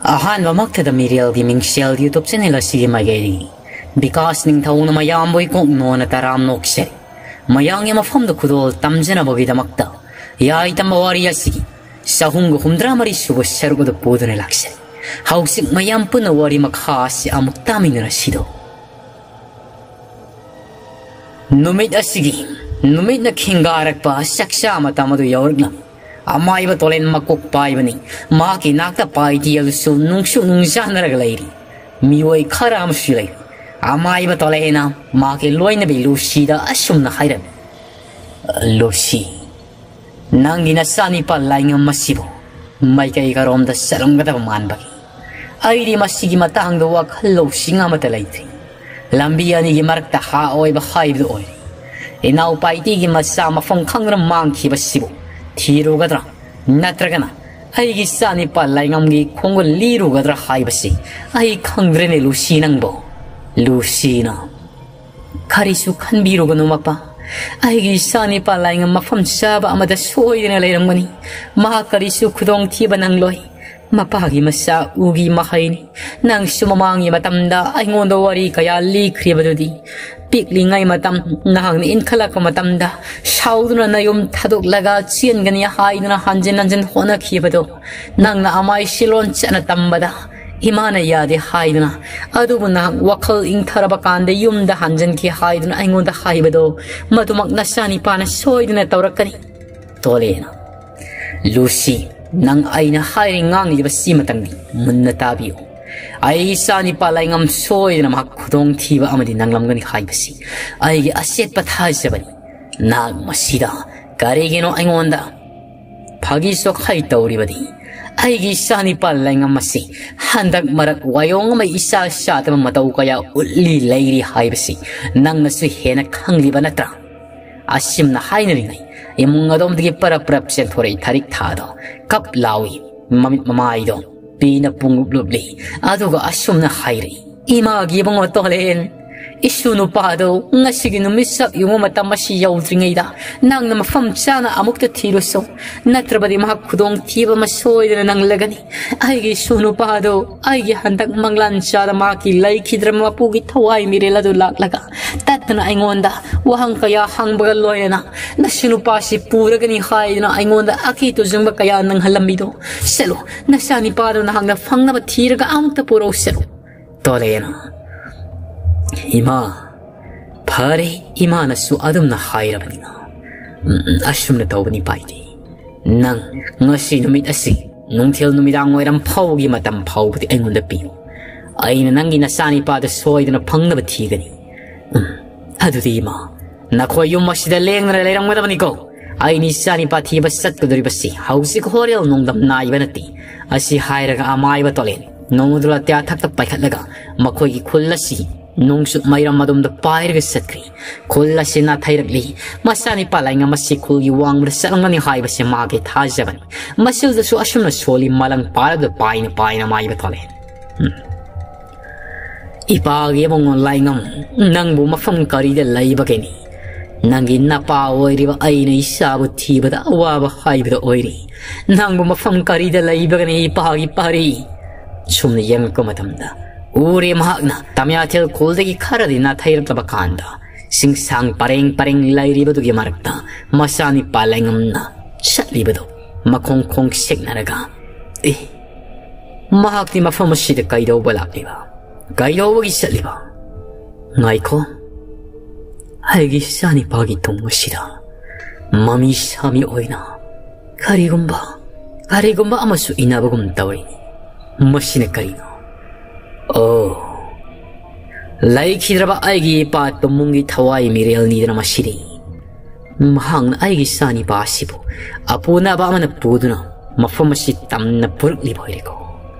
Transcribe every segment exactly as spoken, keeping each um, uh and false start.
ꯑꯍꯥꯟꯕꯃꯛꯇꯗ ꯃꯤꯔꯦꯜꯒꯤ ꯃꯤꯡꯁꯦꯜ YouTube channel ꯑꯁꯤꯒꯤ ꯃꯥꯏꯀꯩꯗꯒꯤ ꯕꯤꯀꯥꯁ ꯅꯤꯡꯊꯧꯅ ꯃꯌꯥꯝꯕꯨ ꯏꯀꯣꯛ ꯅꯣꯟꯅ ꯇꯔꯥꯝ ꯅꯣꯛꯆꯔꯤ꯫ ꯃꯌꯥꯝꯒꯤ ꯃꯐꯝꯗ ꯈꯨꯗꯣꯜ ꯇꯝꯖꯅꯕꯒꯤꯗꯃꯛꯇ ꯌꯥꯏ ꯇꯝꯕ ꯋꯥꯔꯤ ꯑꯁꯤꯒꯤ ꯆꯍꯨꯝꯒ ꯍꯨꯝꯗ꯭ꯔꯥ ꯃꯔꯤ ꯁꯨꯕ ꯁꯔꯨꯛ ꯑꯗꯨ ꯄꯨꯗꯨꯅ ꯂꯥꯛꯆꯔꯤ꯫ ꯍꯧꯖꯤꯛ ꯃꯌꯥꯝ ꯄꯨꯟꯅ ꯋꯥꯔꯤ ꯃꯈꯥ ꯑꯁꯤ ꯑꯃꯨꯛ ꯇꯥꯃꯤꯟꯅꯔꯁꯤꯗꯣ꯫ ꯅꯨꯃꯤꯠ ꯑꯁꯤꯒꯤ ꯅꯨꯃꯤꯠꯅ ꯈꯤꯡꯒꯥꯔꯛꯄ ꯆꯥꯛꯆꯥ ꯃꯇꯝ ꯑꯗꯨ ꯌꯧꯔꯛꯂꯝꯃꯤ꯫ ꯑꯃꯥꯏꯕ ꯇꯣꯂꯦꯟ ꯃꯀꯣꯛ ꯄꯥꯏꯕꯅꯤ꯫ ꯃꯍꯥꯛꯀꯤ ꯅꯥꯛꯇ ꯄꯥꯏꯇꯤ ꯑꯗꯨꯁꯨ ꯅꯨꯡꯁꯨ ꯅꯨꯡꯖꯥꯅꯔꯒ ꯂꯩꯔꯤ꯫ ꯃꯤꯑꯣꯏ ꯈꯔ ꯑꯃꯁꯨ ꯂꯩꯔꯤ꯫ ꯑꯃꯥꯏꯕ ꯇꯣꯂꯦꯟꯅ ꯃꯍꯥꯛꯀꯤ ꯂꯣꯏꯅꯕꯤ ꯂꯨꯁꯤꯗ ꯑꯁꯨꯝꯅ ꯍꯥꯏꯔꯝꯃꯤ, "ꯂꯨꯁꯤ, ꯅꯪꯒꯤ ꯅꯆꯥꯅꯤꯄꯥ ꯂꯥꯏꯉꯝ ꯑꯁꯤꯕꯨ ꯃꯥꯏꯀꯩ ꯀꯔꯣꯝꯗ ꯆꯠꯂꯝꯒꯗꯕ ꯃꯥꯟꯕꯒꯦ? ꯑꯩꯗꯤ ꯃꯁꯤꯒꯤ ꯃꯇꯥꯡꯗ ꯋꯥꯈꯜ ꯂꯧꯁꯤꯡ ꯑꯃꯠꯇ ꯂꯩꯇ꯭ꯔꯤ꯫ ꯂꯝꯕꯤ ꯑꯅꯤꯒꯤ ꯃꯔꯛꯇ ꯍꯥ ꯑꯣꯏꯕ ꯍꯥꯏꯕꯗꯨ ꯑꯣꯏꯔꯦ꯫ ꯏꯅꯥꯎ ꯄꯥꯏꯇꯤꯒꯤ ꯃꯆꯥ ꯃꯐꯝ ꯈꯪꯗꯅ ꯃꯥꯡꯈꯤꯕꯁꯤꯕꯨ ꯊꯤꯔꯨꯒꯗ꯭ꯔꯥ, ꯅꯠꯇ꯭ꯔꯒꯅ ꯑꯩꯒꯤ ꯏꯆꯥꯅꯤꯄꯥ ꯂꯥꯏꯉꯝꯒꯤ ꯈꯣꯡꯒꯨꯜ ꯂꯤꯔꯨꯒꯗ꯭ꯔꯥ ꯍꯥꯏꯕꯁꯤ ꯑꯩ ꯈꯪꯗ꯭ꯔꯦꯅꯦ ꯂꯨꯁꯤ ꯅꯪꯕꯣ꯫" ꯂꯨꯁꯤꯅ, "ꯀꯔꯤꯁꯨ ꯈꯟꯕꯤꯔꯨꯒꯅꯨ ꯃꯄꯥ꯫ ꯑꯩꯒꯤ ꯏꯆꯥꯅꯤꯄꯥ ꯂꯥꯏꯉꯝ ꯃꯐꯝ ꯆꯥꯕ ꯑꯃꯗ ꯁꯣꯏꯗꯅ ꯂꯩꯔꯝꯒꯅꯤ꯫ ꯃꯍꯥꯛ ꯀꯔꯤꯁꯨ ꯈꯨꯗꯣꯡꯊꯤꯕ ꯅꯪꯂꯣꯏ꯫ ꯃꯄꯥꯒꯤ ꯃꯆꯥ ꯎꯒꯤ ꯃꯍꯩꯅꯤ꯫ ꯅꯪꯁꯨ ꯃꯃꯥꯡꯒꯤ ꯃꯇꯝꯗ ꯑꯩꯉꯣꯟꯗ ꯋꯥꯔꯤ ꯀꯌꯥ ꯂꯤꯈ꯭ꯔꯤꯕꯗꯨꯗꯤ꯫ ꯄꯤꯛꯂꯤꯉꯩ ꯃꯇꯝ, ꯅꯍꯥꯛꯅ ꯏꯟꯈꯠꯂꯛꯄ ꯃꯇꯝꯗ ꯁꯥꯎꯗꯨꯅ ꯅꯌꯨꯝ ꯊꯥꯗꯣꯛꯂꯒ ꯆꯦꯟꯒꯅꯤ ꯍꯥꯏꯗꯨꯅ ꯍꯟꯖꯤꯟ ꯍꯟꯖꯤꯟ ꯍꯣꯠꯅꯈꯤꯕꯗꯣ, ꯅꯪꯅ ꯑꯃꯥꯏ ꯁꯤꯂꯣꯟ ꯆꯠꯅ ꯇꯝꯕꯗ ꯏꯃꯥꯅ ꯌꯥꯗꯦ ꯍꯥꯏꯗꯨꯅ, ꯑꯗꯨꯕꯨ ꯅꯍꯥꯛ ꯋꯥꯈꯜ ꯏꯪꯊꯔꯕ ꯀꯥꯟꯗ ꯌꯨꯝꯗ ꯍꯟꯖꯤꯟꯈꯤ ꯍꯥꯏꯗꯨꯅ ꯑꯩꯉꯣꯟꯗ ꯍꯥꯏꯕꯗꯣ, ꯃꯗꯨꯃꯛ ꯅꯆꯥꯅꯤꯄꯥꯅ ꯁꯣꯏꯗꯅ ꯇꯧꯔꯛꯀꯅꯤ꯫" ꯇꯣꯂꯦꯅ, "ꯂꯨꯁꯤ, ꯅꯪ ꯑꯩꯅ ꯍꯥꯏꯔꯤ ꯉꯥꯡꯂꯤꯕꯁꯤꯃꯇꯪꯗꯤ ꯃꯨꯟꯅ ꯇꯥꯕꯤꯌꯨ꯫ ꯑꯩ ꯏꯆꯥꯅꯤꯄꯥ ꯂꯥꯏꯉꯝ ꯁꯣꯏꯗꯅ ꯃꯍꯥꯛ ꯈꯨꯗꯣꯡꯊꯤꯕ ꯑꯃꯗꯤ ꯅꯪꯂꯝꯒꯅꯤ ꯍꯥꯏꯕꯁꯤ ꯑꯩꯒꯤ ꯑꯆꯦꯠꯄ ꯊꯥꯖꯕꯅꯤ꯫ ꯅꯍꯥꯛ ꯃꯁꯤꯗ ꯀꯔꯤꯒꯤꯅꯣ ꯑꯩꯉꯣꯟꯗ ꯐꯥꯒꯤ ꯆꯣꯈꯥꯏ ꯇꯧꯔꯤꯕꯗꯤ? ꯑꯩꯒꯤ ꯏꯆꯥꯅꯤꯄꯥ ꯂꯥꯏꯉꯝ ꯑꯁꯤ ꯍꯟꯗꯛ ꯃꯔꯛ ꯋꯥꯌꯣꯡ ꯑꯃ ꯏꯆꯥ ꯆꯥꯗꯕ ꯃꯇꯧ ꯀꯌꯥ ꯎꯠꯂꯤ ꯂꯩꯔꯤ ꯍꯥꯏꯕꯁꯤ ꯅꯪꯅꯁꯨ ꯍꯦꯟꯅ ꯈꯪꯂꯤꯕ ꯅꯠꯇ꯭ꯔꯥ?" ꯑꯁꯨꯝꯅ ꯍꯥꯏꯅꯔꯤꯉꯩ ꯏꯃꯨꯡ ꯑꯗꯣꯝꯗꯒꯤ ꯄꯔꯞ ꯄꯔꯞ ꯆꯦꯟꯊꯣꯔꯛꯏ ꯊꯥꯔꯤꯛ ꯊꯥꯗꯣ꯫ ꯀꯞ ꯂꯥꯎꯏ꯫ ꯃꯃꯤꯠ ꯃꯃꯥꯏꯗꯣ ꯄꯤꯅ ꯄꯨꯡꯂꯨꯞ ꯂꯨꯞꯂꯤ꯫ ꯑꯗꯨꯒ ꯑꯁꯨꯝꯅ ꯍꯥꯏꯔꯛꯏ, "ꯏꯃꯥꯒꯤ ꯏꯕꯨꯡꯉꯣ ꯇꯣꯂꯦꯟ, "ꯏꯁꯨ ꯅꯨꯄꯥꯗꯣ ꯉꯁꯤꯒꯤ ꯅꯨꯃꯤꯠ ꯆꯞ ꯌꯨꯡꯕ ꯃꯇꯝ ꯑꯁꯤ ꯌꯧꯗ꯭ꯔꯤꯉꯩꯗ ꯅꯪꯅ ꯃꯐꯝ ꯆꯥꯅ ꯑꯃꯨꯛꯇ ꯊꯤꯔꯨꯁꯨ, ꯅꯠꯇ꯭ꯔꯕꯗꯤ ꯃꯍꯥꯛ ꯈꯨꯗꯣꯡꯊꯤꯕ ꯑꯃ ꯁꯣꯏꯗꯅ ꯅꯪꯂꯒꯅꯤ꯫ ꯑꯩꯒꯤ ꯏꯁꯨ ꯅꯨꯄꯥꯗꯣ, ꯑꯩꯒꯤ ꯍꯟꯗꯛ ꯃꯪꯂꯥꯟ ꯆꯥꯗ ꯃꯍꯥꯛꯀꯤ ꯂꯩꯈꯤꯗ꯭ꯔꯕ ꯃꯄꯨꯒꯤ ꯊꯋꯥꯏ ꯃꯤꯔꯦꯜ ꯑꯗꯨ ꯂꯥꯛꯂꯒ ꯇꯠꯇꯅ ꯑꯩꯉꯣꯟꯗ ꯋꯥꯍꯪ ꯀꯌꯥ ꯍꯪꯕꯒ ꯂꯣꯏꯅꯅ ꯅꯁꯨ ꯅꯨꯄꯥꯁꯤ ꯄꯨꯔꯒꯅꯤ ꯍꯥꯏꯗꯨꯅ ꯑꯩꯉꯣꯟꯗ ꯑꯀꯤ ꯇꯨꯖꯨꯡꯕ ꯀꯌꯥ ꯅꯪꯍꯜꯂꯝꯃꯤꯗꯣ꯫ ꯆꯠꯂꯣ, ꯅꯆꯥꯅꯤꯄꯥꯗꯣ ꯅꯍꯥꯛꯅ ꯐꯪꯅꯕ ꯊꯤꯔꯒ ꯑꯃꯨꯛꯇ ꯄꯨꯔꯛꯎ ꯆꯠꯂꯣ꯫" ꯇꯣꯂꯦꯅ, "ꯏꯃꯥ, ꯐꯔꯦ, ꯏꯃꯥꯅꯁꯨ ꯑꯗꯨꯝꯅ ꯍꯥꯏꯔꯕꯅꯤꯅ, ꯎꯝ, ꯎꯝ, ꯑꯁꯨꯝꯅ ꯇꯧꯕꯅꯤ ꯄꯥꯏꯗꯦ꯫ ꯅꯪ ꯉꯁꯤ ꯅꯨꯃꯤꯠ ꯑꯁꯤ ꯅꯨꯡꯊꯤꯜ ꯅꯨꯃꯤꯗꯥꯡ ꯋꯥꯏꯔꯝ ꯐꯥꯎꯕꯒꯤ ꯃꯇꯝ ꯐꯥꯎꯕꯗꯤ ꯑꯩꯉꯣꯟꯗ ꯄꯤꯌꯨ꯫ ꯑꯩꯅ ꯅꯪꯒꯤ ꯅꯆꯥꯅꯤꯄꯥꯗ ꯁꯣꯏꯗꯅ ꯐꯪꯅꯕ ꯊꯤꯒꯅꯤ꯫ ꯎꯝ, ꯑꯗꯨꯗꯤ ꯏꯃꯥ, ꯅꯈꯣꯏ ꯌꯨꯝ ꯑꯁꯤꯗ ꯂꯦꯡꯗꯅ ꯂꯩꯔꯝꯒꯗꯕꯅꯤꯀꯣ꯫ ꯑꯩꯅ ꯏꯆꯥꯅꯤꯄꯥ ꯊꯤꯕ ꯆꯠꯀꯗꯧꯔꯤꯕꯁꯤ ꯍꯧꯖꯤꯛ ꯍꯣꯔꯦꯜ ꯅꯣꯡꯗꯝ ꯅꯥꯏꯕ ꯅꯠꯇꯦ꯫" ꯑꯁꯤ ꯍꯥꯏꯔꯒ ꯑꯃꯥꯏꯕ ꯇꯣꯂꯦꯟ ꯅꯣꯡꯃꯗꯨ ꯑꯇꯤꯌꯥ ꯊꯛꯇ ꯄꯥꯏꯈꯠꯂꯒ ꯃꯈꯣꯏꯒꯤ ꯈꯨꯜ ꯑꯁꯤ ꯅꯣꯡꯆꯨꯞ ꯃꯩꯔꯝ ꯑꯗꯣꯝꯗ ꯄꯥꯏꯔꯒ ꯆꯠꯈ꯭ꯔꯤ꯫ ꯈꯨꯜ ꯑꯁꯤ ꯅꯥꯊꯩꯔꯛꯂꯤ꯫ ꯃꯆꯥꯅꯤꯄꯥ ꯂꯥꯏꯉꯝ ꯑꯁꯤ ꯈꯨꯜꯒꯤ ꯋꯥꯡꯃꯗ ꯆꯠꯂꯝꯒꯅꯤ ꯍꯥꯏꯕꯁꯤ ꯃꯥꯒꯤ ꯊꯥꯖꯕꯅꯤ꯫ ꯃꯁꯤꯗꯁꯨ ꯑꯁꯨꯝꯅ ꯁꯣꯜꯂꯤ ꯃꯥꯂꯪ ꯄꯥꯔꯕꯗ ꯄꯥꯏꯅ ꯄꯥꯏꯅ ꯃꯥꯏꯕ ꯊꯣꯛꯂꯛꯑꯦ꯫ ꯎꯝ꯫ "ꯏꯄꯥꯒꯤ ꯏꯕꯨꯡꯉꯣ ꯂꯥꯏꯉꯝ, ꯅꯪꯕꯨ ꯃꯐꯝ ꯀꯔꯤꯗ ꯂꯩꯕꯒꯦꯅꯤ? ꯅꯪꯒꯤ ꯅꯄꯥ ꯑꯣꯏꯔꯤꯕ ꯑꯩꯅ ꯏꯆꯥꯕꯨ ꯊꯤꯕꯗ ꯑꯋꯥꯕ ꯍꯥꯏꯕꯗꯨ ꯑꯣꯏꯔꯤ꯫ ꯅꯪꯕꯨ ꯃꯐꯝ ꯀꯔꯤꯗ ꯂꯩꯕꯒꯅꯤ, ꯏꯄꯥꯒꯤ ꯄꯥꯔꯤ?" ꯁꯨꯝꯅ ꯌꯦꯡꯂꯛꯄ ꯃꯇꯝꯗ ꯎꯔꯦ ꯃꯍꯥꯛꯅ ꯇꯝꯌꯥꯊꯦꯜ ꯈꯨꯜꯗꯒꯤ ꯈꯔꯗꯤ ꯅꯥꯊꯩꯔꯛꯂꯕ ꯀꯥꯟꯗ ꯆꯤꯡꯁꯥꯡ ꯄꯔꯦꯡ ꯄꯔꯦꯡ ꯂꯩꯔꯤꯕꯗꯨꯒꯤ ꯃꯔꯛꯇ ꯃꯆꯥꯅꯤꯄꯥ ꯂꯥꯏꯉꯝꯅ ꯆꯠꯂꯤꯕꯗꯨ ꯃꯈꯣꯡ ꯈꯣꯡ ꯁꯦꯛꯅꯔꯒ, "ꯑꯦ, ꯃꯍꯥꯛꯇꯤ ꯃꯐꯝ ꯑꯁꯤꯗ ꯀꯩꯗꯧꯕ ꯂꯥꯛꯂꯤꯕ? ꯀꯩꯗꯧꯕꯒꯤ ꯆꯠꯂꯤꯕ? ꯉꯥꯏꯈꯣ, ꯑꯩꯒꯤ ꯏꯆꯥꯅꯤꯄꯥꯒꯤ ꯇꯨꯡ ꯑꯁꯤꯗ ꯃꯃꯤ ꯁꯥꯃꯤ ꯑꯣꯏꯅ ꯀꯔꯤꯒꯨꯝꯕ, ꯀꯔꯤꯒꯨꯝꯕ ꯑꯃꯁꯨ ꯏꯟꯅꯕꯒꯨꯝ ꯇꯧꯔꯤ꯫ ꯃꯁꯤꯅ ꯀꯔꯤꯅꯣ? ꯑꯣ, ꯂꯩꯈꯤꯗ꯭ꯔꯕ ꯑꯩꯒꯤ ꯏꯄꯥ ꯇꯨꯝꯃꯨꯡꯒꯤ ꯊꯋꯥꯏ ꯃꯤꯔꯦꯜꯅꯤꯗꯅ ꯃꯁꯤꯗꯤ꯫ ꯃꯍꯥꯛꯅ ꯑꯩꯒꯤ ꯏꯆꯥꯅꯤꯄꯥ ꯑꯁꯤꯕꯨ ꯑꯄꯨꯅꯕ ꯑꯃꯅ ꯄꯨꯗꯨꯅ ꯃꯐꯝ ꯑꯁꯤ ꯇꯝꯅ ꯄꯨꯔꯛꯂꯤꯕ ꯑꯣꯏꯔꯦꯀꯣ꯫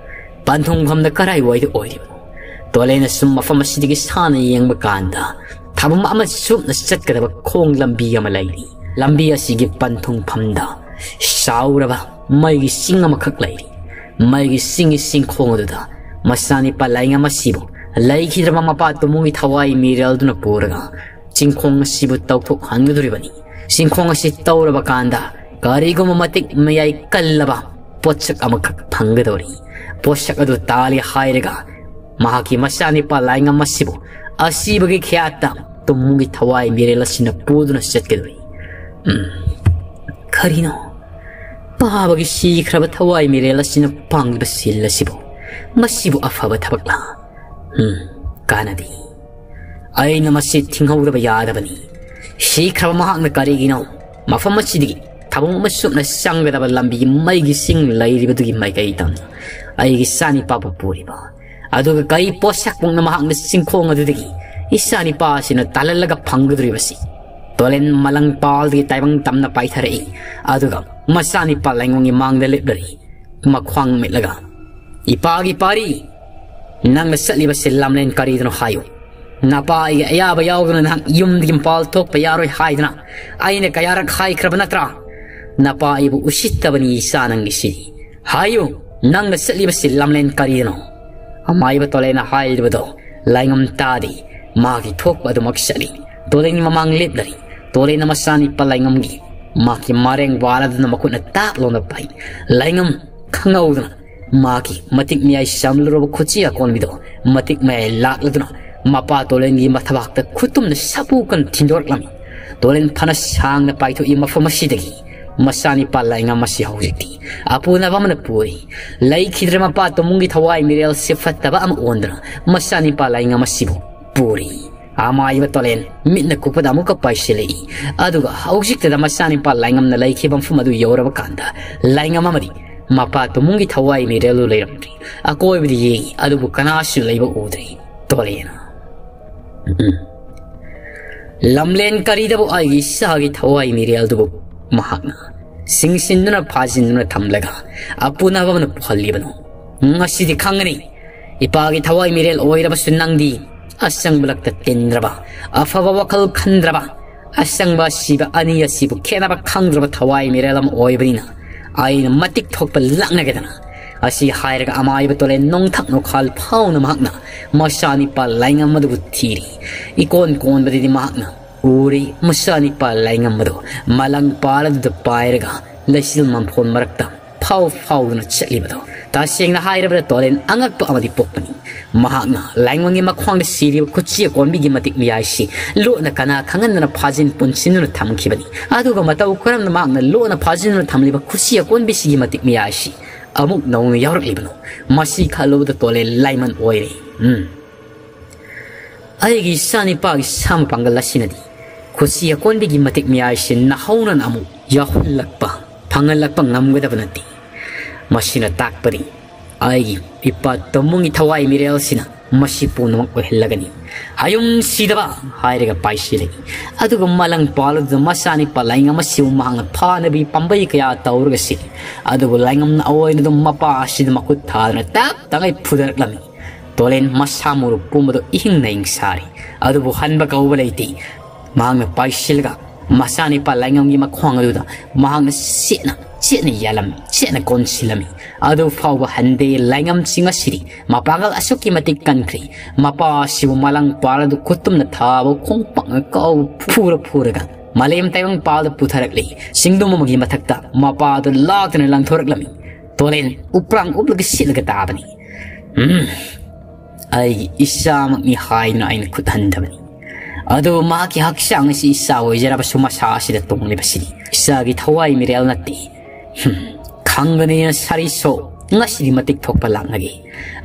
ꯄꯟꯊꯨꯡꯐꯝꯗ ꯀꯔꯥꯏꯋꯥꯏꯗ ꯑꯣꯏꯔꯤꯕꯅꯣ?" ꯇꯣꯂꯦꯅ ꯁꯨꯝ ꯃꯐꯝ ꯑꯁꯤꯗꯒꯤ ꯁꯥꯟꯅ ꯌꯦꯡꯕ ꯀꯥꯟꯗ ꯊꯥꯕꯝ ꯑꯃ ꯆꯨꯞꯅ ꯆꯠꯀꯗꯕ ꯈꯣꯡ ꯂꯝꯕꯤ ꯑꯃ ꯂꯩꯔꯤ꯫ ꯂꯝꯕꯤ ꯑꯁꯤꯒꯤ ꯄꯟꯊꯨꯡꯐꯝꯗ ꯆꯥꯎꯔꯕ ꯃꯩꯒꯤ ꯆꯤꯡ ꯑꯃꯈꯛ ꯂꯩꯔꯤ꯫ ꯃꯩꯒꯤ ꯆꯤꯡꯒꯤ ꯆꯤꯡꯈꯣꯡ ꯑꯗꯨꯗ ꯃꯆꯥꯅꯤꯄꯥ ꯂꯥꯏꯉꯝ ꯑꯁꯤꯕꯨ ꯂꯩꯈꯤꯗ꯭ꯔꯕ ꯃꯄꯥ ꯇꯨꯃꯨꯒꯤ ꯊꯋꯥꯏ ꯃꯤꯔꯦꯜꯗꯨꯅ ꯄꯨꯔꯒ ꯆꯤꯡꯈꯣꯡ ꯑꯁꯤꯕꯨ ꯇꯧꯊꯣꯛꯍꯟꯒꯗꯧꯔꯤꯕꯅꯤ꯫ ꯆꯤꯡꯈꯣꯡ ꯑꯁꯤ ꯇꯧꯔꯕ ꯀꯥꯟꯗ ꯀꯔꯤꯒꯨꯝꯕ ꯃꯇꯤꯛ ꯃꯌꯥꯏ ꯀꯜꯂꯕ ꯄꯣꯠꯁꯛ ꯑꯃꯈꯛ ꯐꯪꯒꯗꯧꯔꯤ꯫ ꯄꯣꯠꯁꯛ ꯑꯗꯨ ꯇꯥꯜꯂꯤ ꯍꯥꯏꯔꯒ ꯃꯍꯥꯛꯀꯤ ꯃꯆꯥꯅꯤꯄꯥ ꯂꯥꯏꯉꯝ ꯑꯁꯤꯕꯨ ꯑꯁꯤꯕꯒꯤ ꯈꯌꯥꯠꯇ ꯇꯨꯃꯨꯒꯤ ꯊꯋꯥꯏ ꯃꯤꯔꯦꯜ ꯑꯁꯤꯅ ꯄꯨꯗꯨꯅ ꯆꯠꯀꯗꯧꯔꯤ꯫ ꯎꯝ, ꯀꯔꯤꯅꯣ? ꯄꯥꯕꯒꯤ ꯁꯤꯈ꯭ꯔꯕ ꯊꯋꯥꯏ ꯃꯤꯔꯦꯜ ꯑꯁꯤꯅ ꯄꯥꯡꯂꯤꯕ ꯁꯤꯜ ꯑꯁꯤꯕꯨ, ꯃꯁꯤꯕꯨ ꯑꯐꯕ ꯊꯕꯛꯂꯥ? ꯎꯝ, ꯀꯥꯟꯅꯗꯦ꯫ ꯑꯩꯅ ꯃꯁꯤ ꯊꯤꯡꯍꯧꯗꯕ ꯌꯥꯗꯕꯅꯤ꯫ ꯁꯤꯈ꯭ꯔꯕ ꯃꯍꯥꯛꯅ ꯀꯔꯤꯒꯤꯅꯣ ꯃꯐꯝ ꯑꯁꯤꯗꯒꯤ ꯊꯕꯛ ꯑꯃ ꯁꯨꯞꯅ ꯆꯪꯒꯗꯕ ꯂꯝꯕꯤꯒꯤ ꯃꯩꯒꯤ ꯁꯤꯡ ꯂꯩꯔꯤꯕꯗꯨꯒꯤ ꯃꯥꯏꯀꯩ ꯇꯝꯅ ꯑꯩꯒꯤ ꯏꯆꯥꯅꯤꯄꯥꯕꯨ ꯄꯨꯔꯤꯕ? ꯑꯗꯨꯒ ꯀꯔꯤ ꯄꯣꯠꯁꯛ ꯄꯨꯝꯅ ꯃꯍꯥꯛꯅ ꯆꯤꯡꯈꯣꯡ ꯑꯗꯨꯗꯒꯤ ꯏꯆꯥꯅꯤꯄꯥ ꯑꯁꯤꯅ ꯇꯥꯜꯍꯜꯂꯒ ꯐꯪꯒꯗꯧꯔꯤꯕꯁꯤ? ꯇꯣꯂꯦꯟ ꯃꯂꯪ ꯄꯥꯜꯗꯒꯤ ꯇꯥꯏꯕꯪ ꯇꯝꯅ ꯄꯥꯏꯊꯔꯛꯏ꯫ ꯑꯗꯨꯒ ꯃꯆꯥꯅꯤꯄꯥ ꯂꯥꯏꯉꯝꯒꯤ ꯃꯥꯡꯗ ꯂꯦꯞꯂꯔꯤ, ꯃꯈ꯭ꯋꯥꯡ ꯃꯤꯠꯂꯒ, "ꯏꯄꯥꯒꯤ ꯄꯥꯔꯤ, ꯅꯪꯅ ꯆꯠꯂꯤꯕꯁꯤ ꯂꯝꯂꯦꯟ ꯀꯔꯤꯗꯅꯣ ꯍꯥꯏꯌꯨ꯫ ꯅꯄꯥ ꯑꯩꯒꯤ ꯑꯌꯥꯕ ꯌꯥꯎꯗꯅ ꯅꯍꯥꯛ ꯌꯨꯝꯗꯒꯤ ꯃꯄꯥꯜ ꯊꯣꯛꯄ ꯌꯥꯔꯣꯏ ꯍꯥꯏꯗꯅ ꯑꯩꯅ ꯀꯌꯥꯔꯛ ꯍꯥꯏꯈ꯭ꯔꯕ ꯅꯠꯇ꯭ꯔꯥ? ꯅꯄꯥ ꯑꯩꯕꯨ ꯎꯁꯤꯠꯇꯕꯅꯤ ꯏꯆꯥ ꯅꯪꯒꯤꯁꯤ꯫ ꯍꯥꯏꯌꯨ, ꯅꯪꯅ ꯆꯠꯂꯤꯕꯁꯤ ꯂꯝꯂꯦꯟ ꯀꯔꯤꯗꯅꯣ?" ꯑꯃꯥꯏꯕ ꯇꯣꯂꯦꯟꯅ ꯍꯥꯏꯔꯤꯕꯗꯣ ꯂꯥꯏꯉꯝ ꯇꯥꯗꯦ꯫ ꯃꯥꯒꯤ ꯊꯣꯛꯄ ꯑꯗꯨꯃꯛ ꯆꯠꯂꯤ꯫ ꯇꯣꯂꯦꯟꯒꯤ ꯃꯃꯥꯡ ꯂꯦꯞꯂꯔꯤ꯫ ꯇꯣꯂꯦꯟꯅ ꯃꯆꯥꯅꯤꯄꯥ ꯂꯥꯏꯉꯝꯒꯤ ꯃꯥꯒꯤ ꯃꯔꯦꯡ ꯋꯥꯔꯗꯨꯅ ꯃꯈꯨꯠꯅ ꯇꯥꯛ ꯂꯥꯎꯅ ꯄꯥꯏ꯫ ꯂꯥꯏꯉꯝ ꯈꯪꯍꯧꯗꯅ ꯃꯥꯒꯤ ꯃꯇꯤꯛ ꯃꯌꯥꯏ ꯆꯝꯂꯨꯔꯕ ꯈꯨꯠꯁꯤ ꯑꯀꯣꯟꯕꯤꯗꯣ ꯃꯇꯤꯛ ꯃꯌꯥꯏ ꯂꯥꯛꯂꯗꯨꯅ ꯃꯄꯥ ꯇꯣꯂꯦꯟꯒꯤ ꯃꯊꯕꯥꯛꯇ ꯈꯨꯇꯨꯝꯅ ꯁꯥꯄꯨ ꯀꯟ ꯊꯤꯟꯗꯣꯔꯛꯂꯝꯃꯤ꯫ ꯇꯣꯂꯦꯟ ꯐꯅ ꯁꯥꯡꯅ ꯄꯥꯏꯊꯣꯛꯏ ꯃꯐꯝ ꯑꯁꯤꯗꯒꯤ꯫ ꯃꯆꯥꯅꯤꯄꯥ ꯂꯥꯏꯉꯝ ꯑꯁꯤ ꯍꯧꯖꯤꯛꯇꯤ ꯑꯄꯨꯅꯕ ꯑꯃꯅ ꯄꯨꯔꯤ꯫ ꯂꯩꯈꯤꯗ꯭ꯔꯦ ꯃꯄꯥ ꯇꯣꯃꯨꯡꯒꯤ ꯊꯋꯥꯏ ꯃꯤꯔꯦꯜꯁꯦ ꯐꯠꯇꯕ ꯑꯃ ꯑꯣꯟꯗꯨꯅ ꯃꯆꯥꯅꯤꯄꯥ ꯂꯥꯏꯉꯝ ꯑꯁꯤꯕꯨ ꯄꯨꯔꯤ꯫ ꯑꯃꯥꯏꯕ ꯇꯣꯂꯦꯟ ꯃꯤꯠꯅ ꯀꯨꯞꯄꯗ ꯑꯃꯨꯛꯀ ꯄꯥꯏꯁꯤꯜꯂꯛꯏ꯫ ꯑꯗꯨꯒ ꯍꯧꯖꯤꯛꯇꯗ ꯃꯆꯥꯅꯤꯄꯥ ꯂꯥꯏꯉꯝꯅ ꯂꯩꯈꯤꯕ ꯃꯐꯝ ꯑꯗꯨ ꯌꯧꯔꯕ ꯀꯥꯟꯗ ꯂꯥꯏꯉꯝ ꯑꯃꯗꯤ ꯃꯄꯥ ꯇꯨꯃꯨꯡꯒꯤ ꯊꯋꯥꯏ ꯃꯤꯔꯦꯜꯗꯨ ꯂꯩꯔꯝꯗ꯭ꯔꯤ꯫ ꯑꯀꯣꯏꯕꯗ ꯌꯦꯡꯉꯤ, ꯑꯗꯨꯕꯨ ꯀꯅꯥꯁꯨ ꯂꯩꯕ ꯎꯗ꯭ꯔꯤ꯫ ꯇꯣꯂꯦꯟꯅ, ꯎꯝ, ꯂꯝꯂꯦꯟ ꯀꯔꯤꯗꯕꯨ ꯑꯩꯒꯤ ꯏꯆꯥꯒꯤ ꯊꯋꯥꯏ ꯃꯤꯔꯦꯜꯗꯨꯕꯨ ꯃꯍꯥꯛꯅ ꯆꯤꯡꯁꯤꯟꯗꯨꯅ ꯐꯥꯖꯤꯟꯗꯨꯅ ꯊꯝꯂꯒ ꯑꯄꯨꯅꯕ ꯑꯃꯅ ꯄꯨꯍꯜꯂꯤꯕꯅꯣ? ꯉꯁꯤꯗꯤ ꯈꯪꯒꯅꯤ꯫ ꯏꯄꯥꯒꯤ ꯊꯋꯥꯏ ꯃꯤꯔꯦꯜ ꯑꯣꯏꯔꯕꯁꯨ ꯅꯪꯗꯤ ꯑꯆꯪꯕ ꯂꯛꯇ ꯇꯤꯟꯗ꯭ꯔꯕ, ꯑꯐꯕ ꯋꯥꯈꯜ ꯈꯟꯗ꯭ꯔꯕ, ꯑꯆꯪꯕ ꯑꯁꯤꯕ ꯑꯅꯤ ꯑꯁꯤꯕꯨ ꯈꯦꯠꯅꯕ ꯈꯪꯗ꯭ꯔꯕ ꯊꯋꯥꯏ ꯃꯤꯔꯦꯜ ꯑꯃ ꯑꯣꯏꯕꯅꯤꯅ ꯑꯩꯅ ꯃꯇꯤꯛ ꯊꯣꯛꯄ ꯂꯥꯛꯅꯒꯗꯅ ꯑꯁꯤ ꯍꯥꯏꯔꯒ ꯑꯃꯥꯏꯕ ꯇꯣꯂꯦꯟ ꯅꯣꯡꯊꯛ ꯅꯣꯈꯥꯜ ꯐꯥꯎꯅ ꯃꯍꯥꯛꯅ ꯃꯆꯥꯅꯤꯄꯥ ꯂꯥꯏꯉꯝ ꯑꯗꯨꯕꯨ ꯊꯤꯔꯤ꯫ ꯏꯀꯣꯟ ꯀꯣꯟꯕꯗꯗꯤ ꯃꯍꯥꯛꯅ ꯎꯔꯤ ꯃꯆꯥꯅꯤꯄꯥ ꯂꯥꯏꯉꯝ ꯑꯗꯨ ꯃꯂꯪ ꯄꯥꯜ ꯑꯗꯨꯗ ꯄꯥꯏꯔꯒ ꯂꯩꯆꯤꯜ ꯃꯝꯐꯣꯟ ꯃꯔꯛꯇ ꯐꯥꯎ ꯐꯥꯎꯗꯨꯅ ꯆꯠꯂꯤꯕꯗꯣ꯫ ꯇꯁꯦꯡꯅ ꯍꯥꯏꯔꯕꯗ ꯇꯣꯂꯦꯟ ꯑꯉꯛꯄ ꯑꯃꯗꯤ ꯄꯣꯛꯄꯅꯤ꯫ ꯃꯍꯥꯛꯅ ꯂꯥꯏꯉꯝꯒꯤ ꯃꯈ꯭ꯋꯥꯡꯗ ꯁꯤꯔꯤꯕ ꯈꯨꯠꯁꯤ ꯑꯀꯣꯟꯕꯤꯒꯤ ꯃꯇꯤꯛ ꯃꯌꯥꯏꯁꯤ ꯂꯣꯠꯅ ꯀꯅꯥ ꯈꯪꯍꯟꯗꯅ ꯐꯥꯖꯤꯟ ꯄꯨꯟꯁꯤꯟꯗꯨꯅ ꯊꯝꯈꯤꯕꯅꯤ꯫ ꯑꯗꯨꯒ ꯃꯇꯧ ꯀꯔꯝꯅ ꯃꯍꯥꯛꯅ ꯂꯣꯠꯅ ꯐꯥꯖꯤꯟꯗꯨꯅ ꯊꯝꯂꯤꯕ ꯈꯨꯠꯁꯤ ꯑꯀꯣꯟꯕꯤꯁꯤꯒꯤ ꯃꯇꯤꯛ ꯃꯌꯥꯏꯁꯤ ꯑꯃꯨꯛ ꯅꯧꯅ ꯌꯥꯎꯔꯛꯂꯤꯕꯅꯣ? ꯃꯁꯤ ꯈꯜꯂꯨꯕꯗ ꯇꯣꯂꯦꯟ ꯂꯥꯏꯃꯟ ꯑꯣꯏꯔꯦ꯫ ꯎꯝ꯫ ꯑꯩꯒꯤ ꯏꯆꯥꯅꯤꯄꯥꯒꯤ ꯁꯥ ꯃꯄꯥꯡꯒꯜ ꯑꯁꯤꯅꯗꯤ ꯈꯨꯠꯁꯤ ꯑꯀꯣꯟꯕꯤꯒꯤ ꯃꯇꯤꯛ ꯃꯌꯥꯏꯁꯤ ꯅꯍꯧꯅꯅ ꯑꯃꯨꯛ ꯌꯥꯎꯍꯜꯂꯛꯄ, ꯐꯪꯍꯜꯂꯛꯄ ꯉꯝꯒꯗꯕ ꯅꯠꯇꯦ꯫ ꯃꯁꯤꯅ ꯇꯥꯛꯄꯗꯤ ꯑꯩꯒꯤ ꯏꯄꯥ ꯇꯣꯃꯨꯡꯒꯤ ꯊꯋꯥꯏ ꯃꯤꯔꯦꯜꯁꯤꯅ ꯃꯁꯤ ꯄꯨꯝꯅꯃꯛ ꯑꯣꯏꯍꯜꯂꯒꯅꯤ꯫ ꯍꯌꯨꯝ ꯁꯤꯗꯕ ꯍꯥꯏꯔꯒ ꯄꯥꯏꯁꯤꯜꯂꯒꯅꯤ꯫ ꯑꯗꯨꯒ ꯃꯂꯪ ꯄꯥꯜ ꯑꯗꯨꯗ ꯃꯆꯥꯅꯤꯄꯥ ꯂꯥꯏꯉꯝ ꯑꯁꯤꯕꯨ ꯃꯍꯥꯛꯅ ꯐꯥꯅꯕꯤ ꯄꯥꯝꯕꯩ ꯀꯌꯥ ꯇꯧꯔꯒ ꯁꯤ, ꯑꯗꯨꯕꯨ ꯂꯥꯏꯉꯝꯅ ꯑꯣꯏꯅ ꯑꯗꯨꯝ ꯃꯄꯥ ꯑꯁꯤꯗ ꯃꯈꯨꯠ ꯊꯥꯗꯨꯅ ꯇꯞ ꯇꯉꯩ ꯐꯨꯗꯔꯛꯂꯝꯃꯤ꯫ ꯇꯣꯂꯦꯟ ꯃꯁꯥ ꯃꯎꯔꯨ ꯄꯨꯝꯕꯗꯨ ꯏꯍꯤꯡ ꯅꯍꯤꯡ ꯁꯥꯔꯤ꯫ ꯑꯗꯨꯕꯨ ꯍꯟꯕ ꯀꯧꯕ ꯂꯩꯇꯦ꯫ ꯃꯍꯥꯛꯅ ꯄꯥꯏꯁꯤꯜꯂꯒ ꯃꯆꯥꯅꯤꯄꯥ ꯂꯥꯏꯉꯝꯒꯤ ꯃꯈꯣꯡ ꯑꯗꯨꯗ ꯃꯍꯥꯛꯅ ꯆꯦꯠꯅ, ꯆꯦꯠꯅ ꯌꯥꯜꯂꯝꯃꯤ, ꯆꯦꯠꯅ ꯀꯣꯟꯁꯤꯜꯂꯝꯃꯤ꯫ ꯑꯗꯨ ꯐꯥꯎꯕ ꯍꯟꯗꯦ꯫ ꯂꯥꯏꯉꯝꯁꯤꯡ ꯑꯁꯤꯗꯤ ꯃꯄꯥꯡꯒꯜ ꯑꯁꯨꯛꯀꯤ ꯃꯇꯤꯛ ꯀꯟꯈ꯭ꯔꯦ꯫ ꯃꯄꯥ ꯑꯁꯤꯕꯨ ꯃꯂꯪ ꯄꯥꯜ ꯑꯗꯨ ꯈꯨꯠꯇꯨꯝꯅ ꯊꯥꯕ ꯈꯣꯡꯄꯥꯛꯅ ꯀꯥꯎ ꯐꯨꯔ ꯐꯨꯔꯒ ꯃꯥꯂꯦꯝ ꯇꯥꯏꯕꯪ ꯄꯥꯜꯗ ꯄꯨꯊꯔꯛꯂꯤ꯫ ꯆꯤꯡꯗꯨꯝ ꯑꯃꯒꯤ ꯃꯊꯛꯇ ꯃꯄꯥ ꯑꯗꯨ ꯂꯥꯛꯇꯨꯅ ꯂꯪꯊꯣꯔꯛꯂꯝꯃꯤ꯫ ꯇꯣꯂꯦꯟ ꯎꯄ꯭ꯔꯥꯡ ꯎꯞꯂꯒ ꯁꯤꯠꯂꯒ ꯇꯥꯕꯅꯤ꯫ ꯎꯝ, ꯑꯩꯒꯤ ꯏꯆꯥꯃꯛꯅꯤ ꯍꯥꯏꯗꯨꯅ ꯑꯩꯅ ꯈꯨꯠ ꯍꯟꯊꯕꯅꯤ꯫ ꯑꯗꯨꯕꯨ ꯃꯍꯥꯛꯀꯤ ꯍꯛꯆꯥꯡ ꯑꯁꯤ ꯏꯆꯥ ꯑꯣꯏꯖꯔꯕꯁꯨ ꯃꯁꯥ ꯑꯁꯤꯗ ꯇꯣꯡꯂꯤꯕꯁꯤꯗꯤ ꯏꯆꯥꯒꯤ ꯊꯋꯥꯏ ꯃꯤꯔꯦꯜ ꯅꯠꯇꯦ꯫ ꯍꯨꯝ, ꯈꯪꯒꯅꯤꯅ ꯁꯥꯔꯤ ꯁꯣ, ꯉꯁꯤꯗꯤ ꯃꯇꯤꯛ ꯊꯣꯛꯄ ꯂꯥꯛꯅꯒꯦ꯫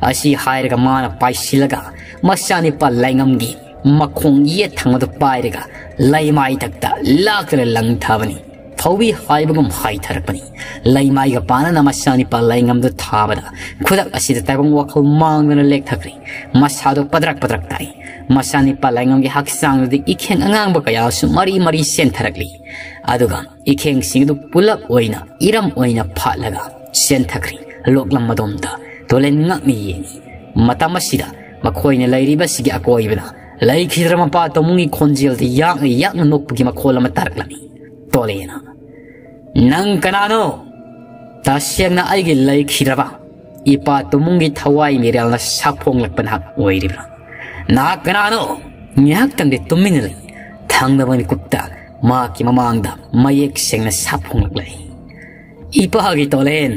ꯑꯁꯤ ꯍꯥꯏꯔꯒ ꯃꯥꯅ ꯄꯥꯏꯁꯤꯜꯂꯒ ꯃꯆꯥꯅꯤꯄꯥ ꯂꯥꯏꯉꯝꯒꯤ ꯃꯈꯣꯡ ꯌꯦꯠ ꯊꯪꯕꯗꯨ ꯄꯥꯏꯔꯒ ꯂꯩꯃꯥꯏꯊꯛꯇ ꯂꯥꯛꯇꯨꯅ ꯂꯪꯊꯕꯅꯤ꯫ ꯊꯧꯕꯤ ꯍꯥꯏꯕꯒꯨꯝ ꯍꯥꯏꯊꯔꯛꯄꯅꯤ꯫ ꯂꯩꯃꯥꯏꯒ ꯄꯥꯅꯅ ꯃꯆꯥꯅꯤꯄꯥ ꯂꯥꯏꯉꯝꯗꯨ ꯊꯥꯕꯗ ꯈꯨꯗꯛ ꯑꯁꯤꯗ ꯇꯥꯏꯕꯪ ꯋꯥꯈꯜ ꯃꯥꯡꯗꯅ ꯂꯦꯛꯊꯈ꯭ꯔꯦ꯫ ꯃꯁꯥꯗꯨ ꯄꯗ꯭ꯔꯛ ꯄꯗ꯭ꯔꯛ ꯇꯥꯏ꯫ ꯃꯆꯥꯅꯤꯄꯥ ꯂꯥꯏꯉꯝꯒꯤ ꯍꯛꯆꯥꯡꯗꯨꯗꯤ ꯏꯈꯦꯡ ꯑꯉꯥꯡꯕ ꯀꯌꯥꯁꯨ ꯃꯔꯤ ꯃꯔꯤ ꯆꯦꯟꯊꯔꯛꯂꯤ꯫ ꯑꯗꯨꯒ ꯏꯈꯦꯡꯁꯤꯡ ꯑꯗꯨ ꯄꯨꯂꯞ ꯑꯣꯏꯅ ꯏꯔꯝ ꯑꯣꯏꯅ ꯐꯥꯠꯂꯒ ꯆꯦꯟꯊꯈ꯭ꯔꯤ꯫ ꯂꯣꯛꯂꯝ ꯑꯗꯣꯝꯗ ꯇꯣꯂꯦꯟ ꯉꯛꯅ ꯌꯦꯡꯉꯤ꯫ ꯃꯇꯝ ꯑꯁꯤꯗ ꯃꯈꯣꯏꯅ ꯂꯩꯔꯤꯕꯁꯤꯒꯤ ꯑꯀꯣꯏꯕꯗ ꯂꯩꯈꯤꯗ꯭ꯔ ꯃꯄꯥ ꯇꯣꯃꯨꯡꯒꯤ ꯈꯣꯟꯖꯦꯜꯗ ꯌꯥꯛꯅ ꯌꯥꯛꯅ ꯅꯣꯛꯄꯒꯤ ꯃꯈꯣꯜ ꯑꯃ ꯇꯥꯔꯛꯂꯝꯃꯤ꯫ ꯇꯣꯂꯦꯟꯅ, "ꯅꯪ ꯀꯅꯥꯅꯣ? ꯇꯁꯦꯡꯅ ꯑꯩꯒꯤ ꯂꯩꯈꯤꯗ꯭ꯔꯕ ꯏꯄꯥ ꯇꯣꯃꯨꯡꯒꯤ ꯊꯋꯥꯏ ꯃꯤꯔꯦꯜꯅ ꯁꯥꯐꯣꯡꯂꯛꯄ ꯅꯍꯥꯛ ꯑꯣꯏꯔꯤꯕ꯭ꯔꯥ? ꯅꯍꯥꯛ ꯀꯅꯥꯅꯣ? ꯉꯥꯏꯍꯥꯛꯇꯪꯗꯤ ꯇꯨꯃꯤꯟꯅ ꯂꯩ꯫ ꯊꯪꯅꯕ ꯃꯤꯀꯨꯞꯇ ꯃꯍꯥꯛꯀꯤ ꯃꯃꯥꯡꯗ ꯃꯌꯦꯛ ꯁꯦꯡꯅ ꯁꯥꯐꯣꯡꯂꯛꯂꯦ꯫ ꯏꯄꯥꯒꯤ ꯇꯣꯂꯦꯟ,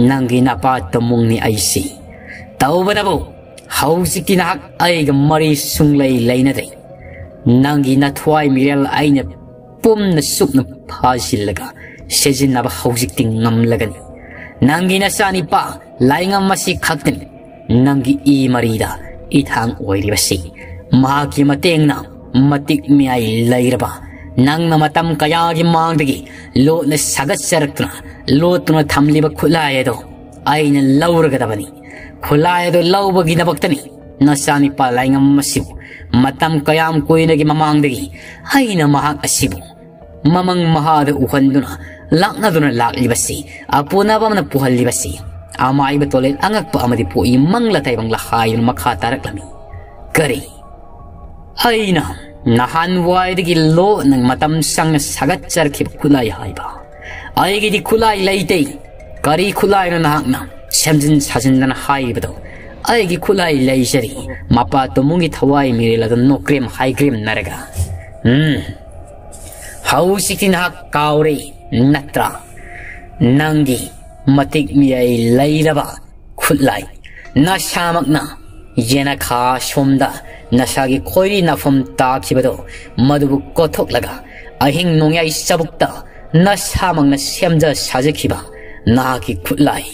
ꯅꯪꯒꯤ ꯅꯄꯥ ꯇꯣꯃꯨꯡꯅꯤ ꯑꯩꯁꯤ꯫ ꯇꯧꯕꯅꯕꯨ ꯍꯧꯖꯤꯛꯇꯤ ꯅꯍꯥꯛ ꯑꯩꯒ ꯃꯔꯤ ꯁꯨꯡꯂꯩ ꯂꯩꯅꯗ꯭ꯔꯦ꯫ ꯅꯪꯒꯤ ꯅꯊ꯭ꯋꯥꯏ ꯃꯤꯔꯦꯜ ꯑꯩꯅ ꯄꯨꯝꯅ ꯁꯨꯞꯅ ꯐꯥꯖꯤꯜꯂꯒ ꯁꯤꯖꯤꯟꯅꯕ ꯍꯧꯖꯤꯛꯇꯤ ꯉꯝꯂꯒꯅꯤ꯫ ꯅꯪꯒꯤ ꯅꯆꯥꯅꯤꯄꯥ ꯂꯥꯏꯉꯝ ꯑꯁꯤ ꯈꯛꯇꯅꯤ ꯅꯪꯒꯤ ꯏ ꯃꯔꯤꯗ ꯏꯊꯥꯡ ꯑꯣꯏꯔꯤꯕꯁꯤ꯫ ꯃꯍꯥꯛꯀꯤ ꯃꯇꯦꯡꯅ ꯃꯇꯤꯛ ꯃꯌꯥꯏ ꯂꯩꯔꯕ ꯅꯪꯅ ꯃꯇꯝ ꯀꯌꯥꯒꯤ ꯃꯥꯡꯗꯒꯤ ꯂꯣꯠꯅ ꯁꯥꯒꯠꯆꯔꯛꯇꯨꯅ ꯂꯣꯠꯇꯨꯅ ꯊꯝꯂꯤꯕ ꯈꯨꯠꯂꯥꯏ ꯑꯗꯣ ꯑꯩꯅ ꯂꯧꯔꯒꯗꯕꯅꯤ꯫ ꯈꯨꯠꯂꯥꯏ ꯑꯗꯣ ꯂꯧꯕꯒꯤꯗꯃꯛꯇꯅꯤ ꯅꯆꯥꯅꯤꯄꯥ ꯂꯥꯏꯉꯝ ꯑꯁꯤꯕꯨ ꯃꯇꯝ ꯀꯌꯥꯝ ꯀꯨꯏꯅꯒꯤ ꯃꯃꯥꯡꯗꯒꯤ ꯑꯩꯅ ꯃꯍꯥꯛ ꯑꯁꯤꯕꯨ ꯃꯃꯪ ꯃꯍꯥꯗ ꯎꯍꯟꯗꯨꯅ ꯂꯥꯛꯅꯗꯨꯅ ꯂꯥꯛꯂꯤꯕꯁꯤ, ꯑꯄꯨꯅꯕ ꯑꯃꯅ ꯄꯨꯍꯜꯂꯤꯕꯁꯤ, ꯑꯃꯥꯏꯕ ꯇꯣꯂꯦꯟ ꯑꯉꯛꯄ ꯑꯃꯗꯤ ꯄꯣꯛꯏ ꯃꯪꯂ ꯇꯥꯏꯕꯪꯂ ꯍꯥꯏꯗꯨꯅ ꯃꯈꯥ ꯇꯥꯔꯛꯂꯝꯃꯤ꯫ ꯀꯔꯤ? ꯑꯩꯅ ꯅꯍꯥꯟꯋꯥꯏꯗꯒꯤ ꯂꯣꯟꯅ ꯃꯇꯝ ꯁꯥꯡꯅ ꯁꯥꯒꯠꯆꯔꯛꯈꯤꯕ ꯈꯨꯠꯂꯥꯏ ꯍꯥꯏꯕ? ꯑꯩꯒꯤꯗꯤ ꯈꯨꯠꯂꯥꯏ ꯂꯩꯇꯦ꯫ ꯀꯔꯤ ꯈꯨꯠꯂꯥꯏꯅꯣ ꯅꯍꯥꯛꯅ ꯁꯦꯝꯖꯤꯟ ꯁꯥꯖꯤꯟꯗꯅ ꯍꯥꯏꯔꯤꯕꯗꯣ? ꯑꯩꯒꯤ ꯈꯨꯠꯂꯥꯏ ꯂꯩꯖꯔꯤ꯫ ꯃꯄꯥ ꯇꯣꯃꯨꯡꯒꯤ ꯊꯋꯥꯏ ꯃꯤꯔꯦꯜ ꯑꯗꯨ ꯅꯣꯛꯀ꯭ꯔꯦꯝ ꯍꯥꯏꯒ꯭ꯔꯦꯝꯅꯔꯒ, ꯎꯝ, ꯍꯧꯖꯤꯛꯇꯤ ꯅꯍꯥꯛ ꯀꯥꯎꯔꯦ ꯅꯠꯇ꯭ꯔꯥ? ꯅꯪꯒꯤ ꯃꯇꯤꯛ ꯃꯤꯌꯥꯏ ꯂꯩꯔꯕ ꯈꯨꯠꯂꯥꯏ, ꯅꯁꯥꯃꯛꯅ ꯌꯦꯅꯈꯥ ꯁꯣꯝꯗ ꯅꯁꯥꯒꯤ ꯈꯣꯏꯔꯤ ꯅꯥꯐꯝ ꯇꯥꯈꯤꯕꯗꯣ, ꯃꯗꯨꯕꯨ ꯀꯣꯊꯣꯛꯂꯒ ꯑꯍꯤꯡ ꯅꯣꯡꯌꯥꯏ ꯆꯕꯨꯛꯇ ꯅꯁꯥꯃꯛꯅ ꯁꯦꯝꯖ ꯁꯥꯖꯈꯤꯕ ꯅꯍꯥꯛꯀꯤ ꯈꯨꯠꯂꯥꯏ,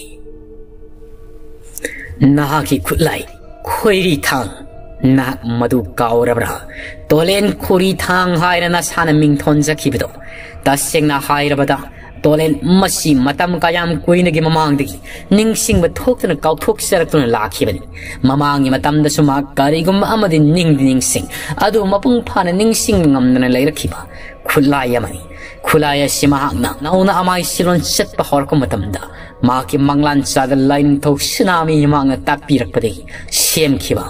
ꯅꯍꯥꯛꯀꯤ ꯈꯨꯠꯂꯥꯏ ꯈꯣꯏꯔꯤ ꯊꯥꯡ, ꯅꯍꯥꯛ ꯃꯗꯨ ꯀꯥꯎꯔꯕ꯭ꯔꯥ? ꯇꯣꯂꯦꯟ ꯈꯣꯏꯔꯤ ꯊꯥꯡ ꯍꯥꯏꯅ ꯅꯁꯥꯅ ꯃꯤꯡ ꯊꯣꯟꯖꯈꯤꯕꯗꯣ꯫ ꯇꯁꯦꯡꯅ ꯍꯥꯏꯔꯕꯗ, ꯇꯣꯂꯦꯟ ꯃꯁꯤ ꯃꯇꯝ ꯀꯌꯥꯝ ꯀꯨꯏꯅꯒꯤ ꯃꯃꯥꯡꯗꯒꯤ ꯅꯤꯡꯁꯤꯡꯕ ꯊꯣꯛꯇꯅ ꯀꯥꯎꯊꯣꯛꯆꯔꯛꯇꯨꯅ ꯂꯥꯛꯈꯤꯕꯅꯤ꯫ ꯃꯃꯥꯡꯒꯤ ꯃꯇꯝꯗꯁꯨ ꯃꯍꯥꯛ ꯀꯔꯤꯒꯨꯝꯕ ꯑꯃꯗꯤ ꯅꯤꯡꯗꯤ ꯅꯤꯡꯁꯤꯡ, ꯑꯗꯨꯕꯨ ꯃꯄꯨꯡ ꯐꯥꯅ ꯅꯤꯡꯁꯤꯡꯕ ꯉꯝꯗꯅ ꯂꯩꯔꯛꯈꯤꯕ ꯈꯨꯠꯂꯥꯏ ꯑꯃꯅꯤ꯫ ꯈꯨꯠꯂꯥꯏ ꯑꯁꯤ ꯃꯍꯥꯛꯅ ꯅꯧꯅ ꯑꯃꯥꯏ ꯁꯤꯂꯣꯟ ꯆꯠꯄ ꯍꯧꯔꯛꯄ ꯃꯇꯝꯗ ꯃꯍꯥꯛꯀꯤ ꯃꯪꯂꯥꯟ ꯆꯥꯗ ꯂꯥꯏꯅꯤꯡꯊꯧ ꯁꯨꯅꯥꯃꯤ ꯃꯍꯥꯛꯅ ꯇꯥꯛꯄꯤꯔꯛꯄꯗꯒꯤ ꯁꯦꯝꯈꯤꯕ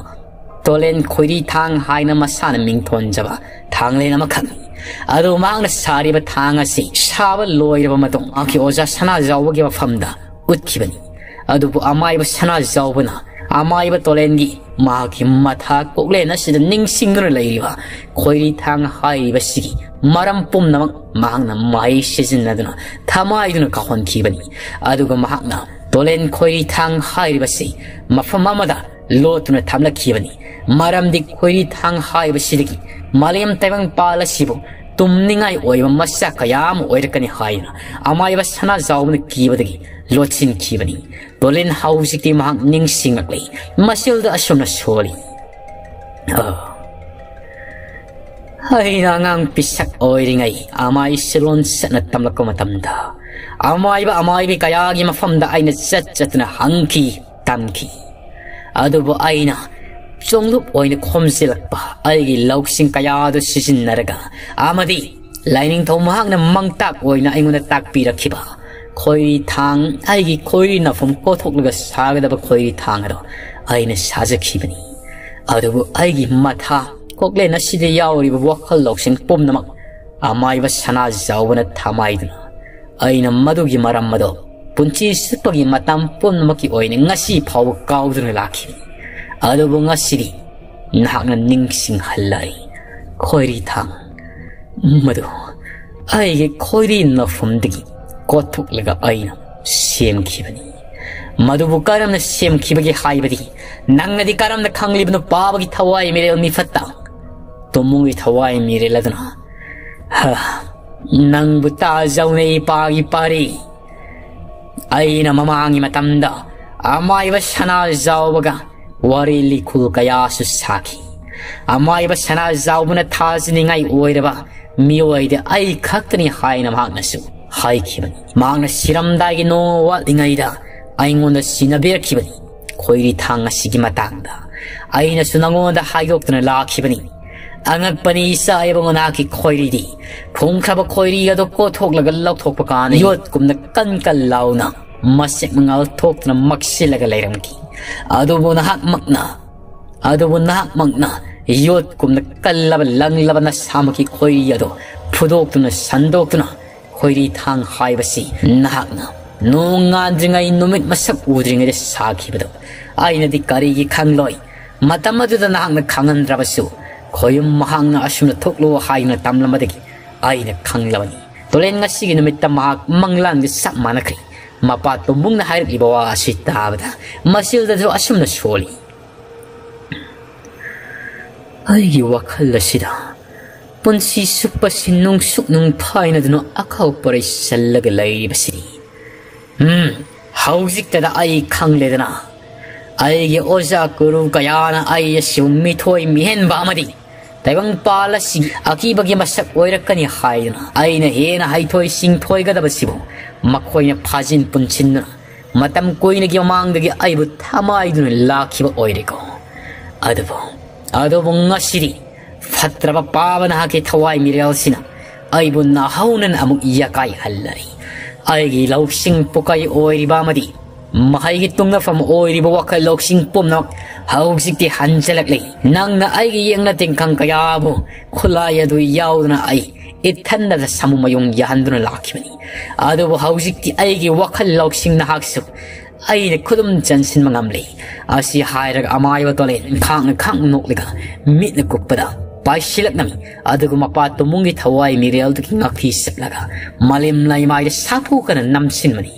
ꯇꯣꯂꯦꯟ ꯈꯣꯏꯔꯤ ꯊꯥꯡ ꯍꯥꯏꯅ ꯃꯁꯥꯅ ꯃꯤꯡ ꯊꯣꯟꯖꯕ ꯊꯥꯡꯂꯦꯟ ꯑꯃꯈꯛꯅꯤ꯫ ꯑꯗꯨ ꯃꯍꯥꯛꯅ ꯁꯥꯔꯤꯕ ꯊꯥꯡ ꯑꯁꯤ ꯁꯥꯕ ꯂꯣꯏꯔꯕ ꯃꯇꯨꯡ ꯃꯍꯥꯛꯀꯤ ꯑꯣꯖꯥ ꯁꯅꯥꯖꯥꯎꯕꯒꯤ ꯃꯐꯝꯗ ꯎꯠꯈꯤꯕꯅꯤ꯫ ꯑꯗꯨꯕꯨ ꯑꯃꯥꯏꯕ ꯁꯅꯥꯖꯥꯎꯕꯅ ꯑꯃꯥꯏꯕ ꯇꯣꯂꯦꯟꯒꯤ ꯃꯍꯥꯛꯀꯤ ꯃꯊꯥ ꯀꯣꯛꯂꯦꯟ ꯑꯁꯤꯗ ꯅꯤꯡꯁꯤꯡꯗꯨꯅ ꯂꯩꯔꯤꯕ ꯈꯣꯏꯔꯤ ꯊꯥꯡ ꯍꯥꯏꯔꯤꯕꯁꯤꯒꯤ ꯃꯔꯝ ꯄꯨꯝꯅꯃꯛ ꯃꯍꯥꯛꯅ ꯃꯍꯩ ꯁꯤꯖꯤꯟꯅꯗꯨꯅ ꯊꯃꯥꯏꯗꯨꯅ ꯀꯥꯎꯍꯟꯈꯤꯕꯅꯤ꯫ ꯑꯗꯨꯒ ꯃꯍꯥꯛꯅ ꯇꯣꯂꯦꯟ ꯈꯣꯏꯔꯤ ꯊꯥꯡ ꯍꯥꯏꯔꯤꯕꯁꯤ ꯃꯐꯝ ꯑꯃꯗ ꯂꯣꯠꯇꯨꯅ ꯊꯝꯂꯛꯈꯤꯕꯅꯤ꯫ ꯃꯔꯝꯗꯤ ꯈꯣꯏꯔꯤ ꯊꯥꯡ ꯍꯥꯏꯕꯁꯤꯗꯒꯤ ꯃꯥꯂꯦꯝ ꯇꯥꯏꯕꯪꯄꯥꯜ ꯑꯁꯤꯕꯨ ꯇꯨꯝꯅꯤꯡꯉꯥꯏ ꯑꯣꯏꯕ ꯃꯆꯥꯛ ꯀꯌꯥ ꯑꯃ ꯑꯣꯏꯔꯛꯀꯅꯤ ꯍꯥꯏꯅ ꯑꯃꯥꯏꯕ ꯁꯅꯥꯖꯥꯎꯕꯅ ꯀꯤꯕꯗꯒꯤ ꯂꯣꯠꯁꯤꯟꯈꯤꯕꯅꯤ꯫ ꯇꯣꯂꯤꯟ ꯍꯧꯖꯤꯛꯇꯤ ꯃꯍꯥꯛ ꯅꯤꯡꯁꯤꯡꯂꯛꯂꯤ꯫ ꯃꯁꯤꯜꯗ ꯑꯁꯨꯝꯅ ꯁꯣꯜꯂꯤ꯫ ꯑ, ꯑꯩꯅ ꯑꯉꯥꯡ ꯄꯤꯁꯛ ꯑꯣꯏꯔꯤꯉꯩ ꯑꯃꯥꯏ ꯁꯤꯔꯣꯟ ꯆꯠꯅ ꯇꯝꯂꯛꯄ ꯃꯇꯝꯗ ꯑꯃꯥꯏꯕ ꯑꯃꯥꯏꯕꯤ ꯀꯌꯥꯒꯤ ꯃꯐꯝꯗ ꯑꯩꯅ ꯆꯠ ꯆꯠꯇꯨꯅ ꯍꯪꯈꯤ, ꯇꯝꯈꯤ꯫ ꯑꯗꯨꯕꯨ ꯑꯩꯅ ꯆꯣꯡꯂꯨꯞ ꯑꯣꯏꯅ ꯈꯣꯝꯖꯤꯜꯂꯛꯄ ꯑꯩꯒꯤ ꯂꯧꯁꯤꯡ ꯀꯌꯥ ꯑꯗꯨ ꯁꯤꯖꯤꯟꯅꯔꯒ ꯑꯃꯗꯤ ꯂꯥꯏꯅꯤꯡꯊꯧ ꯃꯍꯥꯛꯅ ꯃꯥꯡꯇꯥꯛ ꯑꯣꯏꯅ ꯑꯩꯉꯣꯟꯗ ꯇꯥꯛꯄꯤꯔꯛꯈꯤꯕ ꯈꯣꯏꯔꯤ ꯊꯥꯡ, ꯑꯩꯒꯤ ꯈꯣꯏꯔꯤ ꯅꯐꯝ ꯀꯣꯊꯣꯛꯂꯒ ꯁꯥꯒꯗꯕ ꯈꯣꯏꯔꯤ ꯊꯥꯡ ꯑꯗꯣ ꯑꯩꯅ ꯁꯥꯖꯈꯤꯕꯅꯤ꯫ ꯑꯗꯨꯕꯨ ꯑꯩꯒꯤ ꯃꯊꯥ ꯀꯣꯛꯂꯦꯟ ꯑꯁꯤꯗ ꯌꯥꯎꯔꯤꯕ ꯋꯥꯈꯜ ꯂꯧꯁꯤꯡ ꯄꯨꯝꯅꯃꯛ ꯑꯃꯥꯏꯕ ꯁꯅꯥꯖꯥꯎꯕꯅ ꯊꯃꯥꯏꯗꯨꯅ ꯑꯩꯅ ꯃꯗꯨꯒꯤ ꯃꯔꯝ ꯑꯗꯣ ꯄꯨꯟꯁꯤ ꯆꯨꯞꯄꯒꯤ ꯃꯇꯝ ꯄꯨꯝꯅꯃꯛꯀꯤ ꯑꯣꯏꯅ ꯉꯁꯤ ꯐꯥꯎꯕ ꯀꯥꯎꯗꯨꯅ ꯂꯥꯛꯈꯤꯕꯅꯤ꯫ ꯑꯗꯨꯕꯨ ꯉꯁꯤꯗꯤ ꯅꯍꯥꯛꯅ ꯅꯤꯡꯁꯤꯡꯍꯜꯂꯛꯏ꯫ ꯈꯣꯏꯔꯤ ꯊꯥꯡ, ꯃꯗꯨ ꯑꯩꯒꯤ ꯈꯣꯏꯔꯤ ꯅꯐꯝꯗꯒꯤ ꯀꯣꯊꯣꯛꯂꯒ ꯑꯩꯅ ꯁꯦꯝꯈꯤꯕꯅꯤ꯫ ꯃꯗꯨꯕꯨ ꯀꯔꯝꯅ ꯁꯦꯝꯈꯤꯕꯒꯦ ꯍꯥꯏꯕꯗꯤ ꯅꯪꯅꯗꯤ ꯀꯔꯝꯅ ꯈꯪꯂꯤꯕꯅꯣ? ꯄꯥꯕꯒꯤ ꯊꯋꯥꯏ ꯃꯤꯔꯦꯜ ꯃꯤꯐꯠꯇ ꯇꯨꯝꯃꯨꯒꯤ ꯊꯋꯥꯏ ꯃꯤꯔꯦꯜ ꯑꯗꯨꯅ, ꯍ, ꯅꯪꯕꯨ ꯇꯥꯖꯧꯅꯦ ꯏꯄꯥꯒꯤ ꯄꯥꯔꯤ꯫ ꯑꯩꯅ ꯃꯃꯥꯡꯒꯤ ꯃꯇꯝꯗ ꯑꯃꯥꯏꯕ ꯁꯅꯥꯖꯥꯎꯕꯒ ꯋꯥꯔꯤ ꯂꯤꯈꯨꯜ ꯀꯌꯥꯁꯨ ꯁꯥꯈꯤ꯫ ꯑꯃꯥꯏꯕ ꯁꯅꯥꯖꯥꯎꯕꯅ ꯊꯥꯖꯅꯤꯡꯉꯥꯏ ꯑꯣꯏꯔꯕ ꯃꯤꯑꯣꯏꯗꯤ ꯑꯩ ꯈꯛꯇꯅꯤ ꯍꯥꯏꯅ ꯃꯍꯥꯛꯅꯁꯨ ꯍꯥꯏꯈꯤꯕꯅꯤ꯫ ꯃꯍꯥꯛꯅ ꯁꯤꯔꯝꯗꯥꯏꯒꯤ ꯅꯣꯡꯃ ꯋꯥꯠꯂꯤꯉꯩꯗ ꯑꯩꯉꯣꯟꯗ ꯁꯤꯟꯅꯕꯤꯔꯛꯈꯤꯕꯅꯤ ꯈꯣꯏꯔꯤ ꯊꯥꯡ ꯑꯁꯤꯒꯤ ꯃꯇꯥꯡꯗ꯫ ꯑꯩꯅꯁꯨ ꯅꯉꯣꯟꯗ ꯍꯥꯏꯗꯣꯛꯇꯨꯅ ꯂꯥꯛꯈꯤꯕꯅꯤ꯫ ꯑꯉꯛꯄꯅꯤ ꯏꯆꯥ ꯏꯕꯨꯡꯉꯣ, ꯅꯍꯥꯛꯀꯤ ꯈꯣꯏꯔꯤꯗꯤ ꯐꯨꯝꯈ꯭ꯔꯕ ꯈꯣꯏꯔꯤ ꯑꯗꯨ ꯀꯣꯊꯣꯛꯂꯒ ꯂꯧꯊꯣꯛꯄ ꯀꯥꯟꯗ ꯌꯣꯠꯀꯨꯝꯅ ꯀꯟ ꯀꯟ ꯂꯥꯎꯅ ꯃꯁꯦꯛ ꯃꯉꯥꯜ ꯊꯣꯛꯇꯨꯅ ꯃꯛꯁꯤꯜꯂꯒ ꯂꯩꯔꯝꯈꯤ꯫ ꯑꯗꯨꯕꯨ ꯅꯍꯥꯛꯃꯛꯅ, ꯑꯗꯨꯕꯨ ꯅꯍꯥꯛꯃꯛꯅ ꯌꯣꯠꯀꯨꯝꯅ ꯀꯜꯂꯕ ꯂꯪꯂꯕ ꯅꯁꯥꯃꯛꯀꯤ ꯈꯣꯏꯔꯤ ꯑꯗꯨ ꯐꯨꯗꯣꯛꯇꯨꯅ ꯁꯟꯗꯣꯛꯇꯨꯅ ꯈꯣꯏꯔꯤ ꯊꯥꯡ ꯍꯥꯏꯕꯁꯤ ꯅꯍꯥꯛꯅ ꯅꯣꯡ ꯉꯥꯟꯗ꯭ꯔꯤꯉꯩ ꯅꯨꯃꯤꯠ ꯃꯁꯛ ꯎꯗ꯭ꯔꯤꯉꯩꯗ ꯁꯥꯈꯤꯕꯗꯣ ꯑꯩꯅꯗꯤ ꯀꯔꯤꯒꯤ ꯈꯪꯂꯣꯏ? ꯃꯇꯝ ꯑꯗꯨꯗ ꯅꯍꯥꯛꯅ ꯈꯪꯍꯟꯗ꯭ꯔꯕꯁꯨ, ꯈꯣꯌꯨꯝ ꯃꯍꯥꯛꯅ ꯑꯁꯨꯝꯅ ꯊꯣꯛꯂꯣ ꯍꯥꯏꯗꯨꯅ ꯇꯝꯂꯝꯕꯗꯒꯤ ꯑꯩꯅ ꯈꯪꯂꯕꯅꯤ꯫ ꯇꯣꯂꯦꯟ ꯉꯁꯤꯒꯤ ꯅꯨꯃꯤꯠꯇ ꯃꯍꯥꯛ ꯃꯪꯂꯥꯟꯒ ꯆꯞ ꯃꯥꯟꯅꯈ꯭ꯔꯦ꯫ ꯃꯄꯥ ꯇꯣꯝꯕꯨꯡꯅ ꯍꯥꯏꯔꯛꯂꯤꯕ ꯋꯥ ꯑꯁꯤ ꯇꯥꯕꯗ ꯃꯁꯤꯜꯗꯁꯨ ꯑꯁꯨꯝꯅ ꯁꯣꯜꯂꯤ꯫ ꯑꯩꯒꯤ ꯋꯥꯈꯜ ꯑꯁꯤꯗ ꯄꯨꯟꯁꯤ ꯆꯨꯞꯄ ꯁꯤꯟꯅꯨꯡ ꯁꯨꯛꯅꯨꯡ ꯐꯥꯏꯅꯗꯨꯅ ꯑꯀꯥꯎ ꯄꯔꯩ ꯆꯜꯂꯒ ꯂꯩꯔꯤꯕꯁꯤꯅꯤ꯫ ꯎꯝ, ꯍꯧꯖꯤꯛꯇꯗ ꯑꯩ ꯈꯪꯂꯦꯗꯅ꯫ ꯑꯩꯒꯤ ꯑꯣꯖꯥ ꯒꯨꯔꯨ ꯀꯌꯥꯅ ꯑꯩ ꯑꯁꯤꯕꯨ ꯃꯤꯊꯣꯏ ꯃꯤꯍꯦꯟꯕ ꯑꯃꯗꯤ ꯇꯥꯏꯕꯪꯄꯥꯜ ꯑꯁꯤꯒꯤ ꯑꯀꯤꯕꯒꯤ ꯃꯁꯛ ꯑꯣꯏꯔꯛꯀꯅꯤ ꯍꯥꯏꯗꯨꯅ ꯑꯩꯅ ꯍꯦꯟꯅ ꯍꯩꯊꯣꯏ ꯁꯤꯡꯊꯣꯏꯒꯗꯕꯁꯤꯕꯨ ꯃꯈꯣꯏꯅ ꯐꯥꯖꯤꯟ ꯄꯨꯟꯁꯤꯟꯗꯨꯅ ꯃꯇꯝ ꯀꯨꯏꯅꯒꯤ ꯃꯃꯥꯡꯗꯒꯤ ꯑꯩꯕꯨ ꯊꯃꯥꯏꯗꯨꯅ ꯂꯥꯛꯈꯤꯕ ꯑꯣꯏꯔꯦꯀꯣ꯫ ꯑꯗꯨꯕꯨ, ꯑꯗꯨꯕꯨ ꯉꯁꯤꯗꯤ ꯐꯠꯇ꯭ꯔꯕ ꯄꯥꯕ ꯅꯍꯥꯛꯀꯤ ꯊꯋꯥꯏ ꯃꯤꯔꯦꯜꯁꯤꯅ ꯑꯩꯕꯨ ꯅꯥꯍꯧꯅꯅ ꯑꯃꯨꯛ ꯌꯥꯀꯥꯏꯍꯜꯂꯔꯤ꯫ ꯑꯩꯒꯤ ꯂꯧꯁꯤꯡ ꯄꯨꯀꯩ ꯑꯣꯏꯔꯤꯕ ꯑꯃꯗꯤ ꯃꯍꯩꯒꯤ ꯇꯨꯡꯅꯐꯝ ꯑꯣꯏꯔꯤꯕ ꯋꯥꯈꯜ ꯂꯧꯁꯤꯡ ꯄꯨꯝꯅꯃꯛ ꯍꯧꯖꯤꯛꯇꯤ ꯍꯟꯖꯤꯜꯂꯛꯂꯤ꯫ ꯅꯪꯅ ꯑꯩꯒꯤ ꯌꯦꯡꯅ ꯇꯤꯡꯈꯪ ꯀꯌꯥꯕꯨ ꯈꯨꯠꯂꯥꯏ ꯑꯗꯨ ꯌꯥꯎꯗꯅ ꯑꯩ ꯏꯊꯟꯗ ꯁꯥꯃꯨ ꯃꯌꯨꯡ ꯌꯥꯍꯟꯗꯨꯅ ꯂꯥꯛꯈꯤꯕꯅꯤ꯫ ꯑꯗꯨꯕꯨ ꯍꯧꯖꯤꯛꯇꯤ ꯑꯩꯒꯤ ꯋꯥꯈꯜ ꯂꯧꯁꯤꯡ ꯅꯍꯥꯛꯁꯨ ꯑꯩꯅ ꯈꯨꯗꯨꯝ ꯆꯟꯁꯤꯟꯕ ꯉꯝꯂꯦ꯫ ꯑꯁꯤ ꯍꯥꯏꯔꯒ ꯑꯃꯥꯏꯕ ꯇꯣꯂꯦꯟ ꯈꯥꯡꯅ ꯈꯥꯡ ꯅꯣꯛꯂꯒ ꯃꯤꯠꯅ ꯀꯨꯞꯄꯗ ꯄꯥꯏꯁꯤꯜꯂꯛꯂꯝꯃꯤ꯫ ꯑꯗꯨꯒ ꯃꯄꯥ ꯇꯣꯃꯨꯡꯒꯤ ꯊꯋꯥꯏ ꯃꯤꯔꯦꯜꯗꯨꯒꯤ ꯉꯥꯛꯊꯤ ꯆꯠꯂꯒ ꯃꯥꯂꯦꯝ ꯂꯩꯃꯥꯏꯗ ꯁꯥꯐꯨ ꯀꯟꯅ ꯅꯝꯁꯤꯟꯕꯅꯤ꯫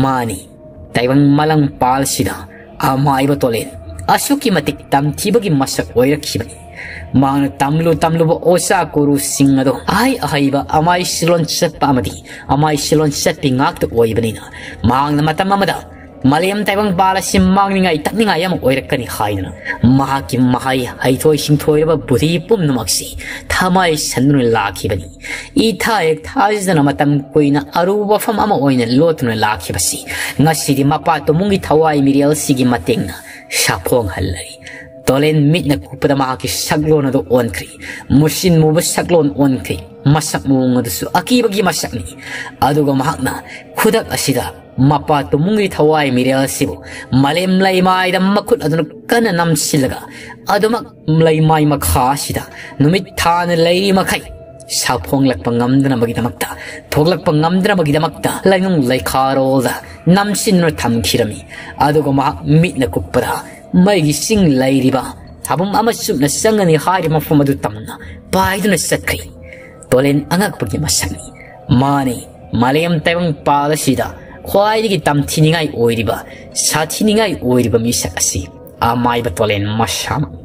ꯃꯥꯅꯤ, ꯇꯥꯏꯕꯪ ꯃꯥꯂꯪ ꯄꯥꯜꯁꯤꯗ ꯑꯃꯥꯏꯕ ꯇꯣꯂꯦꯟ ꯑꯁꯨꯛꯀꯤ ꯃꯇꯤꯛ ꯇꯝꯊꯤꯕꯒꯤ ꯃꯁꯛ ꯑꯣꯏꯔꯛꯈꯤꯕꯅꯤ꯫ ꯃꯍꯥꯛꯅ ꯇꯝꯂꯨ ꯇꯝꯂꯨꯕ ꯑꯣꯖꯥ ꯒꯨꯔꯨꯁꯤꯡ ꯑꯗꯣ ꯑꯍꯩ ꯑꯍꯩꯕ ꯑꯃꯥꯏ ꯁꯤꯂꯣꯟ ꯆꯠꯄ ꯑꯃꯗꯤ ꯑꯃꯥꯏ ꯁꯤꯂꯣꯟ ꯆꯠꯄꯤ ꯉꯥꯛꯇ ꯑꯣꯏꯕꯅꯤꯅ ꯃꯍꯥꯛꯅ ꯃꯇꯝ ꯑꯃꯗ ꯃꯥꯂꯦꯝ ꯇꯥꯏꯕꯪ ꯄꯥꯜ ꯑꯁꯤ ꯃꯥꯡꯅꯤꯡꯉꯥꯏ ꯇꯛꯅꯤꯡꯉꯥꯏ ꯑꯃ ꯑꯣꯏꯔꯛꯀꯅꯤ ꯍꯥꯏꯗꯨꯅ ꯃꯍꯥꯛꯀꯤ ꯃꯍꯩ ꯍꯩꯊꯣꯏ ꯁꯤꯡꯊꯣꯏꯔꯕ ꯕꯨꯙꯤ ꯄꯨꯝꯅꯃꯛꯁꯤ ꯊꯃꯥꯏ ꯁꯟꯗꯨꯅ ꯂꯥꯛꯈꯤꯕꯅꯤ꯫ ꯏꯊꯥ ꯍꯦꯛ ꯊꯥꯖꯗꯅ ꯃꯇꯝ ꯀꯨꯏꯅ ꯑꯔꯨꯕ ꯋꯥꯐꯝ ꯑꯃ ꯑꯣꯏꯅ ꯂꯣꯠꯇꯨꯅ ꯂꯥꯛꯈꯤꯕꯁꯤ ꯉꯁꯤꯗꯤ ꯃꯄꯥ ꯇꯣꯃꯨꯡꯒꯤ ꯊꯋꯥꯏ ꯃꯤꯔꯦꯜꯁꯤꯒꯤ ꯃꯇꯦꯡꯅ ꯁꯥꯐꯣꯡꯍꯜꯂꯔꯤ꯫ ꯇꯣꯂꯦꯟ ꯃꯤꯠꯅ ꯀꯨꯞꯄꯗ ꯃꯍꯥꯛꯀꯤ ꯁꯛꯂꯣꯟ ꯑꯗꯨ ꯑꯣꯟꯈ꯭ꯔꯦ꯫ ꯃꯨꯁꯤꯟ ꯃꯨꯕ ꯁꯛꯂꯣꯟ ꯑꯣꯟꯈ꯭ꯔꯦ꯫ ꯃꯁꯛ ꯃꯑꯣꯡ ꯑꯗꯨꯁꯨ ꯑꯀꯤꯕꯒꯤ ꯃꯁꯛꯅꯤ꯫ ꯑꯗꯨꯒ ꯃꯍꯥꯛꯅ ꯈꯨꯗꯛ ꯑꯁꯤꯗ ꯃꯄꯥ ꯇꯨꯃꯨꯡꯒꯤ ꯊꯋꯥꯏ ꯃꯤꯔꯦꯜ ꯑꯁꯤꯕꯨ ꯃꯥꯂꯦꯝ ꯂꯩꯃꯥꯏꯗ ꯃꯈꯨꯠ ꯑꯗꯨꯅ ꯀꯟꯅ ꯅꯝꯁꯤꯜꯂꯒ ꯑꯗꯨꯃꯛ ꯂꯩꯃꯥꯏ ꯃꯈꯥ ꯑꯁꯤꯗ ꯅꯨꯃꯤꯠ ꯊꯥꯅ ꯂꯩꯔꯤ ꯃꯈꯩ ꯁꯥꯐꯣꯡꯂꯛꯄ ꯉꯝꯗꯅꯕꯒꯤꯗꯃꯛꯇ, ꯊꯣꯛꯂꯛꯄ ꯉꯝꯗꯅꯕꯒꯤꯗꯃꯛꯇ ꯂꯩꯅꯨꯡ ꯂꯩꯈꯥꯔꯣꯜꯗ ꯅꯝꯁꯤꯟꯗꯨꯅ ꯊꯝꯈꯤꯔꯝꯃꯤ꯫ ꯑꯗꯨꯒ ꯃꯍꯥꯛ ꯃꯤꯠꯅ ꯀꯨꯞꯄꯗ ꯃꯩꯒꯤ ꯆꯤꯡ ꯂꯩꯔꯤꯕ ꯊꯥꯕꯨꯝ ꯑꯃ ꯆꯨꯞꯅ ꯆꯪꯒꯅꯤ ꯍꯥꯏꯔꯤꯕ ꯃꯐꯝ ꯑꯗꯨ ꯇꯝꯅ ꯄꯥꯏꯗꯨꯅ ꯆꯠꯈ꯭ꯔꯤ꯫ ꯇꯣꯂꯦꯟ ꯑꯉꯛꯄꯒꯤ ꯃꯁꯛꯅꯤ꯫ ꯃꯥꯅꯤ, ꯃꯥꯂꯦꯝ ꯇꯥꯏꯕꯪ ꯄꯥꯜ ꯑꯁꯤꯗ ꯈ꯭ꯋꯥꯏꯗꯒꯤ ꯇꯝꯊꯤꯅꯤꯡꯉꯥꯏ ꯑꯣꯏꯔꯤꯕ, ꯁꯥꯊꯤꯅꯤꯡꯉꯥꯏ ꯑꯣꯏꯔꯤꯕ ꯃꯤꯁꯛ ꯑꯁꯤ ꯑꯃꯥꯏꯕ ꯇꯣꯂꯦꯟ ꯃꯁꯥꯃꯛꯅꯤ꯫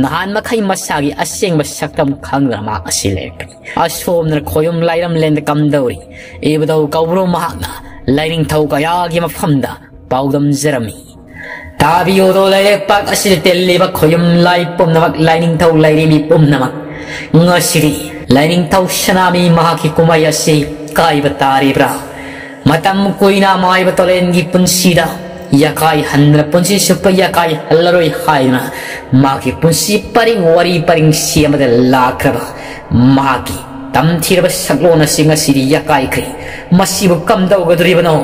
ꯅꯍꯥꯟ ꯃꯈꯩ ꯃꯁꯥꯒꯤ ꯑꯁꯦꯡꯕ ꯁꯛꯇꯝ ꯈꯪꯗꯅ ꯃꯍꯥꯛ ꯑꯁꯤ ꯂꯩꯔꯛꯄꯅꯤ꯫ ꯑꯁꯣꯝꯗꯅ ꯈꯣꯌꯨꯝ ꯂꯥꯏꯔꯝꯂꯦꯟꯗ ꯀꯝꯗꯧꯔꯤ? ꯏꯕꯨꯙꯧ ꯀꯧꯕ꯭ꯔꯨ ꯃꯍꯥꯛꯅ ꯂꯥꯏꯅꯤꯡꯊꯧ ꯀꯌꯥꯒꯤ ꯃꯐꯝꯗ ꯄꯥꯎꯗꯝꯖꯔꯝꯃꯤ꯫ ꯇꯥꯕꯤꯌꯣꯗꯣ, ꯂꯩꯔꯛꯄꯥꯛ ꯑꯁꯤꯗ ꯇꯤꯜꯂꯤꯕ ꯈꯣꯌꯨꯝ ꯂꯥꯏ ꯄꯨꯝꯅꯃꯛ, ꯂꯥꯏꯅꯤꯡꯊꯧ ꯂꯥꯏꯔꯦꯝꯕꯤ ꯄꯨꯝꯅꯃꯛ, ꯉꯁꯤꯗꯤ ꯂꯥꯏꯅꯤꯡꯊꯧ ꯁꯅꯥꯃꯤ ꯃꯍꯥꯛꯀꯤ ꯀꯨꯝꯍꯩ ꯑꯁꯤ ꯀꯥꯏꯕ ꯇꯥꯔꯤꯕ꯭ꯔꯥ? ꯃꯇꯝ ꯀꯨꯏꯅ ꯃꯥꯏꯕ ꯇꯣꯂꯦꯟꯒꯤ ꯄꯨꯟꯁꯤꯗ ꯌꯥꯀꯥꯏ ꯍꯟꯗꯅ ꯄꯨꯟꯁꯤ ꯆꯨꯞꯄ ꯌꯥꯀꯥꯏ ꯍꯜꯂꯔꯣꯏ ꯍꯥꯏꯗꯨꯅ ꯃꯍꯥꯛꯀꯤ ꯄꯨꯟꯁꯤ ꯄꯔꯤꯡ ꯋꯥꯔꯤ ꯄꯔꯤꯡ ꯁꯦꯝꯕꯗ ꯂꯥꯛꯈ꯭ꯔꯕ ꯃꯍꯥꯛꯀꯤ ꯇꯝꯊꯤꯔꯕ ꯁꯛꯂꯣꯟ ꯑꯁꯤ ꯉꯁꯤꯗꯤ ꯌꯥꯀꯥꯏꯈ꯭ꯔꯦ꯫ ꯃꯁꯤꯕꯨ ꯀꯝꯗꯧꯒꯗꯣꯔꯤꯕꯅꯣ?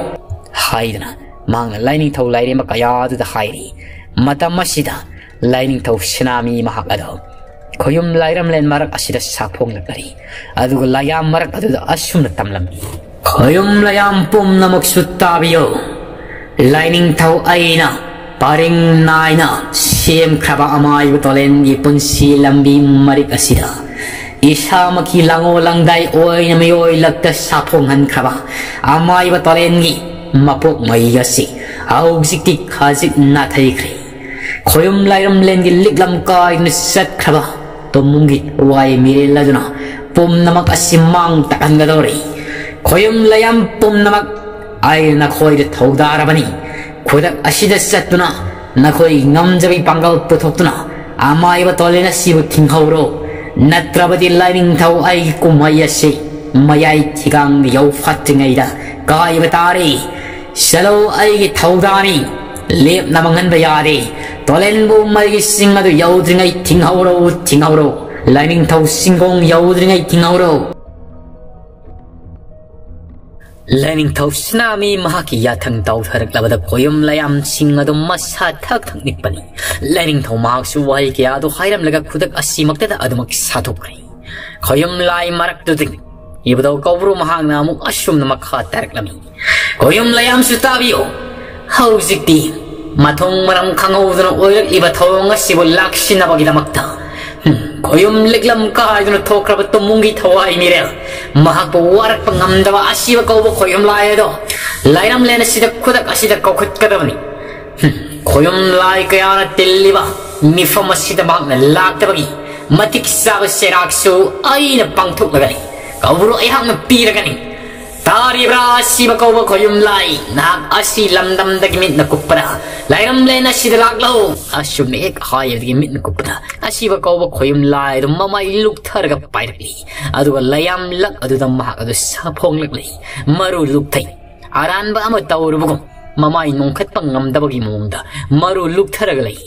ꯍꯥꯏꯗꯨꯅ ꯃꯍꯥꯛꯅ ꯂꯥꯏꯅꯤꯡꯊꯧ ꯂꯥꯏꯔꯦꯝꯕ ꯀꯌꯥꯗꯨꯗ ꯍꯥꯏꯔꯤ꯫ ꯃꯇꯝ ꯑꯁꯤꯗ ꯂꯥꯏꯅꯤꯡꯊꯧ ꯁꯅꯥꯃꯤ ꯃꯍꯥꯛ ꯑꯗꯣ ꯈꯣꯌꯨꯝ ꯂꯥꯏꯔꯝꯂꯦꯟ ꯃꯔꯛ ꯑꯁꯤꯗ ꯁꯥꯐꯣꯡꯂꯛꯂꯤ꯫ ꯑꯗꯨꯒ ꯂꯥꯏꯌꯥꯝ ꯃꯔꯛ ꯑꯗꯨꯗ ꯑꯁꯨꯝꯅ ꯇꯝꯂꯝꯃꯤ: ꯈꯣꯌꯨꯝ ꯂꯥꯏꯌꯥꯝ ꯄꯨꯝꯅꯃꯛꯁꯨ ꯇꯥꯕꯤꯌꯨ꯫ ꯂꯥꯏꯅꯤꯡꯊꯧ ꯑꯩꯅ ꯄꯔꯤꯡ ꯅꯥꯏꯅ ꯁꯦꯝꯈ꯭ꯔꯕ ꯑꯃꯥꯏꯕ ꯇꯣꯂꯦꯟꯒꯤ ꯄꯨꯟꯁꯤ ꯂꯝꯕꯤ ꯃꯔꯤꯛ ꯑꯁꯤꯗ ꯏꯁꯥꯃꯛꯀꯤ ꯂꯥꯡꯉꯣ ꯂꯥꯡꯗꯥꯏ ꯑꯣꯏꯅ ꯃꯤꯑꯣꯏ ꯂꯛꯇ ꯁꯥꯐꯣꯡꯍꯟꯈ꯭ꯔꯕ ꯑꯃꯥꯏꯕ ꯇꯣꯂꯦꯟꯒꯤ ꯃꯄꯣꯛ ꯃꯍꯩ ꯑꯁꯤ ꯍꯧꯖꯤꯛꯇꯤ ꯈꯖꯤꯛ ꯅꯥꯊꯩꯈ꯭ꯔꯦ꯫ ꯈꯣꯌꯨꯝ ꯂꯥꯏꯔꯝꯂꯦꯟꯒꯤ ꯂꯤꯛꯂꯝ ꯀꯥꯏꯗꯨꯅ ꯆꯠꯈ꯭ꯔꯕ ꯇꯣꯃꯨꯡꯒꯤ ꯋꯥꯏ ꯃꯤꯔꯦꯜ ꯑꯗꯨꯅ ꯄꯨꯝꯅꯃꯛ ꯑꯁꯤ ꯃꯥꯡ ꯇꯥꯛꯍꯟꯒꯗꯧꯔꯤ꯫ ꯈꯣꯌꯨꯝ ꯂꯥꯏꯌꯥꯝ ꯄꯨꯝꯅꯃꯛ, ꯑꯩꯅ ꯅꯈꯣꯏꯗ ꯊꯧꯗꯥꯔꯕꯅꯤ꯫ ꯈꯨꯗꯛ ꯑꯁꯤꯗ ꯆꯠꯇꯨꯅ ꯅꯈꯣꯏꯒꯤ ꯉꯝꯖꯕꯤ ꯄꯥꯡꯒꯜ ꯄꯨꯊꯣꯛꯇꯨꯅ ꯑꯃꯥꯏꯕ ꯇꯣꯂꯦꯟ ꯑꯁꯤꯕꯨ ꯊꯤꯡꯍꯧꯔꯣ꯫ ꯅꯠꯇ꯭ꯔꯕꯗꯤ ꯂꯥꯏꯅꯤꯡꯊꯧ ꯑꯩꯒꯤ ꯀꯨꯝꯍꯩ ꯑꯁꯤ ꯃꯌꯥꯏ ꯊꯤꯒꯥꯡꯗ ꯌꯧꯐꯠꯇ꯭ꯔꯤꯉꯩꯗ ꯀꯥꯏꯕ ꯇꯥꯔꯦ꯫ ꯆꯠꯂꯣ, ꯑꯩꯒꯤ ꯊꯧꯗꯥꯡꯅꯤ꯫ ꯂꯦꯞꯅ ꯃꯥꯡꯍꯟꯕ ꯌꯥꯗꯦ꯫ ꯇꯣꯂꯦꯟꯕꯨ ꯃꯩꯒꯤ ꯆꯤꯡ ꯑꯗꯨ ꯌꯧꯗ꯭ꯔꯤꯉꯩ ꯊꯤꯡꯍꯧꯔꯣ, ꯊꯤꯡꯍꯧꯔꯣ꯫ ꯂꯥꯏꯅꯤꯡꯊꯧ ꯆꯤꯡꯒꯣꯡ ꯌꯧꯗ꯭ꯔꯤꯉꯩ ꯊꯤꯡꯍꯧꯔꯣ꯫ ꯂꯥꯏꯅꯤꯡꯊꯧ ꯁꯅꯥꯃꯤ ꯃꯍꯥꯛꯀꯤ ꯌꯥꯊꯪ ꯇꯥꯎꯊꯔꯛꯂꯕꯗ ꯈꯣꯌꯨꯝ ꯂꯥꯏꯌꯥꯝꯁꯤꯡ ꯑꯗꯨ ꯃꯁꯥ ꯊꯛ ꯊꯛ ꯅꯤꯛꯄꯅꯤ꯫ ꯂꯥꯏꯅꯤꯡꯊꯧ ꯃꯍꯥꯛꯁꯨ ꯋꯥꯍꯩ ꯀꯌꯥ ꯑꯗꯨ ꯍꯥꯏꯔꯝꯂꯒ ꯈꯨꯗꯛ ꯑꯁꯤꯃꯛꯇꯗ ꯑꯗꯨꯃꯛ ꯁꯥꯊꯣꯛꯈ꯭ꯔꯦ꯫ ꯈꯣꯌꯨꯝ ꯂꯥꯏ ꯃꯔꯛꯇꯨꯗꯒꯤ ꯏꯕꯨꯙꯧ ꯀꯧꯕ꯭ꯔꯨ ꯃꯍꯥꯛꯅ ꯑꯃꯨꯛ ꯑꯁꯨꯝꯅ ꯃꯈꯥ ꯇꯥꯔꯛꯂꯝꯃꯤ: "ꯈꯣꯌꯨꯝ ꯂꯥꯏꯌꯥꯝꯁꯨ ꯇꯥꯕꯤꯌꯨ꯫ ꯍꯧꯖꯤꯛꯇꯤ ꯃꯊꯣꯡ ꯃꯔꯝ ꯈꯪꯍꯧꯗꯅ ꯑꯣꯏꯔꯛꯂꯤꯕ ꯊꯧꯑꯣꯡ ꯑꯁꯤꯕꯨ ꯂꯥꯛꯁꯤꯟꯅꯕꯒꯤꯗꯃꯛꯇ, ꯎꯝ, ꯈꯣꯌꯨꯝ ꯂꯤꯛꯂꯝ ꯀꯥꯏꯗꯨꯅ ꯊꯣꯛꯈ꯭ꯔꯕ ꯇꯨꯝꯃꯨꯡꯒꯤ ꯊꯋꯥꯏ ꯃꯤꯔꯦꯜ, ꯃꯍꯥꯛꯄꯨ ꯋꯥꯔꯛꯄ ꯉꯝꯗꯕ ꯑꯁꯤꯕ ꯀꯧꯕ ꯈꯣꯌꯨꯝ ꯂꯥꯏ ꯑꯗꯣ ꯂꯥꯏꯔꯝꯂꯦꯟ ꯑꯁꯤꯗ ꯈꯨꯗꯛ ꯑꯁꯤꯗ ꯀꯧꯈꯠꯀꯗꯕꯅꯤ꯫ ꯎꯝ, ꯈꯣꯌꯨꯝ ꯂꯥꯏ ꯀꯌꯥꯅ ꯇꯤꯜꯂꯤꯕ ꯃꯤꯐꯝ ꯑꯁꯤꯗ ꯃꯍꯥꯛꯅ ꯂꯥꯛꯇꯕꯒꯤ ꯃꯇꯤꯛ ꯆꯥꯕ ꯆꯩꯔꯥꯛꯁꯨ ꯑꯩꯅ ꯄꯥꯡꯊꯣꯛꯂꯒꯅꯤ꯫ ꯀꯧꯕ꯭ꯔꯨ ꯑꯩꯍꯥꯛꯅ ꯄꯤꯔꯒꯅꯤ꯫ ꯇꯥꯔꯤꯕ꯭ꯔꯥ, ꯑꯁꯤꯕ ꯀꯧꯕ ꯈꯣꯌꯨꯝ ꯂꯥꯏ? ꯅꯍꯥꯛ ꯑꯁꯤ ꯂꯝꯗꯝꯗꯒꯤ ꯃꯤꯠꯅ ꯀꯨꯞꯄꯗ, ꯂꯥꯏꯔꯝꯂꯦꯟ ꯑꯁꯤꯗ ꯂꯥꯛꯂꯣ!" ꯑꯁꯨꯝꯅ ꯍꯦꯛ ꯍꯥꯏꯕꯗꯒꯤ ꯃꯤꯠꯅ ꯀꯨꯞꯄꯗ ꯑꯁꯤꯕ ꯀꯧꯕ ꯈꯣꯌꯨꯝ ꯂꯥꯏ ꯑꯗꯨ ꯃꯃꯥꯏ ꯂꯨꯛꯊꯔꯒ ꯄꯥꯏꯔꯛꯂꯤ꯫ ꯑꯗꯨꯒ ꯂꯥꯏꯌꯥꯝ ꯂꯛ ꯑꯗꯨꯗ ꯃꯍꯥꯛ ꯑꯗꯨ ꯁꯥꯐꯣꯡꯂꯛꯂꯤ꯫ ꯃꯔꯨ ꯂꯨꯛꯊꯩ꯫ ꯑꯔꯥꯟꯕ ꯑꯃ ꯇꯧꯔꯨꯕꯒꯨꯝ ꯃꯃꯥꯏ ꯅꯣꯡꯈꯠꯄ ꯉꯝꯗꯕꯒꯤ ꯃꯑꯣꯡꯗ ꯃꯔꯨ ꯂꯨꯛꯊꯔꯒ ꯂꯩ꯫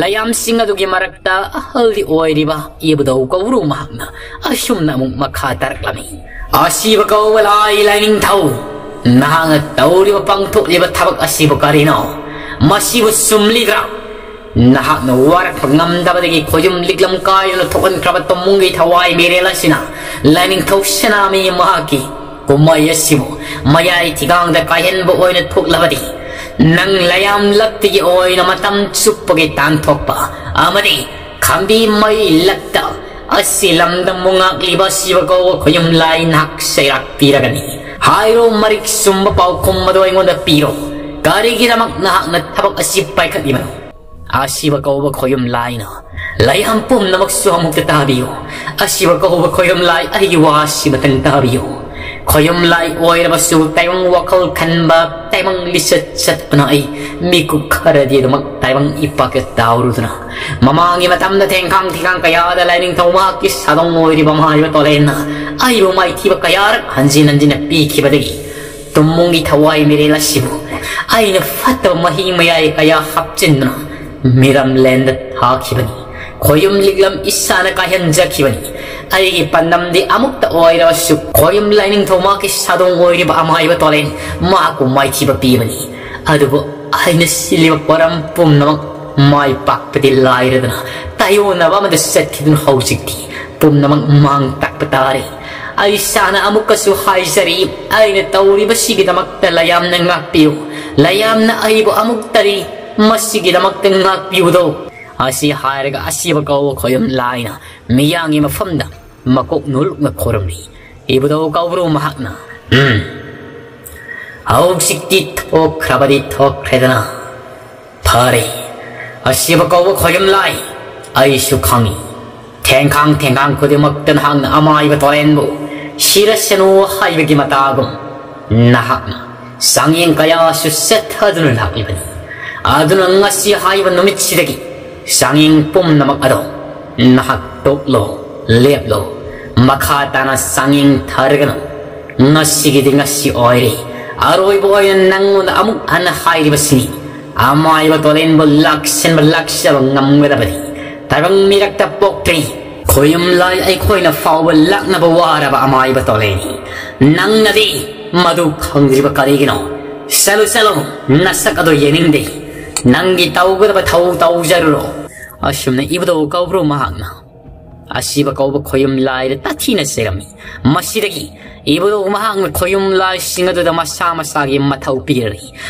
ꯂꯥꯏꯌꯥꯝꯁꯤꯡ ꯑꯗꯨꯒꯤ ꯃꯔꯛꯇ ꯑꯍꯜꯗꯤ ꯑꯣꯏꯔꯤꯕ ꯏꯕꯨꯙꯧ ꯀꯧꯕ꯭ꯔꯨ ꯃꯍꯥꯛꯅ ꯑꯁꯨꯝꯅ ꯑꯃꯨꯛ ꯃꯈꯥ ꯇꯥꯔꯛꯂꯝꯃꯤ: "ꯑꯁꯤꯕ ꯀꯧꯕ ꯂꯥꯏ ꯂꯥꯏꯅꯤꯡꯊꯧ, ꯅꯍꯥꯛꯅ ꯇꯧꯔꯤꯕ ꯄꯥꯡꯊꯣꯛꯂꯤꯕ ꯊꯕꯛ ꯑꯁꯤꯕꯨ ꯀꯔꯤꯅꯣ? ꯃꯁꯤꯕꯨ ꯆꯨꯝꯂꯤꯕ꯭ꯔꯥ? ꯅꯍꯥꯛꯅ ꯋꯥꯔꯛꯄ ꯉꯝꯗꯕꯗꯒꯤ ꯈꯣꯌꯨꯝ ꯂꯤꯛꯂꯝ ꯀꯥꯏꯗꯨꯅ ꯊꯣꯛꯍꯟꯈ꯭ꯔꯕ ꯇꯨꯝꯃꯨꯡꯒꯤ ꯊꯋꯥꯏ ꯃꯤꯔꯦꯜ ꯑꯁꯤꯅ ꯂꯥꯏꯅꯤꯡꯊꯧ ꯁꯅꯥꯃꯍꯤ ꯃꯍꯥꯛꯀꯤ ꯀꯨꯝꯍꯩ ꯑꯁꯤꯕꯨ ꯃꯌꯥꯏ ꯊꯤꯒꯥꯡꯗ ꯀꯥꯏꯍꯟꯕ ꯑꯣꯏꯅ ꯊꯣꯛꯂꯕꯗꯤ, ꯅꯪ ꯂꯥꯏꯌꯥꯝ ꯂꯛꯇꯒꯤ ꯑꯣꯏꯅ ꯃꯇꯝ ꯆꯨꯞꯄꯒꯤ ꯇꯥꯟꯊꯣꯛꯄ ꯑꯃꯗꯤ ꯈꯝꯕꯤ ꯃꯩ ꯂꯛꯇ ꯑꯁꯤ ꯂꯝꯗꯝꯕꯨ ꯉꯥꯛꯂꯤꯕ ꯑꯁꯤꯕ ꯀꯧꯕ ꯈꯣꯌꯨꯝ ꯂꯥꯏ ꯅꯍꯥꯛ ꯆꯩꯔꯥꯛ ꯄꯤꯔꯒꯅꯤ꯫ ꯍꯥꯏꯔꯣ, ꯃꯔꯤꯛ ꯆꯨꯝꯕ ꯄꯥꯎꯈꯨꯝ ꯑꯗꯨ ꯑꯩꯉꯣꯟꯗ ꯄꯤꯔꯣ꯫ ꯀꯔꯤꯒꯤꯗꯃꯛ ꯅꯍꯥꯛꯅ ꯊꯕꯛ ꯑꯁꯤ ꯄꯥꯏꯈꯠꯂꯤꯕꯅꯣ?" ꯑꯁꯤꯕ ꯀꯧꯕ ꯈꯣꯌꯨꯝ ꯂꯥꯏꯅ: "ꯂꯥꯏꯌꯥꯝ ꯄꯨꯝꯅꯃꯛꯁꯨ ꯑꯃꯨꯛꯇ ꯇꯥꯕꯤꯌꯨ꯫ ꯑꯁꯤꯕ ꯀꯧꯕ ꯈꯣꯌꯨꯝ ꯂꯥꯏ, ꯑꯩꯒꯤ ꯋꯥ ꯑꯁꯤꯃꯇꯪ ꯇꯥꯕꯤꯌꯨ꯫ ꯈꯣꯌꯨꯝ ꯂꯥꯏ ꯑꯣꯏꯔꯕꯁꯨ ꯇꯥꯏꯕꯪ ꯋꯥꯈꯜ ꯈꯟꯕ, ꯇꯥꯏꯕꯪ ꯂꯤꯆꯠ ꯆꯠꯄꯅ ꯑꯩ ꯃꯤꯀꯨꯞ ꯈꯔꯗꯤ ꯑꯗꯨꯃꯛ ꯇꯥꯏꯕꯪ ꯏꯄꯥꯛꯇ ꯇꯥꯎꯔꯨꯗꯨꯅ, ꯃꯃꯥꯡꯒꯤ ꯃꯇꯝꯗ ꯊꯦꯡꯈꯥꯡ ꯊꯤꯈꯥꯡ ꯀꯌꯥꯗ ꯂꯥꯏꯅꯤꯡꯊꯧ ꯃꯍꯥꯛꯀꯤ ꯁꯥꯗꯣꯡ ꯑꯣꯏꯔꯤꯕ ꯃꯍꯥꯏꯕ ꯇꯣꯂꯦꯟꯅ ꯑꯩꯕꯨ ꯃꯥꯏꯊꯤꯕ ꯀꯌꯥꯔꯛ ꯍꯟꯖꯤꯟ ꯍꯟꯖꯤꯟꯅ ꯄꯤꯈꯤꯕꯗꯒꯤ, ꯇꯨꯝꯃꯨꯡꯒꯤ ꯊꯋꯥꯏ ꯃꯤꯔꯦꯜ ꯑꯁꯤꯕꯨ ꯑꯩꯅ ꯐꯠꯇꯕ ꯃꯍꯤ ꯃꯌꯥꯏ ꯀꯌꯥ ꯍꯥꯞꯆꯤꯟꯗꯨꯅ ꯃꯤꯔꯝꯂꯦꯟꯗ ꯊꯥꯈꯤꯕꯅꯤ꯫ ꯈꯣꯌꯨꯝ ꯂꯤꯛꯂꯝ ꯏꯁꯥꯅ ꯀꯥꯏꯍꯟꯖꯈꯤꯕꯅꯤ꯫ ꯑꯩꯒꯤ ꯄꯥꯟꯗꯝꯗꯤ ꯑꯃꯨꯛꯇ ꯑꯣꯏꯔꯕꯁꯨ ꯈꯣꯌꯨꯝ ꯂꯥꯏꯅꯤꯡꯊꯧ ꯃꯍꯥꯛꯀꯤ ꯁꯥꯗꯣꯡ ꯑꯣꯏꯔꯤꯕ ꯑꯃꯥꯏꯕ ꯇꯣꯂꯦꯟ ꯃꯍꯥꯛꯄꯨ ꯃꯥꯏꯊꯤꯕ ꯄꯤꯕꯅꯤ꯫ ꯑꯗꯨꯕꯨ ꯑꯩꯅ ꯁꯤꯜꯂꯤꯕ ꯄꯣꯔꯝ ꯄꯨꯝꯅꯃꯛ ꯃꯥꯏ ꯄꯥꯛꯄꯗꯤ ꯂꯥꯏꯔꯗꯅ ꯇꯥꯏꯑꯣꯟꯅꯕ ꯑꯃꯗ ꯆꯠꯈꯤꯗꯨꯅ ꯍꯧꯖꯤꯛꯇꯤ ꯄꯨꯝꯅꯃꯛ ꯃꯥꯡ ꯇꯥꯛꯄ ꯇꯥꯔꯦ꯫ ꯑꯩ ꯏꯁꯥꯅ ꯑꯃꯨꯛꯀꯁꯨ ꯍꯥꯏꯖꯔꯤ, ꯑꯩꯅ ꯇꯧꯔꯤꯕꯁꯤꯒꯤꯗꯃꯛꯇ ꯂꯌꯥꯝꯅ ꯉꯥꯛꯄꯤꯌꯨ꯫ ꯂꯌꯥꯝꯅ ꯑꯩꯕꯨ ꯑꯃꯨꯛꯇꯗꯤ ꯃꯁꯤꯒꯤꯗꯃꯛꯇ ꯉꯥꯛꯄꯤꯌꯨꯗꯣ꯫ ꯑꯁꯤ ꯍꯥꯏꯔꯒ ꯑꯁꯤꯕ ꯀꯧꯕ ꯈꯣꯌꯨꯝ ꯂꯥꯏꯅ ꯃꯤꯌꯥꯝꯒꯤ ꯃꯐꯝꯗ ꯃꯀꯣꯛ ꯅꯣꯜꯂꯨꯛꯅ ꯈꯣꯏꯔꯝꯃꯤ꯫ ꯏꯕꯨꯙꯧ ꯀꯧꯕ꯭ꯔꯨ ꯃꯍꯥꯛꯅ, "ꯎꯝ, ꯍꯧꯖꯤꯛꯇꯤ ꯊꯣꯛꯈ꯭ꯔꯕꯗꯤ ꯊꯣꯛꯈ꯭ꯔꯦꯗꯅ꯫ ꯐꯔꯦ, ꯑꯁꯤꯕ ꯀꯧꯕ ꯈꯣꯌꯨꯝ ꯂꯥꯏ, ꯑꯩꯁꯨ ꯈꯪꯏ꯫ ꯊꯦꯡꯈꯥꯡ ꯊꯦꯡꯈꯥꯡ ꯈꯨꯗꯤꯡꯃꯛꯇ ꯅꯍꯥꯛꯅ ꯑꯃꯥꯏꯕ ꯇꯣꯔꯦꯟꯕꯨ ꯁꯤꯔꯁꯅꯨ ꯍꯥꯏꯕꯒꯤ ꯃꯇꯥꯒꯨꯝ ꯅꯍꯥꯛꯅ ꯆꯥꯡꯌꯦꯡ ꯀꯌꯥꯁꯨ ꯆꯠꯊꯗꯨꯅ ꯂꯥꯛꯂꯤꯕꯅꯤ꯫ ꯑꯗꯨꯅ ꯉꯁꯤ ꯍꯥꯏꯕ ꯅꯨꯃꯤꯠꯁꯤꯗꯒꯤ ꯆꯥꯡꯌꯦꯡ ꯄꯨꯝꯅꯃꯛ ꯑꯗꯣ ꯅꯍꯥꯛ ꯇꯣꯛꯂꯣ, ꯂꯦꯞꯂꯣ, ꯃꯈꯥ ꯇꯥꯅ ꯆꯥꯡꯌꯦꯡ ꯊꯥꯔꯒꯅꯨ꯫ ꯉꯁꯤꯒꯤꯗꯤ ꯉꯁꯤ ꯑꯣꯏꯔꯦ꯫ ꯑꯔꯣꯏꯕ ꯑꯣꯏꯅ ꯅꯪꯉꯣꯟꯗ ꯑꯃꯨꯛ ꯍꯟꯅ ꯍꯥꯏꯔꯤꯕꯁꯤꯅꯤ, ꯑꯃꯥꯏꯕ ꯇꯣꯂꯦꯟꯕꯨ ꯂꯥꯛꯁꯤꯟꯕ ꯂꯥꯛꯆꯕ ꯉꯝꯒꯗꯕꯗꯤ ꯇꯥꯏꯕꯪ ꯃꯤꯔꯛꯇ ꯄꯣꯛꯇ꯭ꯔꯤ꯫ ꯈꯣꯌꯨꯝ ꯂꯥꯏ ꯑꯩꯈꯣꯏꯅ ꯐꯥꯎꯕ ꯂꯥꯛꯅꯕ ꯋꯥꯔꯕ ꯑꯃꯥꯏꯕ ꯇꯣꯂꯦꯟꯅꯤ꯫ ꯅꯪꯅꯗꯤ ꯃꯗꯨ ꯈꯪꯗ꯭ꯔꯤꯕ ꯀꯔꯤꯒꯤꯅꯣ? ꯆꯠꯂꯨ, ꯆꯠꯂꯨ, ꯅꯁꯛ ꯑꯗꯨ ꯌꯦꯡꯅꯤꯡꯗꯦ꯫ ꯅꯪꯒꯤ ꯇꯧꯒꯗꯕ ꯊꯧ ꯇꯧꯖꯔꯨꯔꯣ꯫" ꯑꯁꯨꯝꯅ ꯏꯕꯨꯙꯧ ꯀꯧꯕ꯭ꯔꯨ ꯃꯍꯥꯛꯅ ꯑꯁꯤꯕ ꯀꯧꯕ ꯈꯣꯌꯨꯝ ꯂꯥꯏꯗ ꯇꯥꯊꯤꯅ ꯆꯩꯔꯝꯃꯤ꯫ ꯃꯁꯤꯗꯒꯤ ꯏꯕꯨꯙꯧ ꯃꯍꯥꯛꯅ ꯈꯣꯌꯨꯝ ꯂꯥꯏꯁꯤꯡ ꯑꯗꯨꯗ ꯃꯁꯥ ꯃꯁꯥꯒꯤ ꯃꯊꯧ ꯄꯤꯔꯔꯤ꯫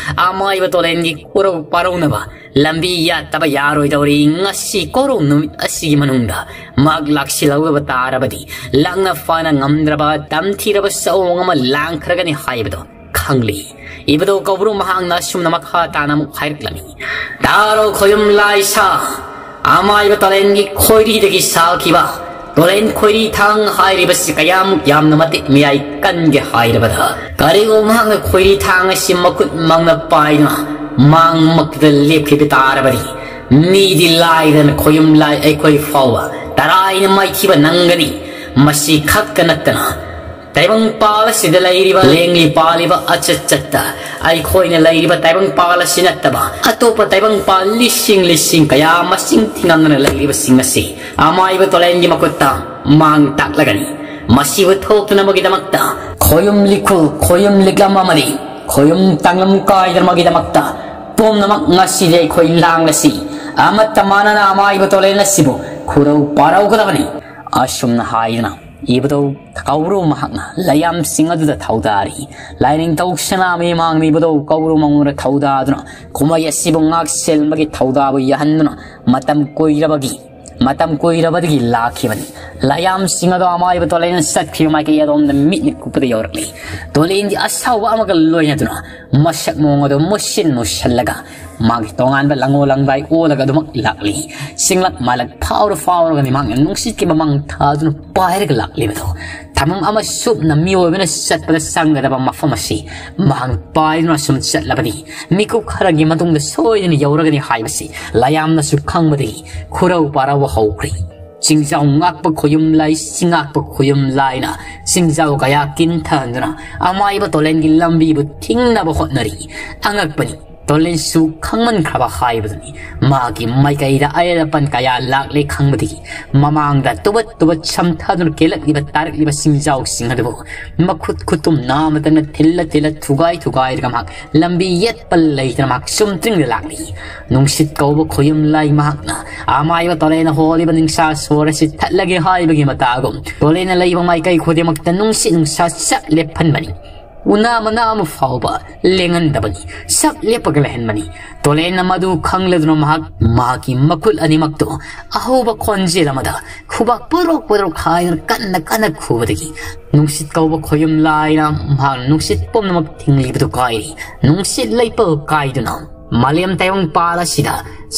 ꯑꯃꯥꯏꯕ ꯇꯣꯂꯦꯟꯒꯤ ꯀꯣꯔꯧ ꯄꯥꯔꯧꯅꯕ ꯂꯝꯕꯤ ꯌꯥꯠꯇꯕ ꯌꯥꯔꯣꯏꯗꯧꯔꯤ꯫ ꯉꯁꯤ ꯀꯣꯔꯧ ꯅꯨꯃꯤꯠ ꯑꯁꯤꯒꯤ ꯃꯅꯨꯡꯗ ꯃꯍꯥꯛ ꯂꯥꯛꯁꯤꯜꯍꯧꯗꯕ ꯇꯥꯔꯕꯗꯤ ꯂꯥꯛꯅ ꯐꯥꯅ ꯉꯝꯗ꯭ꯔꯕ ꯇꯝꯊꯤꯔꯕ ꯆꯧꯑꯣꯡ ꯑꯃ ꯂꯥꯡꯈ꯭ꯔꯒꯅꯤ ꯍꯥꯏꯕꯗꯣ ꯈꯪꯂꯤ꯫ ꯏꯕꯨꯙꯧ ꯀꯧꯕ꯭ꯔꯨ ꯃꯍꯥꯛꯅ ꯑꯁꯨꯝꯅ ꯃꯈꯥ ꯇꯥꯅ ꯑꯃꯨꯛ ꯍꯥꯏꯔꯛꯂꯝꯃꯤ, "ꯇꯥꯔꯣ ꯈꯣꯌꯨꯝ ꯂꯥꯏꯁꯥ, ꯑꯃꯥꯏꯕ ꯇꯣꯂꯦꯟꯒꯤ ꯈꯣꯏꯔꯤꯗꯒꯤ ꯁꯥꯈꯤꯕ ꯇꯣꯂꯦꯟ ꯈꯣꯏꯔꯤ ꯊꯥꯡ ꯍꯥꯏꯔꯤꯕꯁꯤ ꯀꯌꯥꯃꯨꯛ ꯌꯥꯝꯅ ꯃꯇꯤꯛ ꯃꯌꯥꯏ ꯀꯟꯒꯦ ꯍꯥꯏꯔꯕꯗ, ꯀꯔꯤꯒꯨꯝꯕ ꯃꯍꯥꯛꯅ ꯈꯣꯏꯔꯤ ꯊꯥꯡ ꯑꯁꯤ ꯃꯈꯨꯠ ꯃꯪꯅ ꯄꯥꯏꯗꯨꯅ ꯃꯥꯡꯃꯛꯇ ꯂꯦꯞꯈꯤꯕ ꯇꯥꯔꯕꯗꯤ, ꯃꯤꯗꯤ ꯂꯥꯏꯗꯅ ꯈꯣꯌꯨꯝ ꯂꯥꯏ ꯑꯩꯈꯣꯏ ꯐꯥꯎꯕ ꯇꯔꯥꯏꯅ ꯃꯥꯏꯊꯤꯕ ꯅꯪꯒꯅꯤ꯫ ꯃꯁꯤ ꯈꯛꯇ ꯅꯠꯇꯅ ꯇꯥꯏꯕꯪꯄꯥꯜ ꯑꯁꯤꯗ ꯂꯩꯔꯤꯕ ꯂꯦꯡꯂꯤ ꯄꯥꯜꯂꯤꯕ ꯑꯆꯠ ꯆꯠꯇ ꯑꯩꯈꯣꯏꯅ ꯂꯩꯔꯤꯕ ꯇꯥꯏꯕꯪꯄꯥꯜ ꯑꯁꯤ ꯅꯠꯇꯕ ꯑꯇꯣꯞꯄ ꯇꯥꯏꯕꯪꯄꯥꯜ ꯂꯤꯁꯤꯡ ꯂꯤꯁꯤꯡ ꯀꯌꯥ ꯃꯁꯤꯡ ꯊꯤꯉꯝꯗꯅ ꯂꯩꯔꯤꯕꯁꯤꯡ ꯑꯁꯤ ꯑꯃꯥꯏꯕ ꯇꯣꯂꯦꯟꯒꯤ ꯃꯈꯨꯠꯇ ꯃꯥꯡ ꯇꯥꯛꯂꯒꯅꯤ꯫ ꯃꯁꯤꯕꯨ ꯊꯣꯛꯇꯅꯕꯒꯤꯗꯃꯛꯇ ꯈꯣꯌꯨꯝ ꯂꯤꯈꯨꯜ, ꯈꯣꯌꯨꯝ ꯂꯤꯛꯂꯝ ꯑꯃꯗꯤ ꯈꯣꯌꯨꯝ ꯇꯥꯡꯂꯝ ꯀꯥꯏꯗꯅꯕꯒꯤꯗꯃꯛꯇ ꯄꯨꯝꯅꯃꯛ ꯉꯁꯤꯗꯤ ꯑꯩꯈꯣꯏ ꯂꯥꯡꯂꯁꯤ꯫ ꯑꯃꯠꯇ ꯃꯥꯟꯅꯅ ꯑꯃꯥꯏꯕ ꯇꯣꯂꯦꯟ ꯑꯁꯤꯕꯨ ꯈꯨꯔꯧ ꯄꯥꯔꯧꯒꯗꯕꯅꯤ꯫ ꯑꯁꯨꯝꯅ ꯍꯥꯏꯗꯨꯅ ꯏꯕꯨꯙꯧ ꯀꯧꯕ꯭ꯔꯨ ꯃꯍꯥꯛꯅ ꯂꯩꯌꯥꯝꯁꯤꯡ ꯑꯗꯨꯗ ꯊꯧꯗꯥꯔꯤ꯫ ꯂꯥꯏꯅꯤꯡꯊꯧ ꯁꯅꯥꯃꯍꯤ ꯃꯍꯥꯛꯅ ꯏꯕꯨꯙꯧ ꯀꯧꯕ꯭ꯔꯨ ꯃꯉꯣꯟꯗ ꯊꯧꯗꯥꯗꯨꯅ ꯀꯨꯝꯍꯩ ꯑꯁꯤꯕꯨ ꯉꯥꯛ ꯁꯦꯟꯕꯒꯤ ꯊꯧꯗꯥꯕꯨ ꯌꯥꯍꯟꯗꯨꯅ ꯃꯇꯝ ꯀꯨꯏꯔꯕꯒꯤ, ꯃꯇꯝ ꯀꯨꯏꯔꯕꯗꯒꯤ ꯂꯥꯛꯈꯤꯕꯅꯤ꯫ ꯂꯩꯌꯥꯝꯁꯤꯡ ꯑꯗꯣ ꯑꯃꯥꯏꯕ ꯇꯣꯂꯦꯟꯅ ꯆꯠꯈꯤꯕ ꯃꯥꯏꯀꯩ ꯑꯗꯣꯝꯗ ꯃꯤꯠꯅ ꯀꯨꯞꯄꯗ ꯌꯧꯔꯛꯂꯤ꯫ ꯇꯣꯂꯦꯟꯗꯤ ꯑꯁꯥꯎꯕ ꯑꯃꯒ ꯂꯣꯏꯅꯗꯨꯅ ꯃꯁꯛ ꯃꯑꯣꯡ ꯑꯗꯨ ꯃꯨꯁꯤꯟ ꯃꯨꯁꯜꯂꯒ ꯃꯥꯒꯤ ꯇꯣꯉꯥꯟꯕ ꯂꯪꯉꯣ ꯂꯪꯗꯥꯏ ꯑꯣꯜꯂꯒ ꯑꯗꯨꯃꯛ ꯂꯥꯛꯂꯤ꯫ ꯆꯤꯡꯂꯛ ꯃꯥꯂꯛ ꯐꯥꯎꯔ ꯐꯥꯎꯔꯒꯅꯤ ꯃꯍꯥꯛꯅ ꯅꯨꯡꯁꯤꯠꯀꯤ ꯃꯃꯥꯡ ꯊꯥꯗꯨꯅ ꯄꯥꯏꯔꯒ ꯂꯥꯛꯂꯤꯕꯗꯣ꯫ ꯊꯃꯝ ꯑꯃ ꯁꯨꯞꯅ ꯃꯤꯑꯣꯏꯕꯅ ꯆꯠꯄꯗ ꯆꯪꯒꯗꯕ ꯃꯐꯝ ꯑꯁꯤ ꯃꯍꯥꯛꯅ ꯄꯥꯏꯗꯨꯅ ꯁꯨꯝ ꯆꯠꯂꯕꯗꯤ ꯃꯤꯀꯨꯞ ꯈꯔꯒꯤ ꯃꯇꯨꯡꯗ ꯁꯣꯏꯗꯅ ꯌꯧꯔꯒꯅꯤ ꯍꯥꯏꯕꯁꯤ ꯂꯌꯥꯝꯅꯁꯨ ꯈꯪꯕꯗꯒꯤ ꯈꯨꯔꯧ ꯄꯥꯔꯧꯕ ꯍꯧꯈ꯭ꯔꯦ꯫ ꯆꯤꯡꯖꯥꯎ ꯉꯥꯛꯄ ꯈꯣꯌꯨꯝ ꯂꯥꯏ, ꯆꯤꯡꯉꯥꯛꯄ ꯈꯣꯌꯨꯝ ꯂꯥꯏꯅ ꯆꯤꯡꯖꯥꯎ ꯀꯌꯥ ꯀꯤꯟꯊꯍꯟꯗꯨꯅ ꯑꯃꯥꯏꯕ ꯇꯣꯂꯦꯟꯒꯤ ꯂꯝꯕꯤꯕꯨ ꯊꯤꯡꯅꯕ ꯍꯣꯠꯅꯔꯤ꯫ ꯑꯉꯛꯄꯅꯤ, ꯇꯣꯂꯦꯟꯁꯨ ꯈꯪꯃꯟꯈ꯭ꯔꯕ ꯍꯥꯏꯕꯗꯨꯅꯤ꯫ ꯃꯥꯒꯤ ꯃꯥꯏꯀꯩꯗ ꯑꯌꯦꯠ ꯑꯄꯟ ꯀꯌꯥ ꯂꯥꯛꯂꯦ ꯈꯪꯕꯗꯒꯤ ꯃꯃꯥꯡꯗ ꯇꯨꯕꯠ ꯇꯨꯕꯠ ꯁꯝꯊꯗꯨꯅ ꯀꯦꯜꯂꯛꯂꯤꯕ ꯇꯥꯔꯛꯂꯤꯕ ꯆꯤꯡꯖꯥꯎꯁꯤꯡ ꯑꯗꯨꯕꯨ ꯃꯈꯨꯠ ꯈꯨꯠꯇꯨꯝ ꯅꯥꯃꯇꯅ ꯊꯤꯜꯂ ꯊꯤꯜꯂ ꯊꯨꯒꯥꯏ ꯊꯨꯒꯥꯏꯔꯒ ꯃꯍꯥꯛ ꯂꯝꯕꯤ ꯌꯦꯠꯄ ꯂꯩꯇꯅ ꯃꯍꯥꯛ ꯆꯨꯝꯇ꯭ꯔꯤꯡꯗ ꯂꯥꯛꯂꯤ꯫ ꯅꯨꯡꯁꯤꯠ ꯀꯧꯕ ꯈꯣꯌꯨꯝ ꯂꯥꯏ ꯃꯍꯥꯛꯅ ꯑꯃꯥꯏꯕ ꯇꯣꯂꯦꯟꯅ ꯍꯣꯜꯂꯤꯕ ꯅꯤꯡꯁꯥ ꯁꯣꯔ ꯑꯁꯤ ꯊꯠꯂꯒꯦ ꯍꯥꯏꯕꯒꯤ ꯃꯇꯥꯒꯨꯝ ꯇꯣꯂꯦꯟꯅ ꯂꯩꯕ ꯃꯥꯏꯀꯩ ꯈꯨꯗꯤꯡꯃꯛꯇ ꯅꯨꯡꯁꯤꯠ ꯅꯨꯡꯁꯥ ꯆꯞ ꯂꯦꯞꯍꯟꯕꯅꯤ꯫ ꯎꯅꯥ ꯃꯅꯥ ꯑꯃ ꯐꯥꯎꯕ ꯂꯦꯡꯍꯟꯗꯕꯅꯤ, ꯆꯞ ꯂꯦꯞꯄꯒ ꯂꯩꯍꯟꯕꯅꯤ꯫ ꯇꯣꯂꯦꯟꯅ ꯃꯗꯨ ꯈꯪꯂꯗꯨꯅ ꯃꯍꯥꯛ ꯃꯍꯥꯛꯀꯤ ꯃꯈꯨꯠ ꯑꯅꯤꯃꯛꯇꯨ ꯑꯍꯧꯕ ꯈꯣꯟꯖꯦꯜ ꯑꯃꯗ ꯈꯨꯕꯥꯛ ꯄꯨꯔꯣꯛ ꯄꯨꯔꯣꯛ ꯍꯥꯏꯗꯨꯅ ꯀꯟꯅ ꯀꯟꯅ ꯈꯨꯕꯗꯒꯤ ꯅꯨꯡꯁꯤꯠ ꯀꯧꯕ ꯈꯣꯌꯨꯝ ꯂꯥꯏꯅ ꯃꯍꯥꯛꯅ ꯅꯨꯡꯁꯤꯠ ꯄꯨꯝꯅꯃꯛ ꯊꯤꯡꯂꯤꯕꯗꯨ ꯀꯥꯏꯔꯤ꯫ ꯅꯨꯡꯁꯤꯠ ꯂꯩꯄꯜ ꯀꯥꯏꯗꯨꯅ ꯃꯥꯂꯦꯝ ꯇꯥꯏꯕꯪ ꯄꯥꯜ ꯑꯁꯤꯗ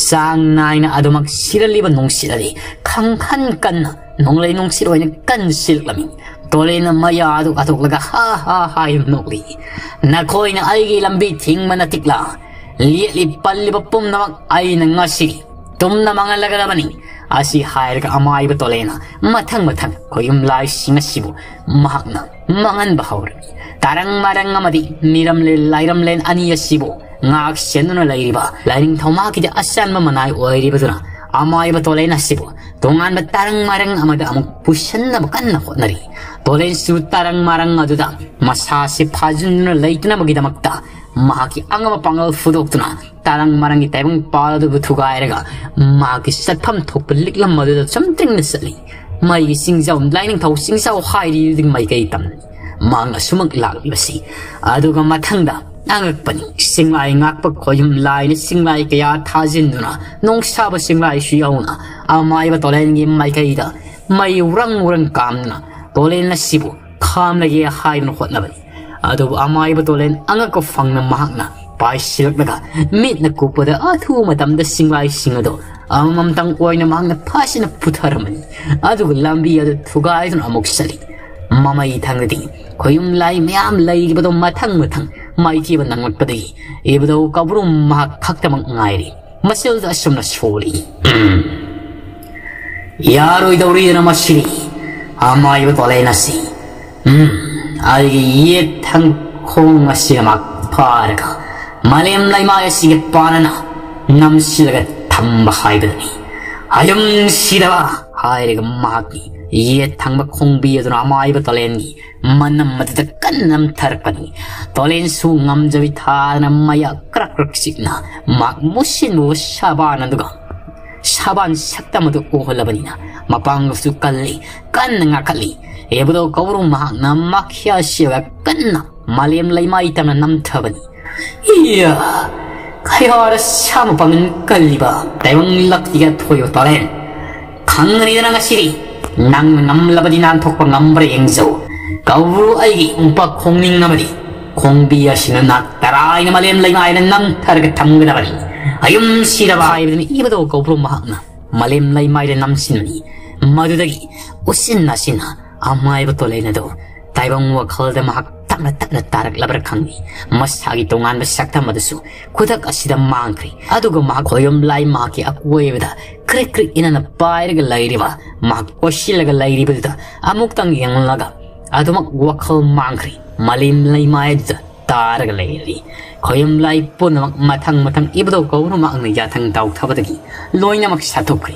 ꯆꯥꯡ ꯅꯥꯏꯅ ꯑꯗꯨꯃꯛ ꯁꯤꯔꯜꯂꯤꯕ ꯅꯨꯡꯁꯤꯠ ꯑꯗꯤ ꯈꯪꯈꯟ ꯀꯟꯅ ꯅꯣꯡꯂꯩ ꯅꯨꯡꯁꯤꯠ ꯑꯣꯏꯅ ꯀꯟꯁꯤꯜꯂꯛꯂꯝꯃꯤ꯫ ꯇꯣꯂꯦꯟꯅ ꯃꯌꯥ ꯑꯗꯨ ꯀꯥꯊꯣꯛꯂꯒ ꯍꯥ ꯍꯥ ꯍꯥꯏ ꯅꯣꯛꯂꯤ꯫ "ꯅꯈꯣꯏꯅ ꯑꯩꯒꯤ ꯂꯝꯕꯤ ꯊꯤꯡꯕ ꯅꯠꯇꯤꯛꯂꯥ? ꯂꯦꯠꯂꯤ ꯄꯜꯂꯤꯕ ꯄꯨꯝꯅꯃꯛ ꯑꯩꯅ ꯉꯁꯤ ꯇꯨꯝꯅ ꯃꯥꯡꯍꯜꯂꯒꯗꯕꯅꯤ" ꯑꯁꯤ ꯍꯥꯏꯔꯒ ꯑꯃꯥꯏꯕ ꯇꯣꯂꯦꯟꯅ ꯃꯊꯪ ꯃꯊꯪ ꯈꯣꯌꯨꯝ ꯂꯥꯏꯁꯤꯡ ꯑꯁꯤꯕꯨ ꯃꯍꯥꯛꯅ ꯃꯥꯡꯍꯟꯕ ꯍꯧꯔꯦ꯫ ꯇꯥꯔꯪ ꯃꯥꯔꯪ ꯑꯃꯗꯤ ꯃꯤꯔꯝꯂꯦꯟ ꯂꯥꯏꯔꯝꯂꯦꯟ ꯑꯅꯤ ꯑꯁꯤꯕꯨ ꯉꯥꯛ ꯁꯦꯟꯗꯨꯅ ꯂꯩꯔꯤꯕ ꯂꯥꯏꯅꯤꯡꯊꯧ ꯃꯍꯥꯛꯀꯤꯗꯤ ꯑꯆꯟꯕ ꯃꯅꯥꯏ ꯑꯣꯏꯔꯤꯕꯗꯨꯅ ꯑꯃꯥꯏꯕ ꯇꯣꯂꯦꯟ ꯑꯁꯤꯕꯨ ꯇꯣꯉꯥꯟꯕ ꯇꯥꯔꯪ ꯃꯥꯔꯪ ꯑꯃꯗ ꯑꯃꯨꯛ ꯄꯨꯁꯤꯟꯅꯕ ꯀꯟꯅ ꯍꯣꯠꯅꯔꯤ꯫ ꯇꯣꯂꯦꯟꯁꯨ ꯇꯥꯔꯪ ꯃꯥꯔꯪ ꯑꯗꯨꯗ ꯃꯁꯥꯁꯤ ꯐꯥꯖꯤꯟꯗꯨꯅ ꯂꯩꯇꯅꯕꯒꯤꯗꯃꯛꯇ ꯃꯍꯥꯛꯀꯤ ꯑꯉꯝꯕ ꯄꯥꯡꯒꯜ ꯐꯨꯗꯣꯛꯇꯨꯅ ꯇꯥꯔꯪ ꯃꯥꯔꯪꯒꯤ ꯇꯥꯏꯕꯪ ꯄꯥꯜ ꯑꯗꯨꯕꯨ ꯊꯨꯒꯥꯏꯔꯒ ꯃꯍꯥꯛꯀꯤ ꯆꯠꯐꯝ ꯊꯣꯛꯄ ꯂꯤꯛꯂꯝ ꯑꯗꯨꯗ ꯆꯨꯝꯇ꯭ꯔꯤꯡꯅ ꯆꯠꯂꯤ꯫ ꯃꯩꯒꯤ ꯆꯤꯡꯖꯥꯎ, ꯂꯥꯏꯅꯤꯡꯊꯧ ꯆꯤꯡꯖꯥꯎ ꯍꯥꯏꯔꯤꯗꯨꯒꯤ ꯃꯥꯏꯀꯩ ꯇꯝꯅꯤ ꯃꯍꯥꯛꯅ ꯁꯨꯃꯛ ꯂꯥꯛꯂꯤꯕꯁꯤ꯫ ꯑꯗꯨꯒ ꯃꯊꯪꯗ ꯑꯉꯛꯄꯅꯤ, ꯆꯤꯡꯂꯥꯏ ꯉꯥꯛꯄ ꯈꯣꯌꯨꯝ ꯂꯥꯏꯅ ꯆꯤꯡꯂꯥꯏ ꯀꯌꯥ ꯊꯥꯖꯤꯟꯗꯨꯅ, ꯅꯣꯡꯁꯥꯕ ꯆꯤꯡꯂꯥꯏꯁꯨ ꯌꯥꯎꯅ, ꯑꯃꯥꯏꯕ ꯇꯣꯂꯦꯟꯒꯤ ꯃꯥꯏꯀꯩꯗ ꯃꯩ ꯎꯔꯪ ꯎꯔꯪ ꯀꯥꯝꯗꯨꯅ ꯇꯣꯂꯦꯟ ꯑꯁꯤꯕꯨ ꯈꯥꯝꯂꯒꯦ ꯍꯥꯏꯗꯨꯅ ꯍꯣꯠꯅꯕꯅꯤ꯫ ꯑꯗꯨꯕꯨ ꯑꯃꯥꯏꯕ ꯇꯣꯂꯦꯟ ꯑꯉꯛꯄ ꯐꯪꯅ ꯃꯍꯥꯛꯅ ꯄꯥꯏꯁꯤꯜꯂꯛꯂꯒ ꯃꯤꯠꯅ ꯀꯨꯞꯄꯗ ꯑꯊꯨꯕ ꯃꯇꯝꯗ ꯆꯤꯡꯂꯥꯏꯁꯤꯡ ꯑꯗꯨ ꯑꯃꯃꯝꯇꯪ ꯑꯣꯏꯅ ꯃꯍꯥꯛꯅ ꯐꯥꯁꯤꯅ ꯄꯨꯊꯔꯝꯃꯅꯤ꯫ ꯑꯗꯨꯒ ꯂꯝꯕꯤ ꯑꯗꯨ ꯊꯨꯒꯥꯏꯗꯨꯅ ꯑꯃꯨꯛ ꯆꯠꯂꯤ꯫ ꯃꯃꯩ ꯊꯪꯗꯗꯤ ꯈꯣꯌꯨꯝ ꯂꯥꯏ ꯃꯌꯥꯝ ꯂꯩꯔꯤꯕꯗꯣ ꯃꯊꯪ ꯃꯊꯪ ꯃꯥꯏꯊꯤꯕ ꯅꯪꯂꯛꯄꯗꯒꯤ ꯏꯕꯨꯙꯧ ꯀꯧꯕ꯭ꯔꯨ ꯃꯍꯥꯛ ꯈꯛꯇꯃꯛ ꯉꯥꯏꯔꯤ꯫ ꯃꯆꯤꯜꯗ ꯑꯁꯨꯝꯅ ꯁꯣꯜꯂꯤ꯫ ꯎꯝ꯫ ꯌꯥꯔꯣꯏꯗꯧꯔꯤꯗꯅ ꯃꯁꯤꯗꯤ ꯑꯃꯥꯏꯕ ꯇꯣꯂꯦꯟ ꯑꯁꯤ꯫ ꯎꯝ, ꯑꯩꯒꯤ ꯌꯦꯠ ꯊꯪ ꯈꯣꯡ ꯑꯁꯤꯅ ꯃꯥ ꯐꯥꯔꯒ ꯃꯥꯂꯦꯝ ꯂꯩꯃꯥꯏ ꯑꯁꯤꯒ ꯄꯥꯟꯅꯅ ꯅꯝꯁꯤꯜꯂꯒ ꯊꯝꯕ ꯍꯥꯏꯕꯗꯨꯅꯤ꯫ ꯑꯌꯨꯝ ꯁꯤꯗꯕ ꯍꯥꯏꯔꯒ ꯃꯍꯥꯛꯀꯤ ꯌꯦꯠ ꯊꯪꯕ ꯈꯣꯡꯕꯤ ꯑꯗꯨꯅ ꯑꯃꯥꯏꯕ ꯇꯣꯂꯦꯟꯒꯤ ꯃꯅꯝ ꯑꯗꯨꯗ ꯀꯟꯅ ꯅꯝꯊꯔꯛꯄꯅꯤ꯫ ꯇꯣꯂꯦꯟꯁꯨ ꯉꯝꯖꯕꯤ ꯊꯥꯗꯅ ꯃꯌꯥ ꯀ꯭ꯔꯛ ꯀ꯭ꯔꯛ ꯆꯤꯛꯅ ꯃꯍꯥꯛ ꯃꯨꯁꯤꯟꯃꯨꯕ ꯁꯥꯕꯥꯟ ꯑꯗꯨꯒ ꯁꯥꯕꯥꯟ ꯁꯛꯇꯝ ꯑꯗꯨ ꯎꯍꯜꯂꯕꯅꯤꯅ ꯃꯄꯥꯡꯒꯜꯁꯨ ꯀꯜꯂꯤ, ꯀꯟꯅ ꯉꯥꯈꯠꯂꯤ꯫ ꯏꯕꯨꯙꯧ ꯀꯧꯕ꯭ꯔꯨ ꯃꯍꯥꯛꯅ ꯃꯥꯈꯤꯌꯥ ꯁꯤꯕ ꯀꯟꯅ ꯃꯥꯂꯦꯝ ꯂꯩꯃꯥꯏ ꯇꯝꯅ ꯅꯝꯊꯕꯅꯤ꯫ ꯏꯌꯥ! ꯈꯌꯥꯔ ꯁꯥꯃ ꯄꯥꯡꯒꯜ ꯀꯜꯂꯤꯕ ꯇꯥꯏꯕꯪ ꯂꯛꯇꯤꯒ ꯊꯣꯏꯕ ꯇꯣꯂꯦꯟ꯫ ꯈꯪꯒꯅꯤꯗꯅ ꯉꯁꯤꯗꯤ ꯅꯪꯅ ꯉꯝꯂꯕꯗꯤ ꯅꯥꯟꯊꯣꯛꯄ ꯉꯝꯕ꯭ꯔꯥ ꯌꯦꯡꯖꯧ꯫ ꯀꯧꯕ꯭ꯔꯨ ꯑꯩꯒꯤ ꯎꯄꯥ ꯈꯣꯡꯅꯤꯡ ꯑꯃꯗꯤ ꯈꯣꯡꯕꯤ ꯑꯁꯤꯅ ꯅꯥꯛ ꯇꯔꯥꯏꯅ ꯃꯥꯂꯦꯝ ꯂꯩꯃꯥꯏꯅ ꯅꯝꯊꯔꯒ ꯊꯝꯒꯗꯕꯅꯤ꯫ ꯑꯌꯨꯝ ꯁꯤꯗꯕ ꯍꯥꯏꯕꯗꯨꯅꯤ ꯏꯕꯨꯙꯧ ꯀꯧꯕ꯭ꯔꯨ ꯃꯍꯥꯛꯅ ꯃꯥꯂꯦꯝ ꯂꯩꯃꯥꯏꯗ ꯅꯝꯁꯤꯟꯕꯅꯤ꯫ ꯃꯗꯨꯗꯒꯤ ꯎꯆꯤꯟ ꯅꯥꯆꯤꯟꯅ ꯑꯃꯥꯏꯕ ꯇꯣꯂꯦꯟ ꯑꯗꯨ ꯇꯥꯏꯕꯪ ꯋꯥꯈꯜꯗ ꯃꯍꯥꯛ ꯇꯞꯅ ꯇꯞꯅ ꯇꯥꯔꯛꯂꯕ꯭ꯔꯥ ꯈꯪꯗꯦ꯫ ꯃꯁꯥꯒꯤ ꯇꯣꯉꯥꯟꯕ ꯁꯛꯇꯝ ꯑꯗꯨꯁꯨ ꯈꯨꯗꯛ ꯑꯁꯤꯗ ꯃꯥꯡꯈ꯭ꯔꯦ꯫ ꯑꯗꯨꯒ ꯃꯍꯥꯛ ꯈꯣꯌꯨꯝ ꯂꯥꯏ ꯃꯍꯥꯛꯀꯤ ꯑꯀꯣꯏꯕꯗ ꯀ꯭ꯔꯤꯛ ꯀ꯭ꯔꯤꯛ ꯏꯅꯅ ꯄꯥꯏꯔꯒ ꯂꯩꯔꯤꯕ, ꯃꯍꯥꯛ ꯀꯣꯏꯁꯤꯜꯂꯒ ꯂꯩꯔꯤꯕꯗꯨꯗ ꯑꯃꯨꯛꯇꯪ ꯌꯦꯡꯂꯒ ꯑꯗꯨꯃꯛ ꯋꯥꯈꯜ ꯃꯥꯡꯈ꯭ꯔꯦ꯫ ꯃꯥꯂꯦꯝ ꯂꯩꯃꯥꯏ ꯑꯗꯨꯗ ꯇꯥꯔꯒ ꯂꯩꯔꯤ꯫ ꯈꯣꯌꯨꯝ ꯂꯥꯏ ꯄꯨꯝꯅꯃꯛ ꯃꯊꯪ ꯃꯊꯪ ꯏꯕꯨꯙꯧ ꯀꯧꯕ꯭ꯔꯨ ꯃꯍꯥꯛꯅ ꯌꯥꯊꯪ ꯇꯧꯊꯕꯗꯒꯤ ꯂꯣꯏꯅꯃꯛ ꯁꯥꯊꯣꯛꯈ꯭ꯔꯦ꯫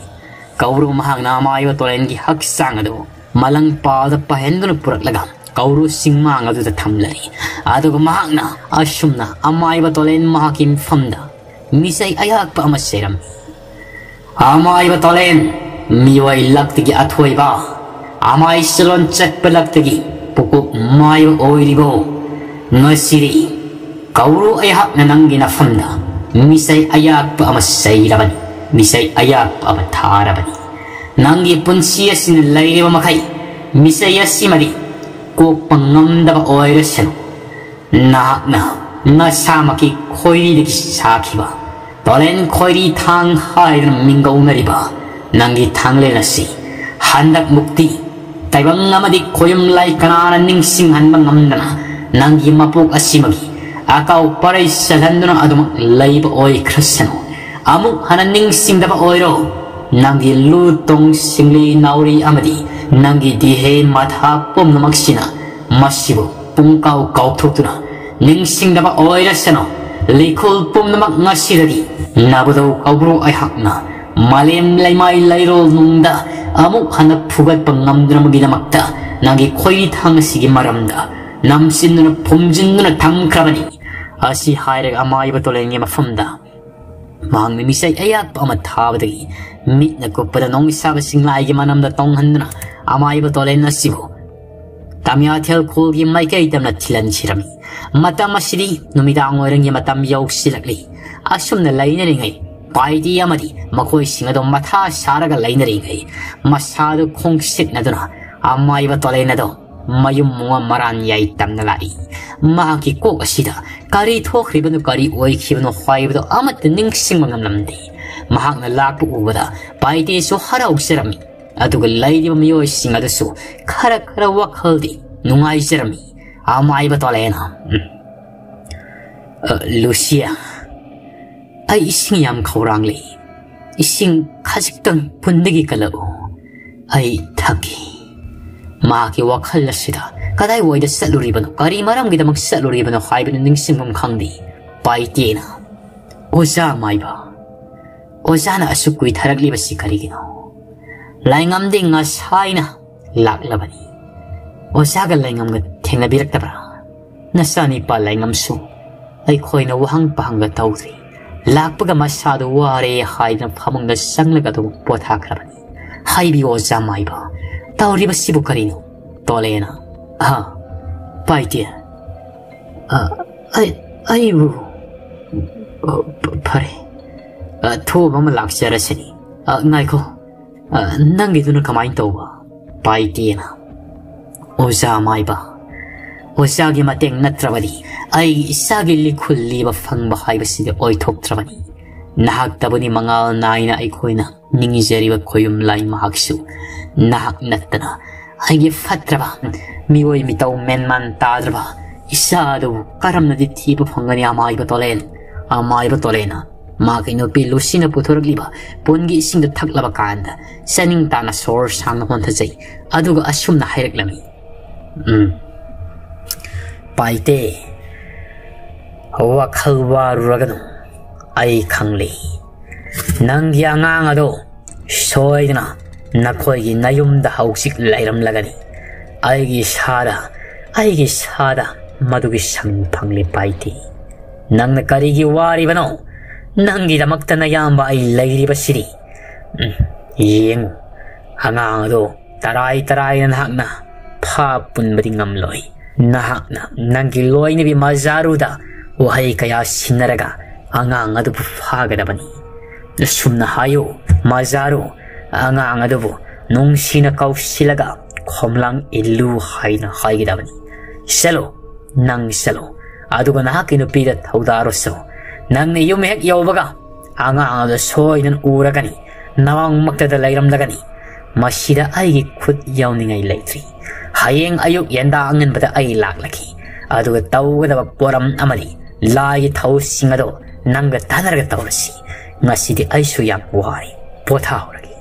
ꯀꯧꯕ꯭ꯔꯨ ꯃꯍꯥꯛꯅ ꯑꯃꯥꯏꯕ ꯇꯣꯂꯦꯟꯒꯤ ꯍꯛꯆꯥꯡ ꯑꯗꯨ ꯃꯂꯪ ꯄꯥꯜꯗ ꯄꯥꯏꯍꯟꯗꯨꯅ ꯄꯨꯔꯛꯂꯒ ꯀꯧꯕ꯭ꯔꯨ ꯆꯤꯡꯃꯥꯡ ꯑꯗꯨꯗ ꯊꯝꯂꯔꯤ꯫ ꯑꯗꯨꯒ ꯃꯍꯥꯛꯅ ꯑꯁꯨꯝꯅ ꯑꯃꯥꯏꯕ ꯇꯣꯂꯦꯟ ꯃꯍꯥꯛꯀꯤ ꯃꯐꯝꯗ ꯃꯤꯁꯩ ꯑꯌꯥꯛꯄ ꯑꯃ ꯆꯩꯔꯝꯃꯤ꯫ ꯑꯃꯥꯏꯕ ꯇꯣꯂꯦꯟ, ꯃꯤꯑꯣꯏ ꯂꯛꯇꯒꯤ ꯑꯊꯣꯏꯕ, ꯑꯃꯥꯏ ꯆꯂꯣꯟ ꯆꯠꯄ ꯂꯛꯇꯒꯤ ꯄꯨꯀꯣꯛ ꯃꯥꯏꯕ ꯑꯣꯏꯔꯤꯕꯣ? ꯉꯁꯤꯗꯤ ꯀꯧꯔꯨ ꯑꯩꯍꯥꯛꯅ ꯅꯪꯒꯤ ꯅꯐꯝꯗ ꯃꯤꯁꯩ ꯑꯌꯥꯛꯄ ꯑꯃ ꯆꯩꯔꯕꯅꯤ, ꯃꯤꯁꯩ ꯑꯌꯥꯛꯄ ꯑꯃ ꯊꯥꯔꯕꯅꯤ꯫ ꯅꯪꯒꯤ ꯄꯨꯟꯁꯤ ꯑꯁꯤꯅ ꯂꯩꯔꯤꯕ ꯃꯈꯩ ꯃꯤꯁꯩ ꯑꯁꯤꯃꯗꯤ ꯀꯣꯛꯄ ꯉꯝꯗꯕ ꯑꯣꯏꯔꯁꯅꯨ꯫ ꯅꯍꯥꯛꯅ ꯅꯁꯥꯃꯛꯀꯤ ꯈꯣꯏꯔꯤꯗꯒꯤ ꯁꯥꯈꯤꯕ ꯇꯣꯂꯦꯟ ꯈꯣꯏꯔꯤ ꯊꯥꯡ ꯍꯥꯏꯗꯨꯅ ꯃꯤꯡꯒꯧꯅꯔꯤꯕ ꯅꯪꯒꯤ ꯊꯥꯡꯂꯦꯟ ꯑꯁꯤ ꯍꯟꯗꯛ ꯃꯨꯛꯇꯤ ꯇꯥꯏꯕꯪ ꯑꯃꯗꯤ ꯈꯣꯌꯨꯝ ꯂꯥꯏ ꯀꯅꯥꯅ ꯅꯤꯡꯁꯤꯡꯍꯟꯕ ꯉꯝꯗꯅ ꯅꯪꯒꯤ ꯃꯄꯣꯛ ꯑꯁꯤꯃꯒꯤ ꯑꯀꯥꯎ ꯄꯔꯩ ꯆꯜꯍꯟꯗꯨꯅ ꯑꯗꯨꯃꯛ ꯂꯩꯕ ꯑꯣꯏꯈ꯭ꯔꯁꯅꯨ꯫ ꯑꯃꯨꯛ ꯍꯟꯅ ꯅꯤꯡꯁꯤꯡꯗꯕ ꯑꯣꯏꯔꯣ꯫ ꯅꯪꯒꯤ ꯂꯨ ꯇꯣꯡ ꯁꯤꯡꯂꯤ ꯅꯥꯎꯔꯤ ꯑꯃꯗꯤ ꯅꯪꯒꯤ ꯗꯤꯍꯦ ꯃꯊꯥ ꯄꯨꯝꯅꯃꯛꯁꯤꯅ ꯃꯁꯤꯕꯨ ꯄꯨꯡꯀꯥꯎ ꯀꯥꯎꯊꯣꯛꯇꯨꯅ ꯅꯤꯡꯁꯤꯡꯗꯕ ꯑꯣꯏꯔꯁꯅꯨ꯫ ꯂꯩꯈꯣꯜ ꯄꯨꯝꯅꯃꯛ ꯉꯁꯤꯗꯒꯤ ꯅꯥꯕꯨꯗꯧ ꯀꯧꯕ꯭ꯔꯨ ꯑꯩꯍꯥꯛꯅ ꯃꯥꯂꯦꯝ ꯂꯩꯃꯥꯏ ꯂꯩꯔꯣꯜ ꯅꯨꯡꯗ ꯑꯃꯨꯛ ꯍꯟꯅ ꯐꯨꯒꯠꯄ ꯉꯝꯗꯅꯕꯒꯤꯗꯃꯛꯇ ꯅꯪꯒꯤ ꯈꯣꯏꯔꯤ ꯊꯥꯡ ꯑꯁꯤꯒꯤ ꯃꯔꯝꯗ ꯅꯝꯁꯤꯟꯗꯨꯅ ꯐꯨꯝꯖꯤꯟꯗꯨꯅ ꯊꯝꯈ꯭ꯔꯕꯅꯤ꯫ ꯑꯁꯤ ꯍꯥꯏꯔꯒ ꯑꯃꯥꯏꯕ ꯇꯣꯂꯦꯟꯒꯤ ꯃꯐꯝꯗ ꯃꯍꯥꯛꯅ ꯃꯤꯁꯩ ꯑꯌꯥꯛꯄ ꯑꯃ ꯊꯥꯕꯗꯒꯤ ꯃꯤꯠꯅ ꯀꯨꯞꯄꯗ ꯅꯣꯡꯃꯩ ꯁꯥꯕ ꯁꯤꯡꯂꯥꯏꯒꯤ ꯃꯅꯝꯗ ꯇꯣꯡꯍꯟꯗꯨꯅ ꯑꯃꯥꯏꯕ ꯇꯣꯂꯦꯟ ꯑꯁꯤꯕꯨ ꯇꯃꯤꯌꯥꯊꯦꯜ ꯈꯨꯜꯒꯤ ꯃꯥꯏꯀꯩ ꯇꯝꯅ ꯊꯤꯜꯍꯟꯈꯤꯔꯝꯃꯤ꯫ ꯃꯇꯝ ꯑꯁꯤꯗꯤ ꯅꯨꯃꯤꯗꯥꯡ ꯋꯥꯏꯔꯝꯒꯤ ꯃꯇꯝ ꯌꯧꯁꯤꯜꯂꯛꯂꯤ꯫ ꯑꯁꯨꯝꯅ ꯂꯩꯅꯔꯤꯉꯩ, ꯄꯥꯏꯗꯤ ꯑꯃꯗꯤ ꯃꯈꯣꯏꯁꯤꯡ ꯑꯗꯨ ꯃꯊꯥ ꯁꯥꯔꯒ ꯂꯩꯅꯔꯤꯉꯩ, ꯃꯁꯥꯗꯨ ꯈꯣꯡꯁꯤꯠꯅꯗꯨꯅ ꯑꯃꯥꯏꯕ ꯇꯣꯂꯦꯟ ꯑꯗꯨ ꯃꯌꯨꯝ ꯃꯨꯡ ꯃꯔꯥꯟ ꯌꯥꯏ ꯇꯝꯅ ꯂꯥꯛꯏ꯫ ꯃꯍꯥꯛꯀꯤ ꯀꯣꯛ ꯑꯁꯤꯗ ꯀꯔꯤ ꯊꯣꯛꯈ꯭ꯔꯤꯕꯅꯣ, ꯀꯔꯤ ꯑꯣꯏꯈꯤꯕꯅꯣ ꯍꯥꯏꯕꯗꯨ ꯑꯃꯠꯇ ꯅꯤꯡꯁꯤꯡꯕ ꯉꯝꯂꯝꯗꯦ꯫ ꯃꯍꯥꯛꯅ ꯂꯥꯛꯄ ꯎꯕꯗ ꯄꯥꯏꯇꯦꯁꯨ ꯍꯔꯥꯎꯖꯔꯝꯃꯤ, ꯑꯗꯨꯒ ꯂꯩꯔꯤꯕ ꯃꯤꯑꯣꯏꯁꯤꯡ ꯑꯗꯨꯁꯨ ꯈꯔ ꯈꯔ ꯋꯥꯈꯜꯗꯤ ꯅꯨꯡꯉꯥꯏꯖꯔꯝꯃꯤ꯫ ꯑꯃꯥꯏꯕ ꯇꯣꯂꯦꯟꯅ, "ꯎꯝ, ꯑ, ꯂꯨꯁꯤꯌꯥ, ꯑꯩ ꯏꯁꯤꯡ ꯌꯥꯝ ꯈꯧꯔꯥꯡꯂꯦ꯫ ꯏꯁꯤꯡ ꯈꯖꯤꯛꯇꯪ ꯄꯨꯟꯗꯒꯤ ꯀꯜꯂꯛꯎ, ꯑꯩ ꯊꯛꯀꯦ꯫" ꯃꯍꯥꯛꯀꯤ ꯋꯥꯈꯜ ꯑꯁꯤꯗ ꯀꯗꯥꯏꯋꯥꯏꯗ ꯆꯠꯂꯨꯔꯤꯕꯅꯣ, ꯀꯔꯤ ꯃꯔꯝꯒꯤꯗꯃꯛ ꯆꯠꯂꯨꯔꯤꯕꯅꯣ ꯍꯥꯏꯕꯗꯨ ꯅꯤꯡꯁꯤꯡꯐꯝ ꯈꯪꯗꯦ꯫ ꯄꯥꯏꯇꯦꯅ, "ꯑꯣꯖꯥ ꯃꯥꯏꯕ, ꯑꯣꯖꯥꯅ ꯑꯁꯨꯛ ꯀꯨꯏꯊꯔꯛꯂꯤꯕꯁꯤ ꯀꯔꯤꯒꯤꯅꯣ? ꯂꯥꯏꯉꯝꯗꯤ ꯉꯁꯥꯏꯅ ꯂꯥꯛꯂꯕꯅꯤ꯫ ꯑꯣꯖꯥꯒ ꯂꯥꯏꯉꯝꯒ ꯊꯦꯡꯅꯕꯤꯔꯛꯇꯕ꯭ꯔꯥ? ꯅꯆꯥꯅꯤꯄꯥ ꯂꯥꯏꯉꯝꯁꯨ ꯑꯩꯈꯣꯏꯅ ꯋꯥꯍꯪ ꯄꯥꯍꯪꯒ ꯇꯧꯗ꯭ꯔꯤ꯫ ꯂꯥꯛꯄꯒ ꯃꯁꯥꯗꯨ ꯋꯥꯔꯦ ꯍꯥꯏꯗꯨꯅ ꯐꯃꯨꯡꯗ ꯆꯪꯂꯒ ꯑꯗꯨꯝ ꯄꯣꯊꯥꯈ꯭ꯔꯕꯅꯤ꯫" ꯍꯥꯏꯕꯤꯌꯨ, ꯑꯣꯖꯥ ꯃꯥꯏꯕ, ꯇꯧꯔꯤꯕꯁꯤꯕꯨ ꯀꯔꯤꯅꯣ? ꯇꯣꯂꯦꯅ, "ꯍꯥ? ꯄꯥꯏꯇꯦ? ꯑ, ꯑꯩ, ꯑꯩꯕꯨ, ꯑ, ꯐ-, ꯐꯔꯦ꯫ ꯑ, ꯊꯣꯛꯑꯕ ꯑꯃ ꯂꯥꯛꯆꯔꯁꯤꯅꯤ꯫ ꯑ, ꯉꯥꯏꯈꯣ꯫ ꯑ, ꯅꯪꯒꯤꯗꯨꯅ ꯀꯃꯥꯏꯅ ꯇꯧꯕ?" ꯄꯥꯏꯇꯦꯅ, "ꯑꯣꯖꯥ ꯃꯥꯏꯕ, ꯑꯣꯖꯥꯒꯤ ꯃꯇꯦꯡ ꯅꯠꯇ꯭ꯔꯕꯗꯤ ꯑꯩꯒꯤ ꯏꯆꯥꯒꯤ ꯂꯤꯈꯨꯜ ꯂꯤꯕ ꯐꯪꯕ ꯍꯥꯏꯕꯁꯤꯗꯤ ꯑꯣꯏꯊꯣꯛꯇ꯭ꯔꯕꯅꯤ꯫ ꯅꯍꯥꯛꯇꯕꯨꯅꯤ ꯃꯉꯥꯜ ꯅꯥꯏꯅ ꯑꯩꯈꯣꯏꯅ ꯅꯤꯡꯖꯔꯤꯕ ꯈꯣꯌꯨꯝ ꯂꯥꯏ ꯃꯍꯥꯛꯁꯨ ꯅꯍꯥꯛ ꯅꯠꯇꯅ ꯑꯩꯒꯤ ꯐꯠꯇ꯭ꯔꯕ ꯃꯤꯑꯣꯏ ꯃꯤꯇꯧ ꯃꯦꯟꯃꯥꯟ ꯇꯥꯗ꯭ꯔꯕ ꯏꯆꯥ ꯑꯗꯨꯕꯨ ꯀꯔꯝꯅꯗꯤ ꯊꯤꯕ ꯐꯪꯒꯅꯤ, ꯑꯃꯥꯏꯕ ꯇꯣꯂꯦꯟ? ꯑꯃꯥꯏꯕ ꯇꯣꯂꯦꯟꯅ ꯃꯥꯒꯤ ꯅꯨꯄꯤ ꯂꯨꯁꯤꯅ ꯄꯨꯊꯣꯔꯛꯂꯤꯕ ꯄꯣꯟꯒꯤ ꯏꯁꯤꯡꯗꯨ ꯊꯛꯂꯕ ꯀꯥꯟꯗ ꯆꯥꯅꯤꯡ ꯇꯥꯅ ꯁꯣꯔ ꯁꯥꯡꯅ ꯍꯣꯟꯊꯖꯩ꯫ ꯑꯗꯨꯒ ꯑꯁꯨꯝꯅ ꯍꯥꯏꯔꯛꯂꯝꯃꯤ, ꯎꯝ, ꯄꯥꯏꯇꯦ, ꯋꯥꯈꯜ ꯋꯥꯔꯨꯔꯒꯅꯨ, ꯑꯩ ꯈꯪꯂꯤ꯫ ꯅꯪꯒꯤ ꯑꯉꯥꯡ ꯑꯗꯣ ꯁꯣꯏꯗꯅ ꯅꯈꯣꯏꯒꯤ ꯅꯌꯨꯝꯗ ꯍꯧꯖꯤꯛ ꯂꯩꯔꯝꯂꯒꯅꯤ꯫ ꯑꯩꯒꯤ ꯏꯁꯥꯗ, ꯑꯩꯒꯤ ꯏꯁꯥꯗ ꯃꯗꯨꯒꯤ ꯁꯪ ꯐꯪꯂꯤ, ꯄꯥꯏꯇꯦ꯫ ꯅꯪꯅ ꯀꯔꯤꯒꯤ ꯋꯥꯔꯤꯕꯅꯣ? ꯅꯪꯒꯤꯗꯃꯛꯇ ꯅꯌꯥꯝꯕ ꯑꯩ ꯂꯩꯔꯤꯕꯁꯤꯗꯤ꯫ ꯎꯝ, ꯌꯦꯡꯉꯨ, ꯑꯉꯥꯡ ꯑꯗꯣ ꯇꯔꯥꯏ ꯇꯔꯥꯏꯅ ꯅꯍꯥꯛꯅ ꯐꯥ ꯄꯨꯟꯕꯗꯤ ꯉꯝꯂꯣꯏ꯫ ꯅꯍꯥꯛꯅ ꯅꯪꯒꯤ ꯂꯣꯏꯅꯕꯤ ꯃꯖꯥꯔꯨꯗ ꯋꯥꯍꯩ ꯀꯌꯥ ꯁꯤꯟꯅꯔꯒ ꯑꯉꯥꯡ ꯑꯗꯨꯕꯨ ꯐꯥꯒꯗꯕꯅꯤ꯫ ꯑꯁꯨꯝꯅ ꯍꯥꯏꯌꯨ, ꯃꯖꯥꯔꯨ, ꯑꯉꯥꯡ ꯑꯗꯨꯕꯨ ꯅꯨꯡꯁꯤꯅ ꯀꯧꯁꯤꯜꯂꯒ ꯈꯣꯝꯂꯥꯡ ꯏꯜꯂꯨ ꯍꯥꯏꯅ ꯍꯥꯏꯒꯗꯕꯅꯤ꯫ ꯆꯠꯂꯨ, ꯅꯪ ꯆꯠꯂꯨ, ꯑꯗꯨꯒ ꯅꯍꯥꯛꯀꯤ ꯅꯨꯄꯤꯗ ꯊꯧꯗꯥꯔꯨꯁꯨ꯫ ꯅꯪꯅ ꯌꯨꯝ ꯍꯦꯛ ꯌꯧꯕꯒ ꯑꯉꯥꯡ ꯑꯗꯨ ꯁꯣꯏꯗꯅ ꯎꯔꯒꯅꯤ, ꯅꯃꯥꯡꯃꯛꯇꯗ ꯂꯩꯔꯝꯂꯒꯅꯤ꯫ ꯃꯁꯤꯗ ꯑꯩꯒꯤ ꯈꯨꯠ ꯌꯥꯎꯅꯤꯡꯉꯥꯏ ꯂꯩꯇ꯭ꯔꯤ꯫ ꯍꯌꯦꯡ ꯑꯌꯨꯛ ꯌꯦꯟꯗꯥ ꯑꯉꯟꯕꯗ ꯑꯩ ꯂꯥꯛꯂꯒꯦ, ꯑꯗꯨꯒ ꯇꯧꯒꯗꯕ ꯄꯣꯔꯝ ꯑꯃꯗꯤ ꯂꯥꯏꯒꯤ ꯊꯧꯁꯤꯡ ꯑꯗꯣ ꯅꯪꯒ ꯇꯥꯟꯅꯔꯒ ꯇꯧꯔꯁꯤ꯫ ꯉꯁꯤꯗꯤ ꯑꯩꯁꯨ ꯌꯥꯝ ꯋꯥꯔꯦ, ꯄꯣꯊꯥꯍꯧꯔꯒꯦ꯫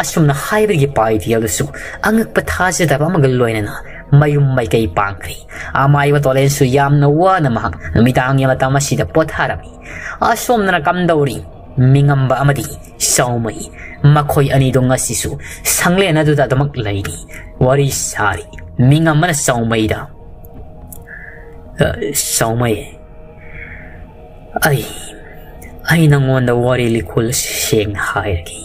ꯑꯁꯨꯝꯅ ꯍꯥꯏꯕꯗꯒꯤ ꯄꯥꯏꯇꯦꯜꯗꯁꯨ ꯑꯉꯛꯄ ꯊꯥꯖꯗꯕ ꯑꯃꯒ ꯂꯣꯏꯅꯅ ꯃꯌꯨꯝ ꯃꯥꯏꯀꯩ ꯄꯥꯡꯈ꯭ꯔꯦ꯫ ꯑꯃꯥꯏꯕ ꯇꯣꯂꯦꯟꯁꯨ ꯌꯥꯝꯅ ꯋꯥꯅ ꯃꯍꯥꯛ ꯅꯨꯃꯤꯗꯥꯡꯒꯤ ꯃꯇꯝ ꯑꯁꯤꯗ ꯄꯣꯊꯥꯔꯝꯃꯤ꯫ ꯑꯁꯣꯝꯗꯅ ꯀꯝꯗꯧꯔꯤ? ꯃꯤꯉꯝꯕ ꯑꯃꯗꯤ ꯆꯥꯎꯃꯩ, ꯃꯈꯣꯏ ꯑꯅꯤꯗꯣ ꯉꯁꯤꯁꯨ ꯁꯪꯂꯦꯟ ꯑꯗꯨꯗ ꯑꯗꯨꯃꯛ ꯂꯩꯔꯤ꯫ ꯋꯥꯔꯤ ꯁꯥꯔꯤ꯫ ꯃꯤꯉꯝꯕꯅ ꯆꯥꯎꯃꯩꯗ, "ꯑ, ꯆꯥꯎꯃꯩ, ꯑꯩ, ꯑꯩ ꯅꯪꯉꯣꯟꯗ ꯋꯥꯔꯤ ꯂꯤꯈꯣꯜ ꯑꯁꯤ ꯁꯦꯡꯅ ꯍꯥꯏꯔꯒꯦ꯫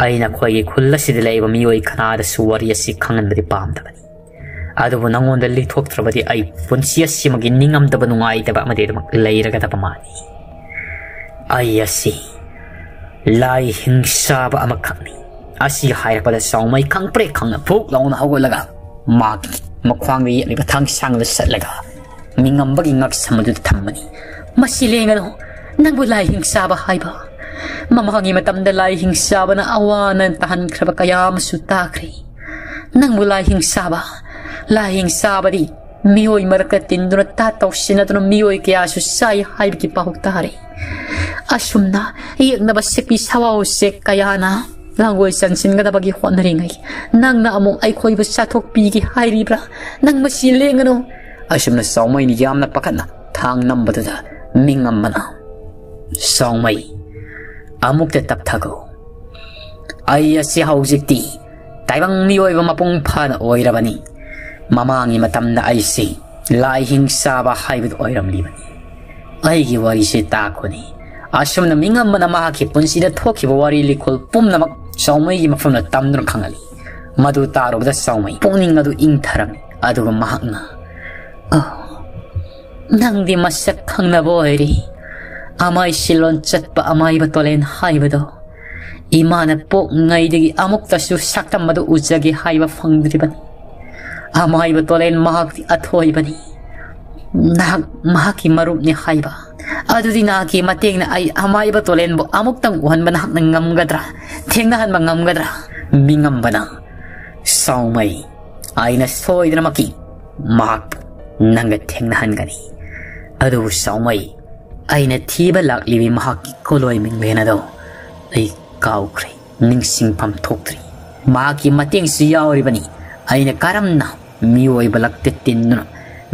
ꯑꯩꯅ ꯑꯩꯈꯣꯏꯒꯤ ꯈꯨꯜ ꯑꯁꯤꯗ ꯂꯩꯔꯤꯕ ꯃꯤꯑꯣꯏ ꯀꯅꯥꯗꯁꯨ ꯋꯥꯔꯤ ꯑꯁꯤ ꯈꯪꯍꯟꯕꯗꯤ ꯄꯥꯝꯗꯕꯅꯤ꯫ ꯑꯗꯨꯕꯨ ꯅꯉꯣꯟꯗ ꯂꯤꯊꯣꯛꯇ꯭ꯔꯕꯗꯤ ꯑꯩ ꯄꯨꯟꯁꯤ ꯑꯁꯤꯃꯒꯤ ꯅꯤꯡꯉꯝꯗꯕ ꯅꯨꯡꯉꯥꯏꯇꯕ ꯑꯃꯗꯤ ꯑꯗꯨꯃꯛ ꯂꯩꯔꯒꯗꯕ ꯃꯥꯜꯂꯤ꯫ ꯑꯩ ꯑꯁꯤ ꯂꯥꯏ ꯍꯤꯡꯁꯥꯕ ꯑꯃꯈꯛꯅꯤ꯫ ꯑꯁꯤ ꯍꯥꯏꯔꯛꯄꯗ ꯆꯥꯎꯃꯩ ꯈꯪꯄ꯭ꯔꯦꯛ ꯈꯪꯅ ꯐꯨꯛ ꯂꯥꯎꯅ ꯍꯧꯒꯠꯂꯒ ꯃꯥꯒꯤ ꯃꯈ꯭ꯋꯥꯡꯗ ꯌꯦꯠꯂꯤꯕ ꯊꯥꯡꯁꯥꯡꯗ ꯆꯠꯂꯒ ꯃꯤꯉꯝꯕꯒꯤ ꯉꯛꯁꯝ ꯑꯗꯨꯗ ꯊꯝꯕꯅꯤ꯫ "ꯃꯁꯤ ꯂꯦꯡꯒꯅꯨ, ꯅꯪꯕꯨ ꯂꯥꯏ ꯍꯤꯡꯁꯥꯕ ꯍꯥꯏꯕ? ꯃꯃꯥꯡꯒꯤ ꯃꯇꯝꯗ ꯂꯥꯏ ꯍꯤꯡꯁꯥꯕꯅ ꯑꯋꯥ ꯑꯅꯥ ꯇꯥꯍꯟꯈ꯭ꯔꯕ ꯀꯌꯥ ꯑꯃꯁꯨ ꯇꯥꯈ꯭ꯔꯦ꯫ ꯅꯪꯕꯨ ꯂꯥꯏ ꯍꯤꯡꯁꯥꯕ, ꯂꯥꯏ ꯍꯤꯡꯁꯥꯕꯗꯤ ꯃꯤꯑꯣꯏ ꯃꯔꯛꯇ ꯇꯤꯟꯗꯨꯅ ꯇꯥ ꯇꯧꯁꯤꯟꯅꯗꯨꯅ ꯃꯤꯑꯣꯏ ꯀꯌꯥꯁꯨ ꯆꯥꯏ ꯍꯥꯏꯕꯒꯤ ꯄꯥꯎ ꯇꯥꯔꯦ꯫ ꯑꯁꯨꯝꯅ ꯌꯦꯛꯅꯕ ꯁꯛꯄꯤ ꯁꯋꯥ ꯎꯆꯦꯛ ꯀꯌꯥꯅ ꯂꯥꯡꯒꯣꯏ ꯆꯟꯁꯤꯟꯒꯗꯕꯒꯤ ꯍꯣꯠꯅꯔꯤꯉꯩ ꯅꯪꯅ ꯑꯃꯨꯛ ꯑꯩꯈꯣꯏꯕꯨ ꯆꯥꯊꯣꯛꯄꯤꯒꯦ ꯍꯥꯏꯔꯤꯕ꯭ꯔꯥ? ꯅꯪ ꯃꯁꯤ ꯂꯦꯡꯒꯅꯨ!" ꯑꯁꯨꯝꯅ ꯆꯥꯎꯃꯩꯅ ꯌꯥꯝꯅ ꯄꯥꯈꯠꯅ ꯊꯥꯡ ꯅꯝꯕꯗꯨꯗ ꯃꯤꯉꯝꯕꯅ, "ꯆꯥꯎꯃꯩ, ꯑꯃꯨꯛꯇ ꯇꯞꯊꯈꯣ꯫ ꯑꯩ ꯑꯁꯤ ꯍꯧꯖꯤꯛꯇꯤ ꯇꯥꯏꯕꯪ ꯃꯤꯑꯣꯏꯕ ꯃꯄꯨꯡ ꯐꯥꯅ ꯑꯣꯏꯔꯕꯅꯤ꯫ ꯃꯃꯥꯡꯒꯤ ꯃꯇꯝꯗ ꯑꯩꯁꯤ ꯂꯥꯏ ꯍꯤꯡꯁꯥꯕ ꯍꯥꯏꯕꯗꯨ ꯑꯣꯏꯔꯝꯂꯤꯕꯅꯤ꯫ ꯑꯩꯒꯤ ꯋꯥꯔꯤꯁꯤ ꯇꯥꯈꯣꯅꯤ꯫" ꯑꯁꯨꯝꯅ ꯃꯤꯉꯝꯕꯅ ꯃꯍꯥꯛꯀꯤ ꯄꯨꯟꯁꯤꯗ ꯊꯣꯛꯈꯤꯕ ꯋꯥꯔꯤ ꯂꯤꯈꯣꯜ ꯄꯨꯝꯅꯃꯛ ꯆꯥꯎꯃꯩꯒꯤ ꯃꯐꯝꯗ ꯇꯝꯗꯨꯅ ꯈꯪꯍꯜꯂꯤ꯫ ꯃꯗꯨ ꯇꯥꯔꯨꯕꯗ ꯆꯥꯎꯃꯩ ꯄꯨꯛꯅꯤꯡ ꯑꯗꯨ ꯏꯪꯊꯔꯝꯃꯤ꯫ ꯑꯗꯨꯒ ꯃꯍꯥꯛꯅ, "ꯑꯣ, ꯅꯪꯗꯤ ꯃꯁꯛ ꯈꯪꯅꯕ ꯑꯣꯏꯔꯤ꯫ ꯑꯃꯥꯏ ꯁꯤꯂꯣꯟ ꯆꯠꯄ ꯑꯃꯥꯏꯕ ꯇꯣꯂꯦꯟ ꯍꯥꯏꯕꯗꯣ ꯏꯃꯥꯅ ꯄꯣꯛꯉꯩꯗꯒꯤ ꯑꯃꯨꯛꯇꯁꯨ ꯁꯛꯇꯝ ꯑꯗꯨ ꯎꯖꯒꯦ ꯍꯥꯏꯕ ꯐꯪꯗ꯭ꯔꯤꯕꯅꯤ꯫ ꯑꯃꯥꯏꯕ ꯇꯣꯂꯦꯟ ꯃꯍꯥꯛꯇꯤ ꯑꯊꯣꯏꯕꯅꯤ꯫ ꯅꯍꯥꯛ ꯃꯍꯥꯛꯀꯤ ꯃꯔꯨꯞꯅꯤ ꯍꯥꯏꯕ꯫ ꯑꯗꯨꯗꯤ ꯅꯍꯥꯛꯀꯤ ꯃꯇꯦꯡꯅ ꯑꯩ ꯑꯃꯥꯏꯕ ꯇꯣꯂꯦꯟꯕꯨ ꯑꯃꯨꯛꯇꯪ ꯎꯍꯟꯕ ꯅꯍꯥꯛꯅ ꯉꯝꯒꯗ꯭ꯔꯥ? ꯊꯦꯡꯅꯍꯟꯕ ꯉꯝꯒꯗ꯭ꯔꯥ?" ꯃꯤꯉꯝꯕꯅ, "ꯆꯥꯎꯃꯩ, ꯑꯩꯅ ꯁꯣꯏꯗꯅꯃꯛꯀꯤ ꯃꯍꯥꯛꯄꯨ ꯅꯪꯒ ꯊꯦꯡꯅꯍꯟꯒꯅꯤ꯫ ꯑꯗꯨꯕꯨ ꯆꯥꯎꯃꯩ, ꯑꯩꯅ ꯊꯤꯕ ꯂꯥꯛꯂꯤꯕꯤ ꯃꯍꯥꯛꯀꯤ ꯀꯣꯂꯣꯏ ꯃꯤꯡꯂꯦꯟ ꯑꯗꯣ ꯑꯩ ꯀꯥꯎꯈ꯭ꯔꯦ, ꯅꯤꯡꯁꯤꯡꯐꯝ ꯊꯣꯛꯇ꯭ꯔꯤ꯫ ꯃꯍꯥꯛꯀꯤ ꯃꯇꯦꯡꯁꯨ ꯌꯥꯎꯔꯤꯕꯅꯤ꯫ ꯑꯩꯅ ꯀꯔꯝꯅ ꯃꯤꯑꯣꯏꯕ ꯂꯛꯇ ꯇꯤꯟꯗꯨꯅ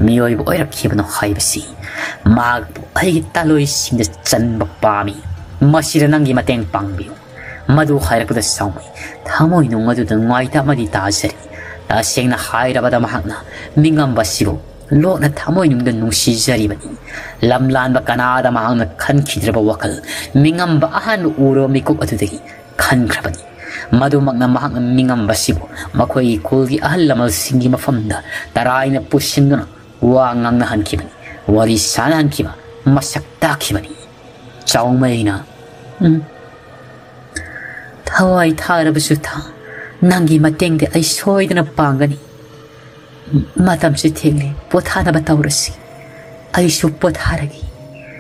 ꯃꯤꯑꯣꯏꯕ ꯑꯣꯏꯔꯛꯈꯤꯕꯅꯣ ꯍꯥꯏꯕꯁꯤ꯫ ꯃꯍꯥꯛꯄꯨ ꯑꯩꯒꯤ ꯇꯥꯂꯣꯏꯁꯤꯡꯗ ꯆꯟꯕ ꯄꯥꯝꯃꯤ꯫ ꯃꯁꯤꯗ ꯅꯪꯒꯤ ꯃꯇꯦꯡ ꯄꯥꯡꯕꯤꯌꯨ꯫" ꯃꯗꯨ ꯍꯥꯏꯔꯛꯄꯗ ꯆꯥꯎꯃꯩ ꯊꯃꯣꯏꯅꯨꯡ ꯑꯗꯨꯗ ꯅꯨꯡꯉꯥꯏꯇꯕ ꯑꯃꯗꯤ ꯇꯥꯖꯔꯤ꯫ ꯇꯁꯦꯡꯅ ꯍꯥꯏꯔꯕꯗ ꯃꯍꯥꯛꯅ ꯃꯤꯉꯝꯕ ꯑꯁꯤꯕꯨ ꯂꯣꯠꯅ ꯊꯃꯣꯏꯅꯨꯡꯗ ꯅꯨꯡꯁꯤꯖꯔꯤꯕꯅꯤ꯫ ꯂꯝꯂꯥꯟꯕ ꯀꯅꯥꯗ ꯃꯍꯥꯛꯅ ꯈꯟꯈꯤꯗ꯭ꯔꯕ ꯋꯥꯈꯜ ꯃꯤꯉꯝꯕ ꯑꯍꯥꯟꯕ ꯎꯔꯕ ꯃꯤꯀꯨꯞ ꯑꯗꯨꯗꯒꯤ ꯈꯟꯈ꯭ꯔꯕꯅꯤ꯫ ꯃꯗꯨꯃꯛꯅ ꯃꯍꯥꯛꯅ ꯃꯤꯉꯝꯕꯁꯤꯕꯨ ꯃꯈꯣꯏꯒꯤ ꯈꯨꯜꯒꯤ ꯑꯍꯜ ꯂꯃꯟꯁꯤꯡꯒꯤ ꯃꯐꯝꯗ ꯇꯔꯥꯏꯅ ꯄꯨꯁꯤꯟꯗꯨꯅ ꯋꯥ ꯉꯥꯡꯅꯍꯟꯈꯤꯕꯅꯤ, ꯋꯥꯔꯤ ꯁꯥꯅꯍꯟꯈꯤꯕ, ꯃꯁꯛ ꯇꯥꯛꯈꯤꯕꯅꯤ꯫ ꯆꯥꯎꯃꯩꯅ, "ꯎꯝ, ꯊꯋꯥꯏ ꯊꯥꯔꯕꯁꯨ ꯊꯥ, ꯅꯪꯒꯤ ꯃꯇꯦꯡꯗꯤ ꯑꯩ ꯁꯣꯏꯗꯅ ꯄꯥꯡꯒꯅꯤ꯫ ꯃꯇꯝꯁꯨ ꯊꯦꯡꯂꯦ, ꯄꯣꯊꯥꯅꯕ ꯇꯧꯔꯁꯤ꯫ ꯑꯩꯁꯨ ꯄꯣꯊꯥꯔꯒꯦ꯫"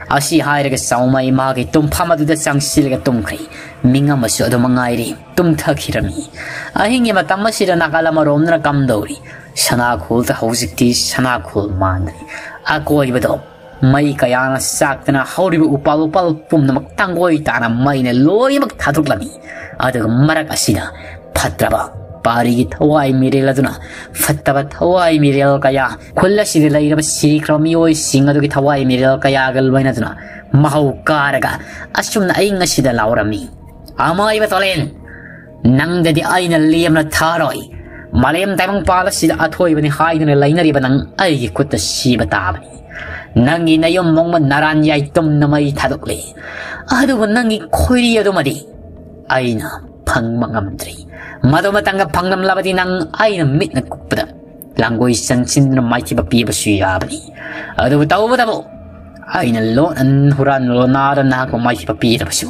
ꯑꯁꯤ ꯍꯥꯏꯔꯒ ꯆꯥꯎꯃꯩ ꯃꯥꯒꯤ ꯇꯨꯝꯐꯝ ꯑꯗꯨꯗ ꯆꯪꯁꯤꯜꯂꯒ ꯇꯨꯝꯈ꯭ꯔꯦ꯫ ꯃꯤꯉꯝꯕꯁꯨ ꯑꯗꯨꯃꯛ ꯉꯥꯏꯔꯤ, ꯇꯨꯝꯊꯈꯤꯔꯝꯃꯤ꯫ ꯑꯍꯤꯡꯒꯤ ꯃꯇꯝ ꯑꯁꯤꯗ ꯅꯥꯀꯜ ꯑꯃꯔꯣꯝꯗꯅ ꯀꯝꯗꯧꯔꯤ? ꯁꯅꯥꯈꯣꯜꯗ ꯍꯧꯖꯤꯛꯇꯤ ꯁꯅꯥꯈꯣꯜ ꯃꯥꯟꯗ꯭ꯔꯦ꯫ ꯑꯀꯣꯏꯕꯗꯣ ꯃꯩ ꯀꯌꯥꯅ ꯆꯥꯛꯇꯅ ꯍꯧꯔꯤꯕ ꯎꯄꯥꯜ ꯋꯥꯄꯥꯜ ꯄꯨꯝꯅꯃꯛ ꯇꯥꯡꯒꯣꯏ ꯇꯥꯅ ꯃꯩꯅ ꯂꯣꯏꯅꯃꯛ ꯊꯥꯗꯣꯛꯂꯝꯃꯤ꯫ ꯑꯗꯨꯒ ꯃꯔꯛ ꯑꯁꯤꯗ ꯐꯠꯇ꯭ꯔꯕ ꯄꯥꯔꯤꯒꯤ ꯊꯋꯥꯏ ꯃꯤꯔꯦꯜ ꯑꯗꯨꯅ ꯐꯠꯇꯕ ꯊꯋꯥꯏ ꯃꯤꯔꯦꯜ ꯀꯌꯥ, ꯈꯨꯜ ꯑꯁꯤꯗ ꯂꯩꯔꯕ ꯁꯤꯈ꯭ꯔꯕ ꯃꯤꯑꯣꯏꯁꯤꯡ ꯑꯗꯨꯒꯤ ꯊꯋꯥꯏ ꯃꯤꯔꯦꯜ ꯀꯌꯥꯒ ꯂꯣꯏꯅꯗꯨꯅ ꯃꯍꯧ ꯀꯥꯔꯒ ꯑꯁꯨꯝꯅ ꯑꯏꯪ ꯑꯁꯤꯗ ꯂꯥꯎꯔꯝꯃꯤ, "ꯑꯃꯥꯏꯕ ꯇꯣꯂꯦꯟ, ꯅꯪꯗꯗꯤ ꯑꯩꯅ ꯂꯦꯝꯅ ꯊꯥꯔꯣꯏ꯫ ꯃꯥꯂꯦꯝ ꯇꯥꯏꯕꯪꯄꯥꯜ ꯑꯁꯤꯗ ꯑꯊꯣꯏꯕꯅꯤ ꯍꯥꯏꯗꯨꯅ ꯂꯩꯅꯔꯤꯕ ꯅꯪ ꯑꯩꯒꯤ ꯈꯨꯠꯇ ꯁꯤꯕ ꯇꯥꯕꯅꯤ꯫ ꯅꯪꯒꯤ ꯅꯌꯨꯝ ꯃꯣꯡꯕ ꯅꯔꯥꯟ ꯌꯥꯏꯇꯨꯝꯅ ꯃꯩ ꯊꯥꯗꯣꯛꯂꯤ꯫ ꯑꯗꯨꯕꯨ ꯅꯪꯒꯤ ꯈꯣꯏꯔꯤ ꯑꯗꯨꯃꯗꯤ ꯑꯩꯅ ꯐꯪꯕ ꯉꯝꯗ꯭ꯔꯤ꯫ ꯃꯗꯨ ꯃꯇꯪꯒ ꯐꯪꯂꯝꯂꯕꯗꯤ ꯅꯪ ꯑꯩꯅ ꯃꯤꯠꯅ ꯀꯨꯞꯄꯗ ꯂꯥꯡꯒꯣꯏ ꯆꯟꯁꯤꯟꯗꯨꯅ ꯃꯥꯏꯊꯤꯕ ꯄꯤꯕꯁꯨ ꯌꯥꯕꯅꯤ꯫ ꯑꯗꯨꯕꯨ ꯇꯧꯕꯇꯕꯨ ꯑꯩꯅ ꯂꯣꯟ ꯍꯨꯔꯥꯟ ꯂꯣꯟꯅꯥꯗ ꯅꯍꯥꯛꯄꯨ ꯃꯥꯏꯊꯤꯕ ꯄꯤꯔꯕꯁꯨ,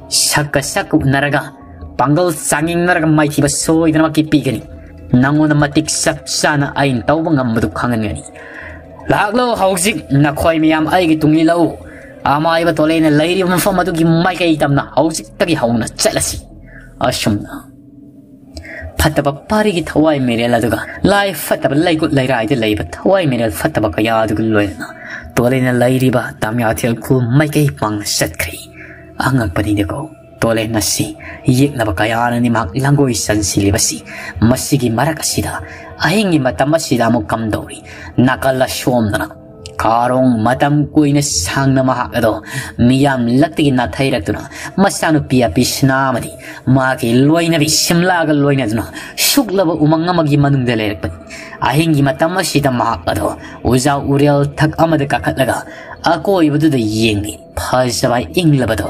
ꯁꯛꯀ ꯁꯛ ꯎꯅꯔꯒ ꯄꯥꯡꯒꯜ ꯆꯥꯡꯌꯦꯡꯅꯔꯒ ꯃꯥꯏꯊꯤꯕ ꯁꯣꯏꯗꯅꯃꯛꯀꯤ ꯄꯤꯒꯅꯤ꯫ ꯅꯉꯣꯟꯗ ꯃꯇꯤꯛ ꯆꯞ ꯆꯥꯅ ꯑꯩꯅ ꯇꯧꯕ ꯉꯝꯕꯗꯨ ꯈꯪꯍꯟꯒꯅꯤ꯫ ꯂꯥꯛꯂꯣ ꯍꯧꯖꯤꯛ, ꯅꯈꯣꯏ ꯃꯌꯥꯝ ꯑꯩꯒꯤ ꯇꯨꯡ ꯏꯜꯂꯛꯎ꯫ ꯑꯃꯥꯏꯕ ꯇꯣꯂꯦꯅ ꯂꯩꯔꯤꯕ ꯃꯐꯝ ꯑꯗꯨꯒꯤ ꯃꯥꯏꯀꯩ ꯇꯝꯅ ꯍꯧꯖꯤꯛꯇꯒꯤ ꯍꯧꯅ ꯆꯠꯂꯁꯤ꯫" ꯑꯁꯨꯝꯅ ꯐꯠꯇꯕ ꯄꯥꯔꯤꯒꯤ ꯊꯋꯥꯏ ꯃꯤꯔꯦꯜ ꯑꯗꯨꯒ ꯂꯥꯏ ꯐꯠꯇꯕ ꯂꯩꯀꯨꯠ ꯂꯩꯔꯥꯏꯗ ꯂꯩꯕ ꯊꯋꯥꯏ ꯃꯤꯔꯦꯜ ꯐꯠꯇꯕ ꯀꯌꯥ ꯑꯗꯨꯒ ꯂꯣꯏꯅꯅ ꯇꯣꯂꯦꯅ ꯂꯩꯔꯤꯕ ꯇꯥꯃꯤꯌꯥꯊꯦꯜ ꯈꯨꯜ ꯃꯥꯏꯀꯩ ꯄꯥꯡꯅ ꯆꯠꯈ꯭ꯔꯦ꯫ ꯑꯉꯛꯄꯅꯤꯗꯀꯣ, ꯇꯣꯂꯦꯟ ꯑꯁꯤ ꯌꯦꯛꯅꯕ ꯀꯌꯥꯅꯅꯤ ꯃꯍꯥꯛ ꯂꯥꯡꯒꯣꯏ ꯆꯟꯁꯤꯜꯂꯤꯕꯁꯤ꯫ ꯃꯁꯤꯒꯤ ꯃꯔꯛ ꯑꯁꯤꯗ, ꯑꯍꯤꯡꯒꯤ ꯃꯇꯝ ꯑꯁꯤꯗ ꯑꯃꯨꯛ ꯀꯝꯗꯧꯔꯤ? ꯅꯥꯀꯜ ꯑꯁꯣꯝꯗꯅ ꯀꯥꯔꯣꯡ ꯃꯇꯝ ꯀꯨꯏꯅ ꯁꯥꯡꯅ ꯃꯍꯥꯛ ꯑꯗꯣ ꯃꯤꯌꯥꯝ ꯂꯛꯇꯒꯤ ꯅꯥꯊꯩꯔꯛꯇꯨꯅ ꯃꯆꯥꯅꯨꯄꯤ ꯑꯄꯤꯁꯅꯥ ꯑꯃꯗꯤ ꯃꯥꯒꯤ ꯂꯣꯏꯅꯕꯤ ꯁꯤꯝꯂꯥꯒ ꯂꯣꯏꯅꯗꯨꯅ ꯁꯨꯛꯂꯕ ꯎꯃꯪ ꯑꯃꯒꯤ ꯃꯅꯨꯡꯗ ꯂꯩꯔꯛꯄꯅꯤ꯫ ꯑꯍꯤꯡꯒꯤ ꯃꯇꯝ ꯑꯁꯤꯗ ꯃꯍꯥꯛ ꯑꯗꯣ ꯎꯖꯥ ꯎꯔꯦꯜ ꯊꯛ ꯑꯃꯗ ꯀꯥꯈꯠꯂꯒ ꯑꯀꯣꯏꯕꯗꯨꯗ ꯌꯦꯡꯂꯤ꯫ ꯐꯖꯕ ꯏꯪꯂꯕꯗꯣ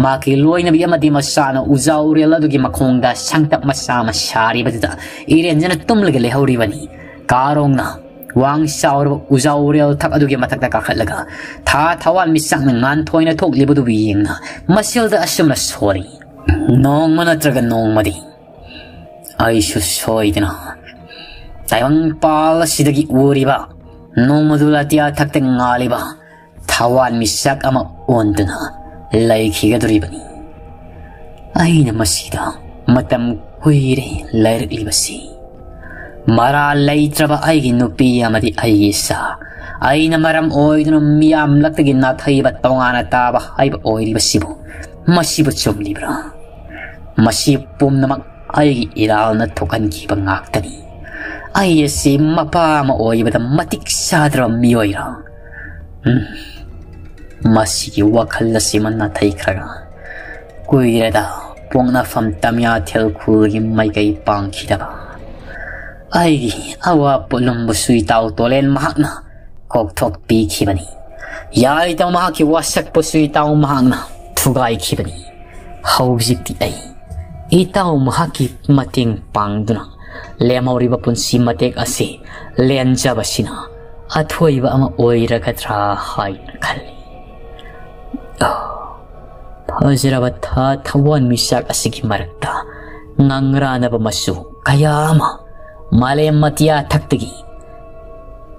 ꯃꯍꯥꯛꯀꯤ ꯂꯣꯏꯅꯕꯤ ꯑꯃꯗꯤ ꯃꯆꯥꯅ ꯎꯖꯥꯎꯔꯦꯜ ꯑꯗꯨꯒꯤ ꯃꯈꯣꯡꯗ ꯁꯪꯇꯞ ꯃꯆꯥ ꯑꯃ ꯁꯥꯔꯤꯕꯗꯨꯗ ꯏꯔꯦꯟꯖꯅ ꯇꯨꯝꯂꯒ ꯂꯩꯍꯧꯔꯤꯕꯅꯤ꯫ ꯀꯥꯔꯣꯡꯅ ꯋꯥꯡ ꯆꯥꯎꯔꯕ ꯎꯖꯥꯎꯔꯦꯜ ꯊꯛ ꯑꯗꯨꯒꯤ ꯃꯊꯛꯇ ꯀꯥꯈꯠꯂꯒ ꯊꯥ ꯊꯋꯥꯟ ꯃꯤꯆꯥꯛꯅ ꯉꯥꯟꯊꯣꯏꯅ ꯊꯣꯛꯂꯤꯕꯗꯨꯕꯨ ꯌꯦꯡꯅ ꯃꯁꯦꯜꯗ ꯑꯁꯨꯝꯅ ꯁꯣꯜꯂꯤ, "ꯅꯣꯡꯃ ꯅꯠꯇ꯭ꯔꯒ ꯅꯣꯡꯃꯗꯤ ꯑꯩꯁꯨ ꯁꯣꯏꯗꯅ ꯇꯥꯏꯕꯪꯄꯥꯜ ꯑꯁꯤꯗꯒꯤ ꯎꯔꯤꯕ ꯅꯣꯡꯃꯗꯨ ꯑꯇꯤꯌꯥ ꯊꯛꯇ ꯉꯥꯜꯂꯤꯕ ꯊꯋꯥꯟ ꯃꯤꯆꯥꯛ ꯑꯃ ꯑꯣꯟꯗꯨꯅ ꯂꯩꯈꯤꯒꯗꯧꯔꯤꯕꯅꯤ꯫ ꯑꯩꯅ ꯃꯁꯤꯗ ꯃꯇꯝ ꯀꯨꯏꯔꯦ ꯂꯩꯔꯛꯂꯤꯕꯁꯤ꯫ ꯃꯔꯥꯜ ꯂꯩꯇ꯭ꯔꯕ ꯑꯩꯒꯤ ꯅꯨꯄꯤ ꯑꯃꯗꯤ ꯑꯩꯒꯤ ꯏꯆꯥ, ꯑꯩꯅ ꯃꯔꯝ ꯑꯣꯏꯗꯨꯅ ꯃꯤꯌꯥꯝꯂꯛꯇꯒꯤ ꯅꯥꯊꯩꯕ ꯇꯣꯉꯥꯟꯅ ꯇꯥꯕ ꯍꯥꯏꯕ ꯑꯣꯏꯔꯤꯕꯁꯤꯕꯨ, ꯃꯁꯤꯕꯨ ꯆꯨꯝꯂꯤꯕ꯭ꯔꯥ? ꯃꯁꯤ ꯄꯨꯝꯅꯃꯛ ꯑꯩꯒꯤ ꯏꯔꯥꯜꯅ ꯊꯣꯛꯍꯟꯈꯤꯕ ꯉꯥꯛꯇꯅꯤ꯫ ꯑꯩ ꯑꯁꯤ ꯃꯄꯥ ꯑꯃ ꯑꯣꯏꯕꯗ ꯃꯇꯤꯛ ꯆꯥꯗ꯭ꯔꯕ ꯃꯤꯑꯣꯏꯔ?" ꯎꯝ, ꯃꯁꯤꯒꯤ ꯋꯥꯈꯜ ꯑꯁꯤꯃ ꯅꯥꯊꯩꯈ꯭ꯔꯒ ꯀꯨꯏꯔꯦꯗ ꯄꯣꯛꯅꯐꯝ ꯇꯝꯌꯥꯊꯦꯜ ꯈꯨꯜꯒꯤ ꯃꯥꯏꯀꯩ ꯄꯥꯡꯈꯤꯗꯕ꯫ ꯑꯩꯒꯤ ꯑꯋꯥ ꯄꯣꯠꯂꯨꯝꯕꯨ ꯁꯨꯏꯇꯥꯎ ꯇꯣꯂꯦꯟ ꯃꯍꯥꯛꯅ ꯀꯣꯛꯊꯣꯛꯄꯤꯈꯤꯕꯅꯤ꯫ ꯌꯥꯏꯇꯥꯎ ꯃꯍꯥꯛꯀꯤ ꯋꯥꯁꯛꯄꯨ ꯁꯨꯏꯇꯥꯎ ꯃꯍꯥꯛꯅ ꯊꯨꯒꯥꯏꯈꯤꯕꯅꯤ꯫ ꯍꯧꯖꯤꯛꯇꯤ ꯑꯩ ꯏꯇꯥꯎ ꯃꯍꯥꯛꯀꯤ ꯃꯇꯦꯡ ꯄꯥꯡꯗꯨꯅ ꯂꯦꯝꯍꯧꯔꯤꯕ ꯄꯨꯟꯁꯤ ꯃꯇꯦꯛ ꯑꯁꯤ ꯂꯦꯟꯖꯕꯁꯤꯅ ꯑꯊꯣꯏꯕ ꯑꯃ ꯑꯣꯏꯔꯒꯗ꯭ꯔꯥ ꯍꯥꯏꯅ ꯈꯜꯂꯤ꯫ ꯑꯣ, ꯐꯖꯔꯕ ꯊꯥ ꯊꯋꯥꯟ ꯃꯤꯆꯥꯛ ꯑꯁꯤꯒꯤ ꯃꯔꯛꯇ ꯉꯥꯡꯔꯥꯅꯕ ꯃꯆꯨ ꯀꯌꯥ ꯑꯃ ꯃꯥꯂꯦꯝ ꯑꯇꯤꯌꯥ ꯊꯛꯇꯒꯤ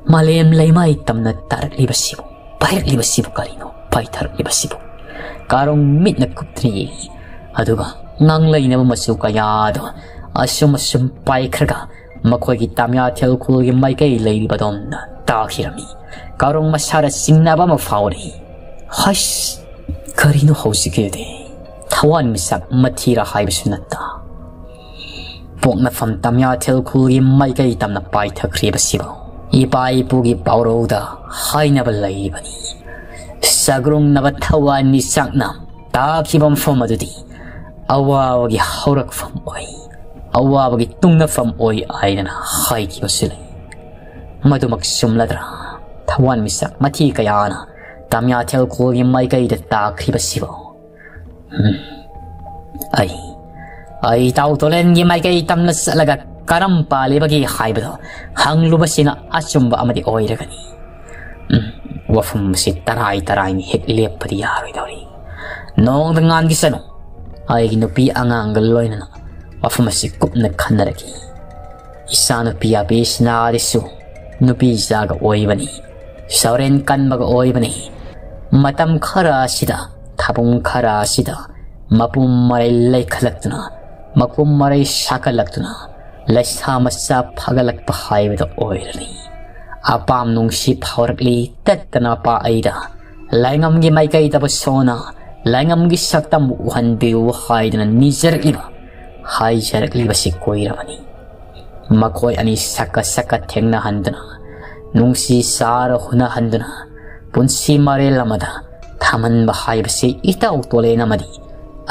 ꯃꯥꯂꯦꯝ ꯂꯩꯃꯥꯏ ꯇꯝꯅ ꯇꯥꯔꯛꯂꯤꯕꯁꯤꯕꯨ, ꯄꯥꯏꯔꯛꯂꯤꯕꯁꯤꯕꯨ ꯀꯔꯤꯅꯣ? ꯄꯥꯏꯊꯔꯛꯂꯤꯕꯁꯤꯕꯨ? ꯀꯥꯔꯣꯡ ꯃꯤꯠꯅ ꯀꯨꯞꯇꯨꯅ ꯌꯦꯡꯏ꯫ ꯑꯗꯨꯒ ꯉꯥꯡꯂꯩꯅꯕ ꯃꯆꯨ ꯀꯌꯥꯗꯣ ꯑꯁꯨꯝ ꯑꯁꯨꯝ ꯄꯥꯏꯈ꯭ꯔꯒ ꯃꯈꯣꯏꯒꯤ ꯇꯥꯃꯤꯌꯥ ꯊꯦꯜꯈꯨꯜꯒꯤ ꯃꯥꯏꯀꯩ ꯂꯩꯔꯤꯕꯗꯣꯝꯗ ꯇꯥꯈꯤꯔꯝꯃꯤ꯫ ꯀꯥꯔꯣꯡ ꯃꯁꯥꯗ ꯆꯤꯡꯅꯕ ꯑꯃ ꯐꯥꯎꯔꯛꯏ꯫ ꯍꯩꯁ! ꯀꯔꯤꯅꯣ ꯍꯧꯖꯤꯛꯀꯤꯗꯤ? ꯊꯋꯥꯟ ꯃꯤꯆꯥꯛ ꯃꯊꯤꯔ ꯍꯥꯏꯕꯁꯨ ꯅꯠꯇ꯫ ꯄꯣꯛꯅꯐꯝ ꯇꯥꯃꯤꯌꯥ ꯊꯦꯜꯈꯨꯜꯒꯤ ꯃꯥꯏꯀꯩ ꯇꯝꯅ ꯄꯥꯏꯊꯈ꯭ꯔꯤꯕꯁꯤꯕꯨ ꯏꯄꯥ ꯏꯄꯨꯒꯤ ꯄꯥꯎꯔꯧꯗ ꯍꯥꯏꯅꯕ ꯂꯩꯔꯤꯕꯅꯤ꯫ ꯆꯥꯒ꯭ꯔꯨꯡꯅꯕ ꯊꯋꯥꯟ ꯃꯤꯆꯥꯛꯅ ꯇꯥꯈꯤꯕ ꯃꯐꯝ ꯑꯗꯨꯗꯤ ꯑꯋꯥꯕꯒꯤ ꯍꯧꯔꯛꯐꯝ ꯑꯣꯏ, ꯑꯋꯥꯕꯒꯤ ꯇꯨꯡꯅꯐꯝ ꯑꯣꯏ ꯍꯥꯏꯗꯅ ꯍꯥꯏꯈꯤꯕꯁꯨ ꯂꯩ꯫ ꯃꯗꯨꯃꯛ ꯆꯨꯝꯂꯗ꯭ꯔꯥ? ꯊꯋꯥꯟ ꯃꯤꯆꯥꯛ ꯃꯊꯤ ꯀꯌꯥꯅ ꯇꯥꯃꯤꯌꯥ ꯊꯦꯜꯈꯣꯜꯒꯤ ꯃꯥꯏꯀꯩꯗ ꯇꯥꯈ꯭ꯔꯤꯕꯁꯤꯕꯨ꯫ ꯎꯝ꯫ ꯑꯩ, ꯑꯩ ꯇꯥꯎ ꯇꯣꯂꯦꯟꯒꯤ ꯃꯥꯏꯀꯩ ꯇꯝꯅ ꯆꯠꯂꯒ ꯀꯔꯝ ꯄꯥꯜꯂꯤꯕꯒꯦ ꯍꯥꯏꯕꯗꯣ ꯍꯪꯂꯨꯕꯁꯤꯅ ꯑꯆꯨꯝꯕ ꯑꯃꯗꯤ ꯑꯣꯏꯔꯒꯅꯤ꯫ ꯎꯝ, ꯋꯥꯐꯝ ꯑꯁꯤ ꯇꯔꯥꯏ ꯇꯔꯥꯏꯅ ꯍꯦꯛ ꯂꯦꯞꯄꯗꯤ ꯌꯥꯔꯣꯏꯗꯧꯔꯤ꯫ ꯅꯣꯡꯗ ꯉꯥꯟꯈꯤꯁꯅꯨ꯫ ꯑꯩꯒꯤ ꯅꯨꯄꯤ ꯑꯉꯥꯡꯒ ꯂꯣꯏꯅꯅ ꯋꯥꯐꯝ ꯑꯁꯤ ꯀꯨꯞꯅ ꯈꯟꯅꯔꯛꯈꯤ꯫ ꯏꯆꯥꯅꯨꯄꯤ ꯑꯕꯦꯁꯅꯥꯗꯤꯁꯨ ꯅꯨꯄꯤ ꯏꯆꯥꯒ ꯑꯣꯏꯕꯅꯤ, ꯁꯣꯔꯦꯟ ꯀꯟꯕꯒ ꯑꯣꯏꯕꯅꯤ꯫ ꯃꯇꯝ ꯈꯔ ꯑꯁꯤꯗ, ꯊꯥꯕꯨꯡ ꯈꯔ ꯑꯁꯤꯗ ꯃꯄꯨꯝ ꯃꯔꯩ ꯂꯩꯈꯠꯂꯛꯇꯨꯅ, ꯃꯄꯨꯝ ꯃꯔꯩ ꯁꯥꯀꯠꯂꯛꯇꯨꯅ, ꯂꯩꯁꯥ ꯃꯆꯥ ꯐꯒꯠꯂꯛꯄ ꯍꯥꯏꯕꯗꯣ ꯑꯣꯏꯔꯅꯤ꯫ ꯑꯄꯥꯝ ꯅꯨꯡꯁꯤ ꯐꯥꯎꯔꯛꯂꯤ ꯇꯠꯇꯅ ꯄꯥ ꯑꯩꯗ꯫ ꯂꯥꯏꯉꯝꯒꯤ ꯃꯥꯏꯀꯩꯗꯕꯨ ꯁꯣꯟꯅ, ꯂꯥꯏꯉꯝꯒꯤ ꯁꯛꯇꯝꯕꯨ ꯎꯍꯟꯕꯤꯌꯨ ꯍꯥꯏꯗꯨꯅ ꯅꯤꯖꯔꯛꯂꯤꯕ, ꯍꯥꯏꯖꯔꯛꯂꯤꯕꯁꯤ ꯀꯨꯏꯔꯕꯅꯤ꯫ ꯃꯈꯣꯏ ꯑꯅꯤ ꯁꯛꯀ ꯁꯛꯀ ꯊꯦꯡꯅꯍꯟꯗꯨꯅ, ꯅꯨꯡꯁꯤ ꯆꯥꯔ ꯍꯨꯅꯍꯟꯗꯨꯅ, ꯄꯨꯟꯁꯤ ꯃꯔꯦꯜ ꯑꯃꯗ ꯊꯝꯍꯟꯕ ꯍꯥꯏꯕꯁꯤ ꯏꯇꯥꯎ ꯇꯣꯂꯦꯟ ꯑꯃꯗꯤ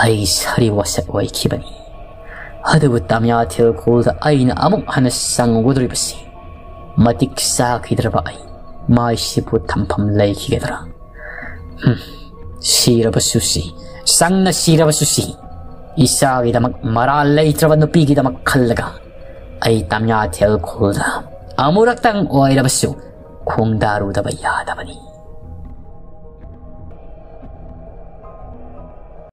ꯑꯩꯒꯤ ꯁꯔꯤ ꯋꯥꯁꯛ ꯑꯣꯏꯈꯤꯕꯅꯤ꯫ ꯑꯗꯨꯕꯨ ꯇꯥꯃꯤꯌꯥ ꯊꯦꯜꯈꯣꯜꯗ ꯑꯩꯅ ꯑꯃꯨꯛ ꯍꯟꯅ ꯆꯪꯉꯨꯒꯗꯧꯔꯤꯕꯁꯤ ꯃꯇꯤꯛ ꯆꯥꯈꯤꯗ꯭ꯔꯕ ꯑꯩ ꯃꯥꯏꯁꯤꯕꯨ ꯊꯝꯐꯝ ꯂꯩꯈꯤꯒꯗ꯭ꯔꯥ? ꯍꯨꯝ, ꯁꯤꯔꯕꯁꯨ ꯁꯤ, ꯆꯪꯅ ꯁꯤꯔꯕꯁꯨ ꯁꯤ, ꯏꯆꯥꯒꯤꯗꯃꯛ ꯃꯔꯥꯜ ꯂꯩꯇ꯭ꯔꯕ ꯅꯨꯄꯤꯒꯤꯗꯃꯛ ꯈꯜꯂꯒ ꯑꯩ ꯇꯥꯃꯤꯌꯥ ꯊꯦꯜꯈꯣꯜꯗ ꯑꯃꯨꯔꯛꯇꯪ ꯑꯣꯏꯔꯕꯁꯨ ꯈꯣꯡꯗꯥꯔꯨꯗꯕ ꯌꯥꯗꯕꯅꯤ꯫